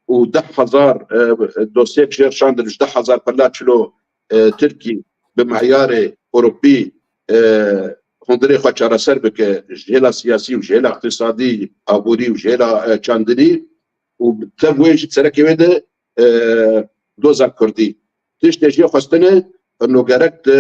û deh hezar, e, dosyek jê şandin ji deh hezar pela çilo, e, Tirkî bi meyarê Ewropî, e, hundirê xwe çareser bike ji hêla siyasî û ji hêla iqtisadî, aborî û ji hêla, e, çandinî û tev wê jî serekê wê de, e, doza Kurdî. Tiştê jê xwestine, no gerek tu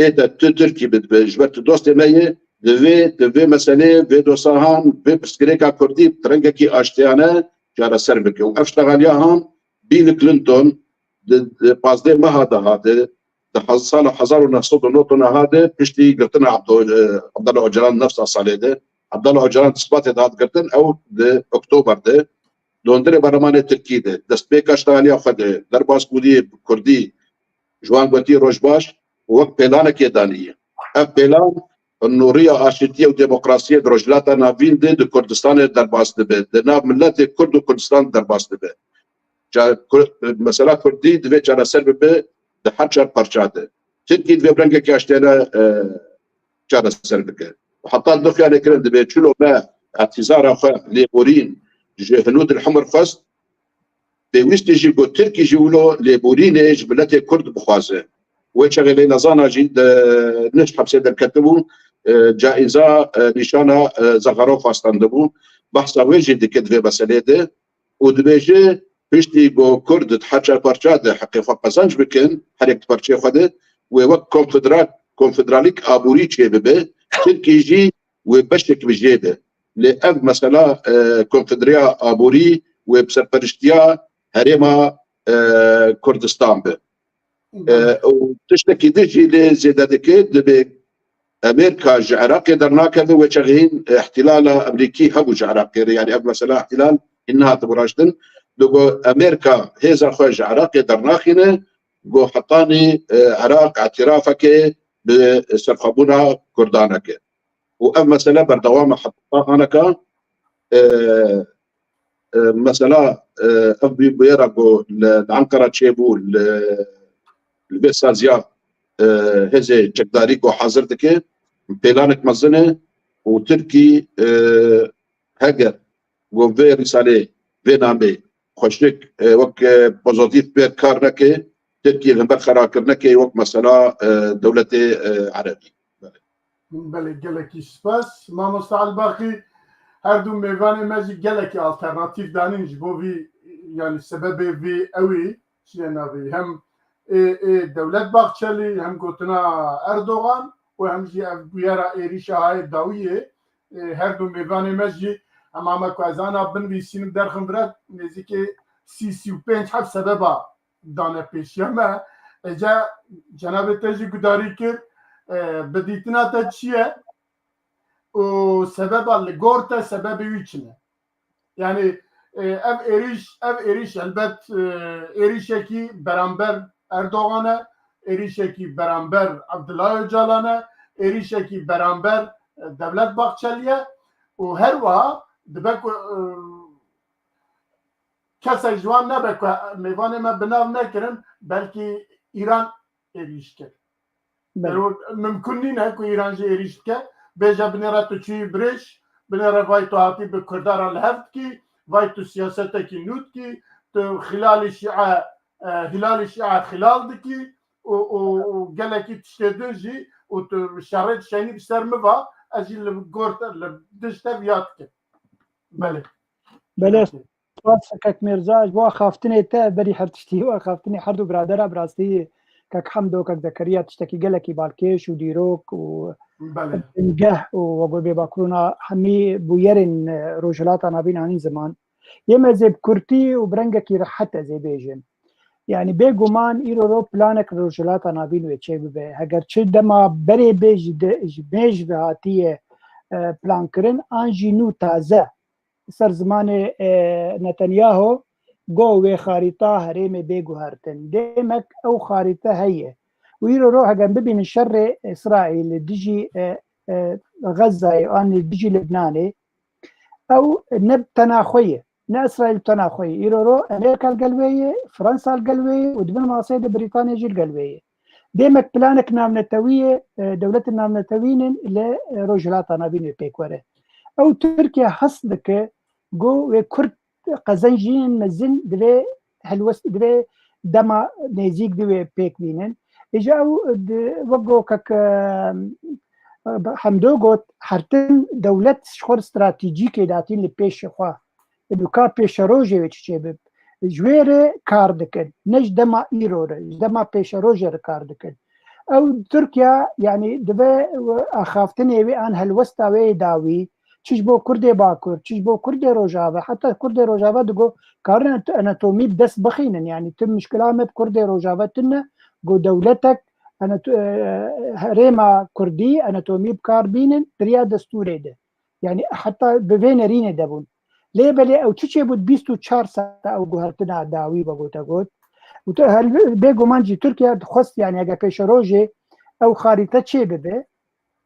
ê te tu Tirkî bidibe, ji ber tu dostê me yê, divê, tu vê meseleyê, vê dosahan, vê pirsgirêka Kurdî bi rengekî aştiyane çareser bike. Û ev ştexaliya han Bill Clinton di, di pazdeh meha de hate, di hez-, sala hezar û neh sed û nod û neh de piştî girtina Abdo-, e, Abdullah Ocalan nefsa salê de, Abdullah Ocalan di Sibatê de hat girtin, ew di Oktober de, di hundirê berlemanê Tirkî de, destpêka ştexaliya xwe de, derbasbûyî bi Kurdî, ji wan gotî roj baş û wek pêlanekê daniye. Ev pêlan nûriya aşîtiyê û demokrasiyê di Rojhilata Navîn de di Kurdistanê derbas dibe, di nav miletê Kurd û Kurdistan derbas dibe. Ca-, Kur-, mesela Kurdî divê çareser bibe di her çar parça de. Tirkî divê bi rengekî aştiyane, e, çareser bike. Heta dixuya lêkirin dibe çilo me îtîzara xwe lêborîn ji Hinûd il Himir xwest, pêwîstî jî got Tirkî jî wilo lêborînê ji miletê Kurd bixwaze. Wê çaxê Leyla Zana jî di nişt hepsê derketibû, e, caîza, e, nîşana, e, Zaxarov xwe standibû. Behsa wê jî dike di vê meselê de û dibêje, piştî ku Kurd di her çar parça de heqê xwe qezenc bikin, her yek di parçeyê xwe de, wê wek konfedera-, konfederalîk aborî çêbibe, Tirkî jî wê beşek bi jê be. Lê ev mesela, e, konfedereya aborî wê bi serperiştiya herêma, e, Kurdistan be. E, û tiştekî din jî lê zêde dike, dibe Amerîka ji Iraqê dernakeve, wê çaxê hîn îhtîlala Amerîkî hebû ji Iraqê re, yanî ev mesela îhtîlal hîn nehatibû raştin. Digo Amerîka hêza xwe ji Iraqê dernaxîne, go hetanî, e, Iraq îtirafeke bi serxwebûna Kurdan neke. Û ev mesele berdewam e heta aneka, e, e, mesela, e, ev bû-, bûyera ku li, li Enqera çêbû, li, li vê saziya, e, hêzê çekdarî ku hazir dike, pêlanek mezin e û Tirkî, e, heger ku vê rîsalê, vê namê xweşik, e, wek, e, pozotîf pê kar neke, Tirkî li hember xerakirinekê wek mesela, e, dewletê, e, erebî. Belê. Belê, gelekî spas. Mamosta Elbaqî, her du mêvanê me jî gelekî alternatîf danîn ji bo vî, yanî sebebê vî ewî çi ye navê, hem ê, ê Dewlet Bahçelî, hem gotina Erdogan û hem jî ev bûyera êrîşa hayê dawiyê, ê, her du mêvanê me jî hema me ku ez ana binivîsînim derxim vira nêzîkî sî, sî û pênc heb sebeba dane pêşiya me. Êca cenabê te jî gudarî kir, e, bi dîtina te çi ye û sebeba li gor te sebebê wî çi ne? Yanî, e, ev êrîş, ev êrîş helbet, e, êrîşekî beramber Erdogan e, êrîşekî beramber Abdullah Ocalan e, êrîşekî beramber, e, Devlet Bahçelî ye û her wiha dibe ku, e, kesek ji wan nebe ku mêvanê me bi nav nekirin, belkî Îran êrîş kir. Belê. Ew mimkun nîne ku Îran jî êrîş bike, bêje binêre tu çûyî birêj, binêre vay tu hatî bi Kurda re li hev dikî, vay tu siyasetekî nû dikî, tu hilalî şîe, e, hilalî şîe hilal dikî û, û, û gelekî tiştê din jî û tu şerê dişeynî bi ser min va, ez jî li gor te, li dij te viya dikim. Belê. Belê. Spas kek Mirza, ji bo axaftinê te, berî her tiştî û axaftinê her du biradera, bi rastî kek Hemdo, kek Zekeriya tiştekî gelekî balkêş û dîrok û Belê. bingeh û we got bêbakurûna hemî bûyerên, e, Rojhilata Navîn anîn ziman. Yê me zê bi kurtî û bi rengekî rehet ez ê bêjim. Yani bêguman îro ro planek Rojhilata Navîn wê çê bibe. Heger çi dema berê bê ji de, ji mêj ve hatiye, e, plan kirin, an jî nû taze ser zimanê, e, Netanyahu, go wê xarîta herêmê bê guhertin. Demek ew xarîte heye. Û îro ro heger bibînin şerê Îsraîl li dijî, e, e, Xezzayê an li dijî Libnanê, ew ne tena xwe ye, ne Îsraîl tena xwe ye. Îro ro Amerîka li gel wê ye, Fransa li gel wê ye û di bin maseyê de Brîtanya jî li gel wê ye. Demek planek navnetewî ye, e, dewletên navnetewî nin li, e, Rojhilata Navîn wê pêk were. Ew Tirkiye hest dike ku wê Kurd qezenciyên mezin divê helwest, divê dema nêzîk di wê pêk bînin. Îja ew di, wek go kek, e, Hemdo got, her tim dewlet ji xwe stratejîkê datîn li pêşê xwe. Û ka pêşerojê wê çi çêbib. Ji wê re kar dikin. Ne ji dema îro re, ji dema pêşerojê re kar dikin. Ew Tirkiye, yani, dibe axaftinê wê an helwesta wê yê dawî, çi ji bo Kurdê Bakur, çi ji bo Kurdê Rojava, heta Kurdê Rojava digo, karin anatomî bi dest bixînin, yani, tu mişkila me bi Kurdê Rojava tune, go dewletek, anato-, e, herêma Kurdî, anatomî bi kar bînin, di riya destûrê de. Yani, heta bi vê nerînê de bûn. Lê belê ew çi çêbû, bîst û çar saeta ew guhertina dawî ve gote got. Û tu hel-, bêguman jî Tirkiye dixwest, yani, eger pêşerojê ew xarîte çê bibe,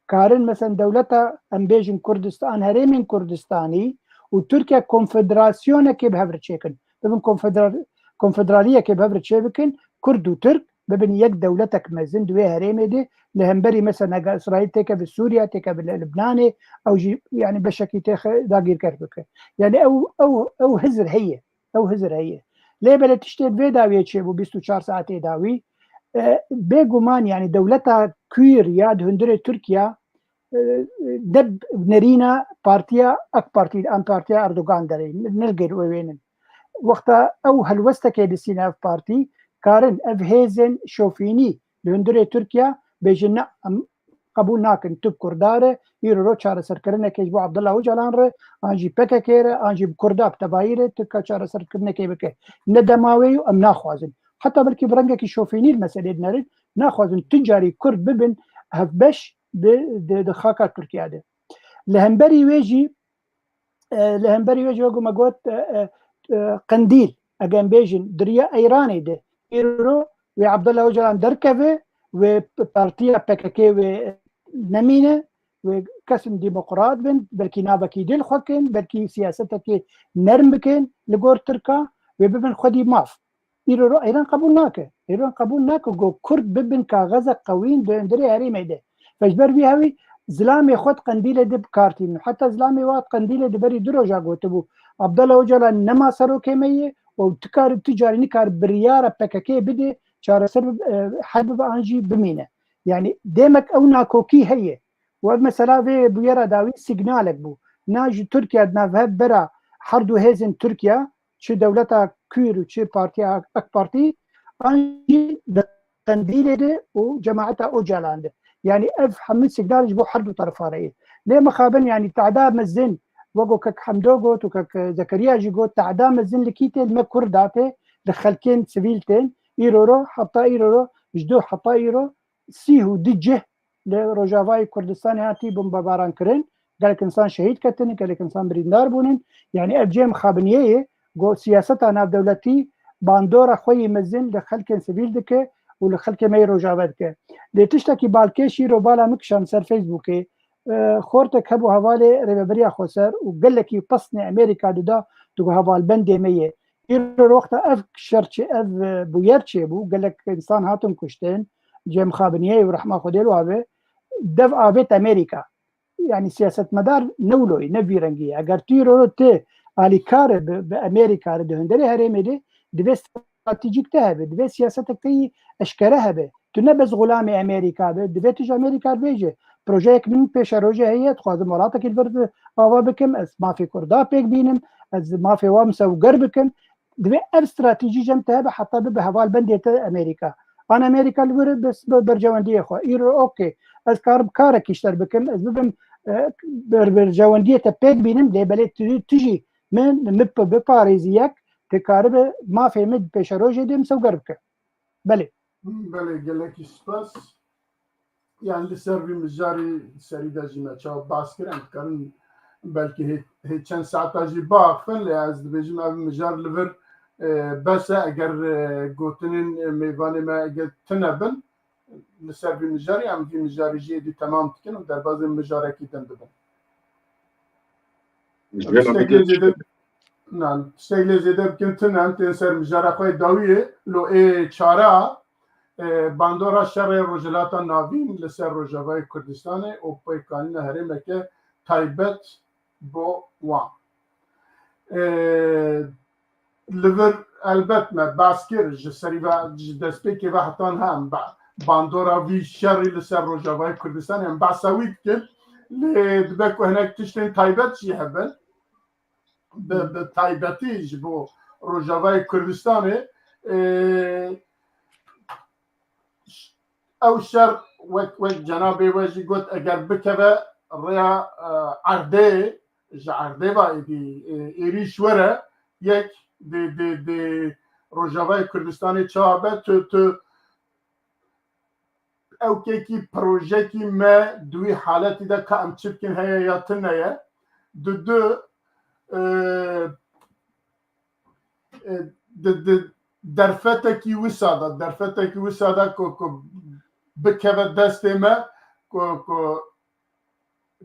karin, mesela, dewleta, em bêjin, Kurdistan, herêmên Kurdistanî û Tirkiye konfederasyonekê bi hev re çêkin. Bibin konfederal-, konfederaliyekê bi hev re çêbikin, Kurd û Tirk bibin yek dewletek mezin di wê herêmê de, li hemberî, mesela, eger Îsraîl têkeve Sûriye, têkeve Li-, Libnanê, ew jî, yani, beşekî têxe dagîrker bike. Yani, ew, ew, ew hizir heye. Ew hizir heye. Lê belê tiştê di vê dawiyê çêbû, bîst û çar saetê dawî, e, bêguman, yani, dewleta Kûr ya di hundirê Tirkiye, e, ne nerîna partiya AK Partî, an partiya Erdogan derê, ne li gel wê wênin. Wexta ew helwestekê disîne ev partî, karin ev hêzên şofînî li hundirê Tirkiye bêjin, ne, em qebûl nakin, tu bi Kurda re, îro ro çareserkirinekê ji bo Abdullah Ocalan re, an jî P K K re, an jî bi Kurda bi tevayî re, tu ka çareserkirinekê bike. Ne dema wê û em naxwazin. Heta belkî bi rengekî şofînî li meselê dinerin, naxwazin tu carî Kurd bibin hevbeş bi, di, di xaka Tirkiye de. Li hemberî wê jî, e, li hemberî wê jî wek me got, e, e, e, Qendîl, eger em bêjin, di riya Eyranê de, îro wê Abdullah Ocalan derkeve, wê p-, partiya P K K wê nemîne, wê kesin demokrat bin, belkî navekî dî li xwe kin, belkî siyasetekê nerm bikin li gor Tirka, wê bibin xwedî maf. Îro ro Eyran qebûl nake. Eyran qebûl nake ku Kurd bibin kaxezek qewîn di hundirê herêmê de. Ve ji ber vî hewî zilamê xwe di Qendîlê de bi kar tînin. Heta zilamê wa di Qendîlê de berî du roja gotibû, Abdullah Ocalan nema serokê me ye û tu kar, tu carî nikar biryara P K K bide, çareser bi, e, her bibe an jî bimîne. Yani demek ew nakokî heye. Û ev mesela vê bûyera dawî signalek bû. Na ji Tirkiye di navbera her du hêzên Tirkiye, çi dewleta Kûr û çi partiya AK Partî, an jî di Qendîlê de û cemaeta Ocalan de. Yani ev hemû signal ji bo her du terefa re ye. Lê mixabin, yani, tehda mezin, wek kek Hemdo got û kek Zekeriya jî got, tehda mezin li kî tê, li me Kurda tê, li xelkên sivîl tên. Îro ro, heta îro ro, ji do heta îro, sî û du cih li Rojavayê Kurdistanê hatî bombebaran kirin. Gelek insan şehîd ketin, gelek insan birîndar bûnin. Yani ev cihê mixabiniyê ye, ku siyaseta navdewletî bandora xwe yî mezin li xelkên sivîl dike û li xelkê me yê Rojava dike. Lê tiştekî balkêş îro bala min kişand ser Facebookê. E, xortek hebû hevalê Rêveberiya Xweser û gelekî pesnê Amerîka dida, digo hevalbendê me ye. Îro wexta ev şer çi, ev, e, bûyer çêbû, gelek insan hatin kuştin, cihê mixabiniyê û rehma Xwedê li wa be, dev avêt Amerîka. Yani siyasetmedar ne wilo ye, ne vî rengî ye. Eger tu îro tu alîkar e bi, bi Amerîka re di hundirê herêmê de, divê stratejîk te hebe, divê siyasetek te yî eşkere hebe. Tu ne bes xulamê Amerîka be, divê tu ji Amerîka re bêje, projeyek min pêşerojê heye, dixwazim welatekî li vir ava bikim, ez mafê Kurda pêk bînim, ez mafê wan misewger bikim. Divê ev stratejî cem te hebe heta bibe hevalbendê te Amerîka. An Amerîka li vir bi, bi bercewendiyê xwe. Îro, okey, ez karim karekî ji te re bikim, ez bibim, e, ber-, bercewendiyê te pêk bînim, lê belê tu, tu jî min, min bi-, biparêzî yek, dikaribe mafê me pêşerojê de misewger bike. Belê. Belê, gelekî spas. Yani li ser vî mijarî serî de jî me çawa bas kir, em dikarin belkî hê, hê çend saeta jî biaxifin, lê ez dibêjim ev mijar li vir, e, bes e, eger, e, gotinên, e, mêvanê me eger tune bin, li ser vî mijarî, em vî mijarî jî êdî temam dikin û derbazê mijarekî din dibin. Tiştek lê zêde, na, tiştek lê zêde bikin tune, em tên ser mijara xwe yê dawiyê, lo ê çara, e, bandora şerê Rojhilata Navîn li ser Rojavayê Kurdistanê û pêkanîna herêmeke taybet bo wan. E, li vir elbet me behs kir, ji serî ve, ji destpêkê ve heta niha em ba-, bandora vî şerî li ser Rojavayê Kurdistanê em behsa wî dikin. Lê dibe ku hinek tiştên taybet jî hebin. Bi, bi taybetî ji bo Rojavayê Kurdistanê, e, ew şer wek, wek cenabê we jî got, eger bikeve rêya, e, erdê, ji erdê ve êdî, e, êrîş were, yek di, di, di Rojavayê Kurdistanê çawa be, tu, tu ew kekî projekî me di wî haletî de ka em çi bikin heye ya tune ye. Di du, e, e, di, di derfetekî wisa de, derfetekî wisa de ku, ku bikeve destê me, ku, ku,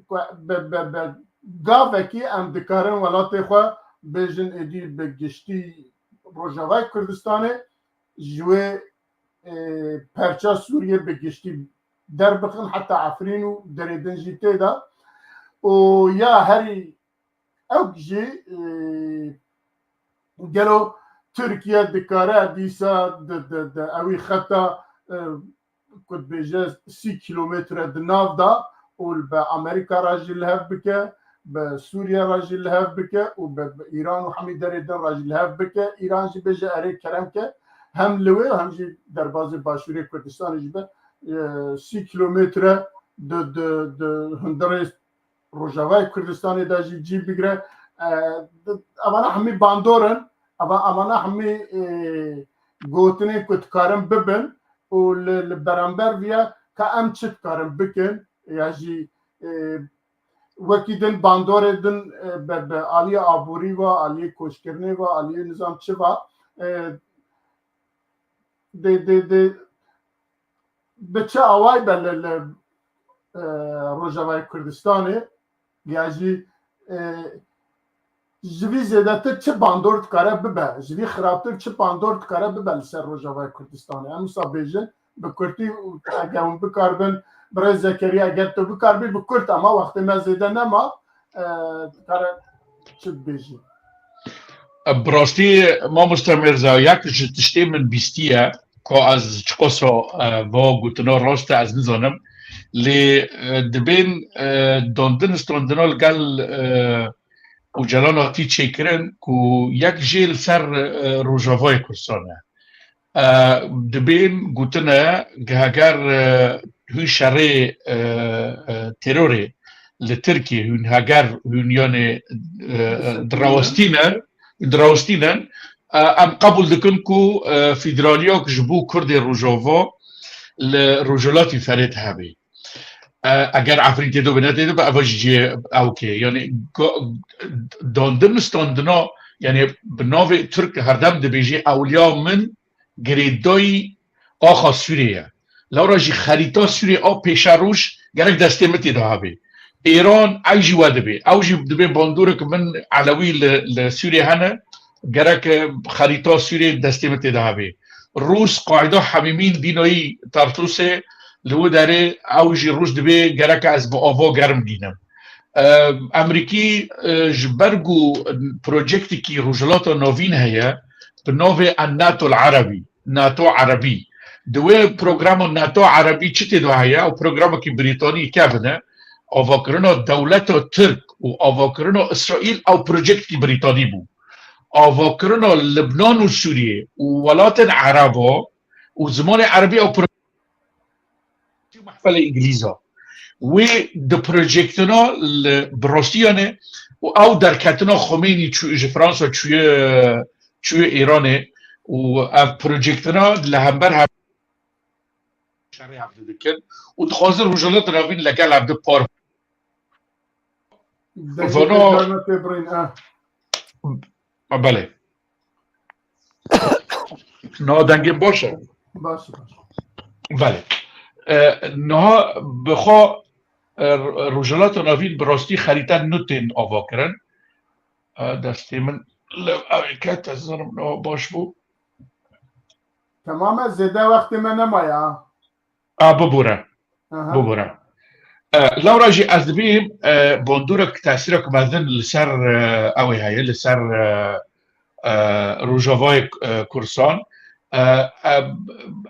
ku bi, bi, bi gavekî em dikarin welatê xwe bêjin êdî bi giştî Rojavayê Kurdistanê ji wê, e, perça Sûriyê bi giştî derbixin heta Efrîn û derê din jî tê de. Û ya herî ew jî, e, gelo Tirkiye dikare dîsa di, di, di ewî xeta, e, ku dibêje sî kîlometre di nav de û li be Amerîka re jî li hev bike, bi Sûriye re jî li hev bike û bi, bi Îran û hemî derê din re jî li hev bike. Îran jî bêje erê kerem ke hem li wê û hem jî derbazê Başûrê Kurdistanê jî be, e, sî kîlometre di, di, di hundirê Rojavayê Kurdistanê de jî cî bigire. E, di, evana hemî bandor in, eva, evana hemî, e, gotinên ku dikarin bibin û li, li beramber viya ka em çi dikarin bikin ya jî, e, wekî din bandorê din, e, be, be aliyê aborî ve, aliyê koçkirinê ve, aliyê nizam çi ve, e, dê, dê, dê, bi çi awayî be li, li, e, Rojavayê Kurdistanê ya jî, e, ji vî zêdetir çi bandor dikare bibe, ji vî xirabtir çi bandor dikare bibe li ser Rojavayê Kurdistanê? Em wisa bêjin, bi kurtî, eger hûn bikaribin, birêz Zekeriya, eger tu bikaribî, bi kurt, ama wextê me zêde nema, e, dikare çi bibêjî? Bi rastî, mamoste Mirza, yek ji tiştê min bîstiye, ku ez çiqaso, e, va gotina rast e, ez nizanim. Lê, e, dibên, e, dandin standina li gel, e, Ocalan hatî çêkirin ku yek jê li ser, e, Rojavayê Kurdistan e. E, dibên gotine, heger, e, hûn şerê, e, e, terorê li Tirkiyê hûn heger hûn, yanê, e, e, dirawestîne, dirawestînin, e, em qebûl dikin ku, e, federaliya ji bo Kurdê Rojava li Rojhilatî Ferê de hebe. E, eger Efrîn tê de be, ne tê de be, eva jî cihê ewkê. Yani, go-, dandin standina, yani, bi navê Tirk herdem dibêjê, ewliya min girêdayî axa Sûriyê ye. Lewra jî xerîta Sûriyê a pêşeroj gerek destê min tê de hebe. Îran ew jî we dibe. Ew jî dibe bandorek min Elewî li, li Sûriyê hene. Gerek, e, xerîta Sûriyê destê min tê de hebe. Rûs, Qaîda Hemîmîn dînayî Tartûsê li wê derê ew jî roj dibê gerek ez bi ava germ bînim. E, Emerîkî, e, ji ber ku projektekî Rojhilata Navîn heye, bi navê En-NATO El-Erebî, NATO Erebî. Di wê programa NATO Erebî çi tê de heye? Ew programekî Brîtanî kevin e. Avakirina dewleta Tirk û avakirina Îsraîl ew projektekî Brîtanî bû. Avakirina Libnan û Sûriyê û welatên Ereba û zimanê Erebî ew pro-, mehfelê Îngilîza. Wê di projektina li bi rastî, yanê, û ew derketina Xomênî çû-, ji Fransa çûye çûye Îranê û ev projektina li hember hev şerê hevdû dikin û dixwazin Rojhilata Navîn legel hevdû par. Dengê Vano- te carna tê birîn, eh. Belê. Niha dengê baş e? Baş, baş. Belê. E, niha bi xwe, e, Rojhilata Navîn bi rastî xerîte nû tên avakirin. E, destê min li ew ket, ez nizanim niha baş bû. Temam e, zêde wextê me nemaye ha. A, bibûre. Aha. Bibûre. E, lewra jî ez dibêm, e, bandorek tesîrek mezin li ser, e, ew ê heye, li ser, e, e, Rojavayê, e, Kurdistan. E, e,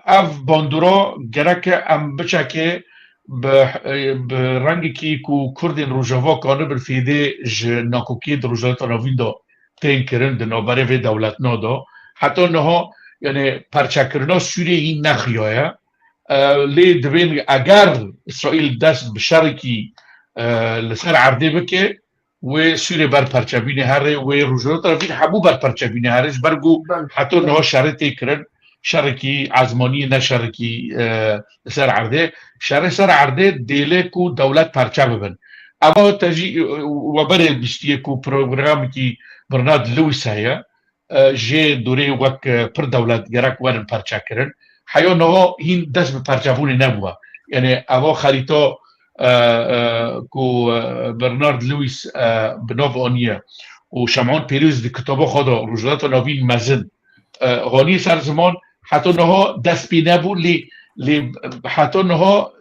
ev bandora gereke em biçekê bi, e, bi rengekî ku Kurdên Rojava kanibin fêdê ji nakokiyê di Rojhilata Navîn de tên kirin di navberê vê dewletna de. Heta niha, yani, perçekirina Sûriyeyê hîn nexiyaye. E, lê dibên eger Îsraîl dest bi şerekî, e, li ser erdê bike, wê Sûriyê ber perçebînê here, wê Rojhilata Navîn hemû ber perçebînê here, ji ber ku Belê. heta niha şerê tê kirin, şerekî ezmaniyê ne şerekî, e, li ser erdê, şerê ser erdê dêle ku dewlet perçe bibin. Eva te jî, e, we berê bîstiye ku programekî Bernard Lewis heye, e, jê dorê wek, e, pir dewlet gerek werin perçekirin. Heya niha hîn dest bi perçebûnê nebûye. Yani eva xerîta, e, e, ku, e, Bernard Lewis, e, bi nav aniye û Şem'on Pêrîz di kitaba xwe de Rojhilata Navîn Mezin, e, haniye ser ziman, heta niha dest pê nebû, lê, lê heta niha,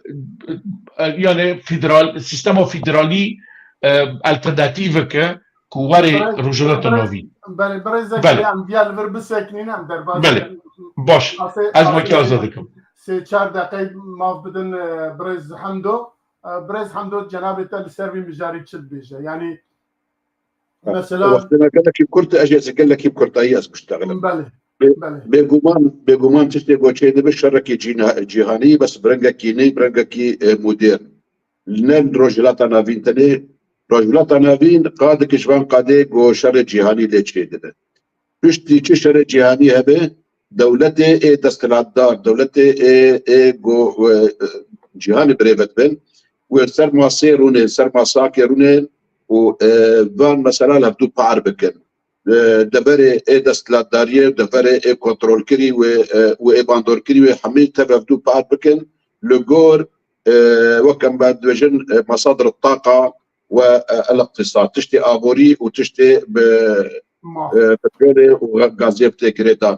e, yani federal, sîstema federalî, e, alternatîveke ku were Birêz, Rojhilata birêz, Navîn. Belê, birêz Belê. Zekeriya, em viya li vir bisekinin, em derbas Belê. bikin. Baş. Asê, Ez asê wekî aza dikim. Sê çar deqey maf bidin, e, birêz Hemdo. E, birêz Hemdo, cenabê te li ser vî mijarî çi dibêje? Yani, Ha, mesela wextê me gelekî kurt, ez ê gelekî kurtayî ez biştexilim. Belê, Bê-, belê. Bêguman, bêguman tiştê ku çê dibe şerekî cîna-, cîhanî, bes bi rengekî nî, bi rengekî, e, modern. Ne Rojhilata Navîn tenê, Rojhilata Navîn qadek ji van qadê ku şerê cîhanî lê çêdibe. Piştî çi şerê cîhanî hebe, dewletê ê desthilatdar, dewletê ê, ê ku, e, cîhanê birêve dibin, wê ser masê rûnên, ser masakê rûnên û, e, van mesela li hevdû par bikin. E, deverê ê desthilatdariyê, deverê ê kontrolkirî wê, e, û ê bandorkirî wê hemî tev hevdû par bikin. Li gor, e, wek em dibêjin, e, masadir taqa, we, e, el-iqtisad, tiştê aborî û tiştê bi, Ma. e, petrolê û ga-, gazê bi tê girêdan.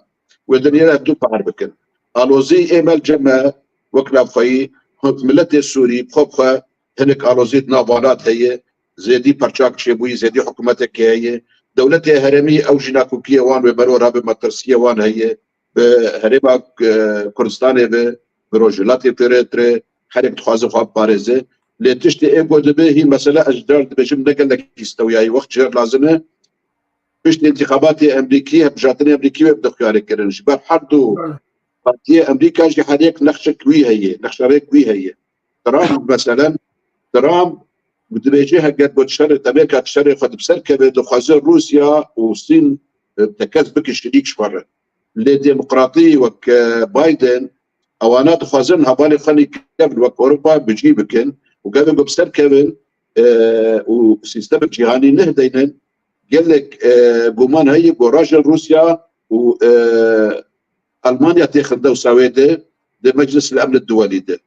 Wê dinyê re hevdû par bikin. Alozî ê me li cem me, wek navxweyî, miletê Sûrî, bi xwe bi xwe hinek alozî di nav wan de heye, zêdî perçak çêbûyî, zêdî hikûmetekê heye. Dewletê herêmî ew jî nakokiyê wan wê bero rabe, metirsiyê wan heye. Bi herêma, e, Kurdistanê ve, bi Rojhilatê Tirê, tirê herek dixwaze xwe biparêze. Lê tiştê ê ku dibe hî mesele, ez ji car dibêjim, ne gelekî stewiyayî, wext jêr lazim e. Piştî întîxabatê Emrîkî, hevbijartinê Emrîkî wê bide xiyarê kirin. Ji ber her du Belê. partiyê Emrîka jî her yek nexşek wî heye, nexşerêk wî heye. Trump, meselen, Trump dibêje, heger got şerê, demêka şerê xwe di ser keve, dixwaze Rûsya û Sîn, e, tekez bikin şirîk ji xwe re. Lê demokratî wek, e, Biden, ewana dixwazin hevalê xwe nî kevin wek Ewropa bi cî bikin û gavê ku bi ser kevin, e, û sîstemê cîhanî neh deynin, gelek, e, guman heye ku rajin Rûsya û, e, Almanya tê xinde û sawê de, di Meclis el-Emn el-Duwelî de.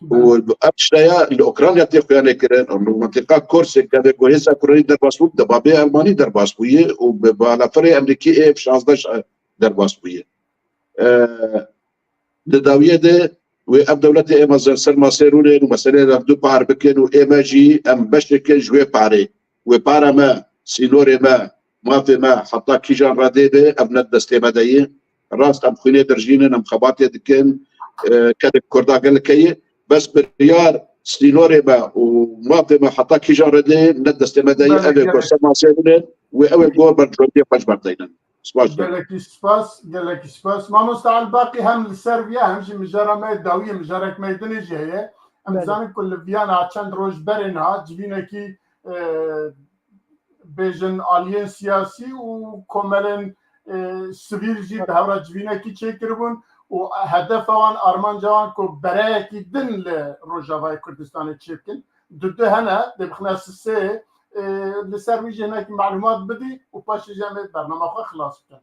Û ev tişteya li Ukrayna tê xuyanê kirin, û li mintîqa Korsê gavê ku hêza Ukraynî derbas bû, bi debabê Almanî derbas bûye û bi balafirê Emrîkî F şazdeh derbas bûye. E, di dawiyê de wê ev dewletê ême zer ser masê rûnên û meseleyê hevdû par bikin û ême jî em beşeke ji wê parê. Wê para me, sînorê me, mafê me heta kîjan redê be, ev ne destê me de ye. Rast em xwînê dirjînin, em xebatê dikin, e, kedek Kurda gelek heye. Bes biryar sînorê me û mafê me heta kîjan redê ne destê me de ye. Belê, Ev ê gerek. Ku ser masê bine, wê ew ê gor bercotiyê xwe ji ber deynin. Spas dikim. Gelekî spas, gelekî spas. Mamosta Elbaqî hem li ser viya hem jî mijara me dawiyê mijarek me dinê jî heye. Em Belê. Zanin ku li viyana çend roj berê niha civînekî, e, bêjin aliyên siyasî û komelên, e, sivîl jî bi hevra civînekî çêkiribûn û hedefa wan, armanca wan ku bereyekî din li Rojavayê Kurdistanê çêbikin. Di du hene, dê bixine sisê, e, li ser wî jî hinekî malûmat bidî û paşê jî em ê bernama xwe xilas bikin.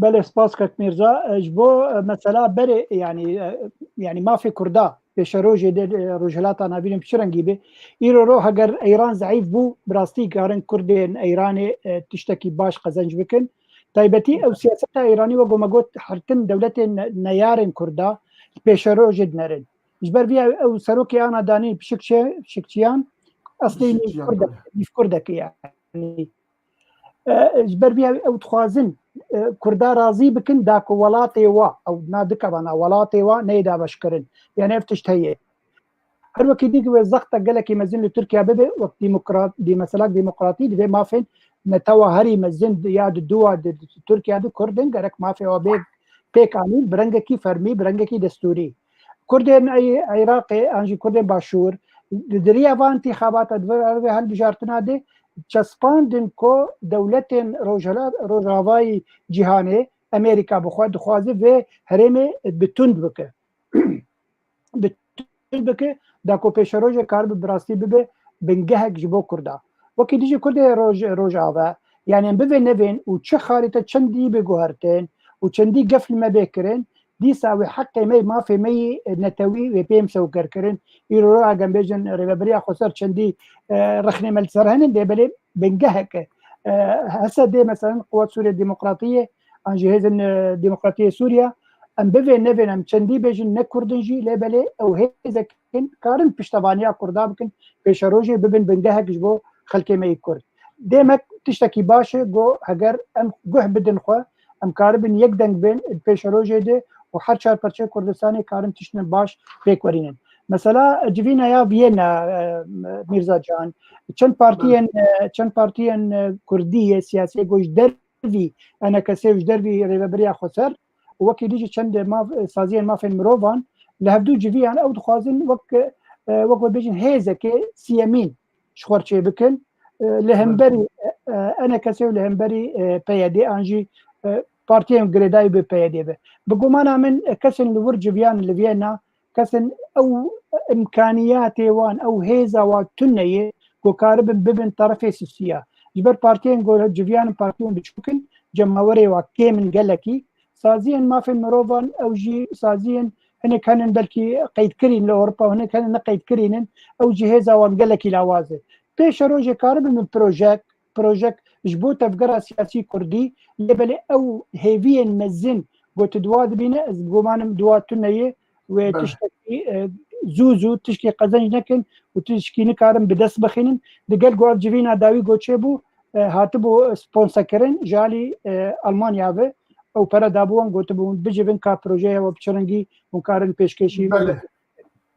Belê, spas kek Mîrza. E, ji bo, e, mesela berê, yanî, e, yanî mafê Kurda pêşerojê de, e, Rojhilata Navîn bi çi rengî bê? Îro ro heger Îran zeîf bû, bi rastî karin Kurdên Îranê, e, tiştekî baş qezenc bikin. Taybetî ew siyaseta Îranî, wek me got, her tim dewletên ne-, neyarên Kurda pêşerojê dinerin. Ji ber vî ew, ew serokê ana danî Pişikçê-, Pişikçiyan eslê nîv Pişikçiyan, Kurdek, belê. Nîv Kurdek e yanî. E, ji ber vî ew dixwazin, e, Kurda razî bikin da ku welatê wa, ew na dikevana welatê wa neyê dabeşkirin. Yanî ev tişt heye. Her wekî dî ku wê zexta gelekî mezin li Tirkiye bibe, wek demokrat, dî, mesela demokratî divê mafên netewa herî mezin ya di duwa di, di Tirkiye di Kurdin gerek mafê wa bê pêk anîn, bi rengekî fermî, bi rengekî destûrî. Kurdên Ey-, Iraqê an jî Kurdên Başûr, di diriya van întîxabata di vir ervê hilbijartina de çespandin ku dewletên Rojhela-, Rojavayî cîhanê, Amerîka bi xwe dixwaze vê herêmê bi tund bike. Bi tund bike, da ku pêşerojê karibe bi rastî bibe bingehek ji bo Kurda. Wekî dijî Kurdê Roj-, Rojava, yanî em bivê nevên û çi xarîte çendî bê guhertin û çendî gef li me bê kirin, dîsa wê heqê me, mafê me yî netewî wê pê em sewker kirin. Îro ro agem bêjin rêveberiya xweser çendî, e, rexnê me li ser henin dê belê bingehek e. E, hese dê, meselen, Quwet Sûriye Demokratiyê, an jî Hêzên, e, Demokratiyê Sûriye, em bivê nevên em çendî bêjin ne Kurdin jî, lê belê ew hêzekin karin piştevaniya Kurda bikin, pêşerojê bibin bingehek ji bo xelkê me yê Kurd. Demek tiştekî baş e, go heger em guh bidin xwe, em karibin yek deng bên pêşerojê de û her çar perçeyê Kurdistanê karin tiştên baş pêk werînin. Mesela civîna ya Viyena, e, Mîrza Can, çend partiyên, e, çend partiyên, e, Kurdî yê siyasî ku ji dervî E N K S û ji dervî Rêveberiya Xweser û wekî dî jî çend maf-, saziyên mafên mirovan li hevdû civiyan ew dixwazin wek, e, wek we bêjin hêzekê siyemîn ji xwe çê bikin, e, li hemberî, e, e, E N K S û li hemberî, e, P Y D an jî, e, partiyên girêdayî bi P Y D be. Bi gumana min, e, kesên li wir civiyan li Viyena, kesên ew imkaniyatê wan, ew hêza wan tune ye ku karibin bibin terefê sisiya. Ji ber partiyên ku civiyan in partiyên biçûk in, cemawerê wan kêm in gelekî. Saziyên mafên mirovan ew jî saziyên hinek henin belkî qeydkirîn li Ewropa, hinek henin neqeydkirîn in, ew jî hêza wan gelekî lawaz e. Pêşerojê karibin bi projek, projek ji bo tevgera siyasî kurdî, lê belê ew hêviyên mezin ku tu dua dibîne, ez bi gumanim dua tune ye, wê Belê. tiştekî, e, zû zû tişkî qezenc nekin û tişkî nikarin bi dest bixînin. Digel ku ev civîna dawî ku çêbû, e, hatibû sponsekirin ji alî, e, Almanya ve ew pere dabû wan, gotibû hûn bicivin ka projeya we bi çi rengî hûn karin pêşkêşî Belê.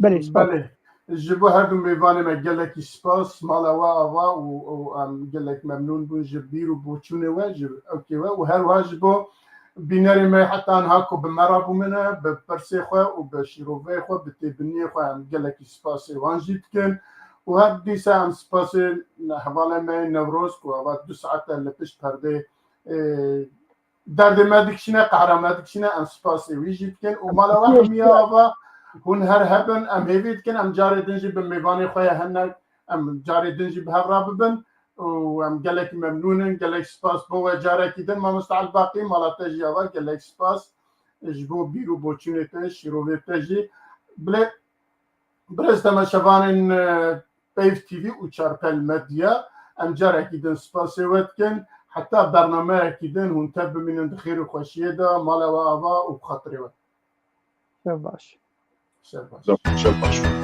Belê, spas. Belê. Ji bo her du mêvanê me gelekî spas. Mala we ava û, û em gelek memnûn bûn ji bîr û boçûnê we, ji ewkê we û her wiha ji bo bînerê me heta niha ku bi me re bûmine, bi pirsê xwe û bi şîroveyê xwe, bi têbiniyê xwe em gelekî spasê wan jî dikin. Û her dîsa em spasê hevalê me Newroz ku ava du saet e li pişt perdê, e, derdê me dikişîne, qehra me dikişîne, em spasê wî jî dikin û mala we hemiya ava hûn her hebin, em hêvî dikin, em carê din jî bi mêvanê xwe ya hinek, em carê din jî bi hev re bibin û em gelekî memnûn in, gelek spas bo we carekî din. Mamoste Elbaqî, mala te jî ava, gelek spas ji bo bîr û boçûnê te, şîrovê te jî. Bilê, Birêz temaşevanên, e, Peyv T V û Çarpel Medya, em carekî din spasê we dikin. Heta bernameyekî din hûn tev bimînin di xêr û xweşiyê de, mala we ava û bi xatirê we. Şev baş. Şev baş. Şev baş.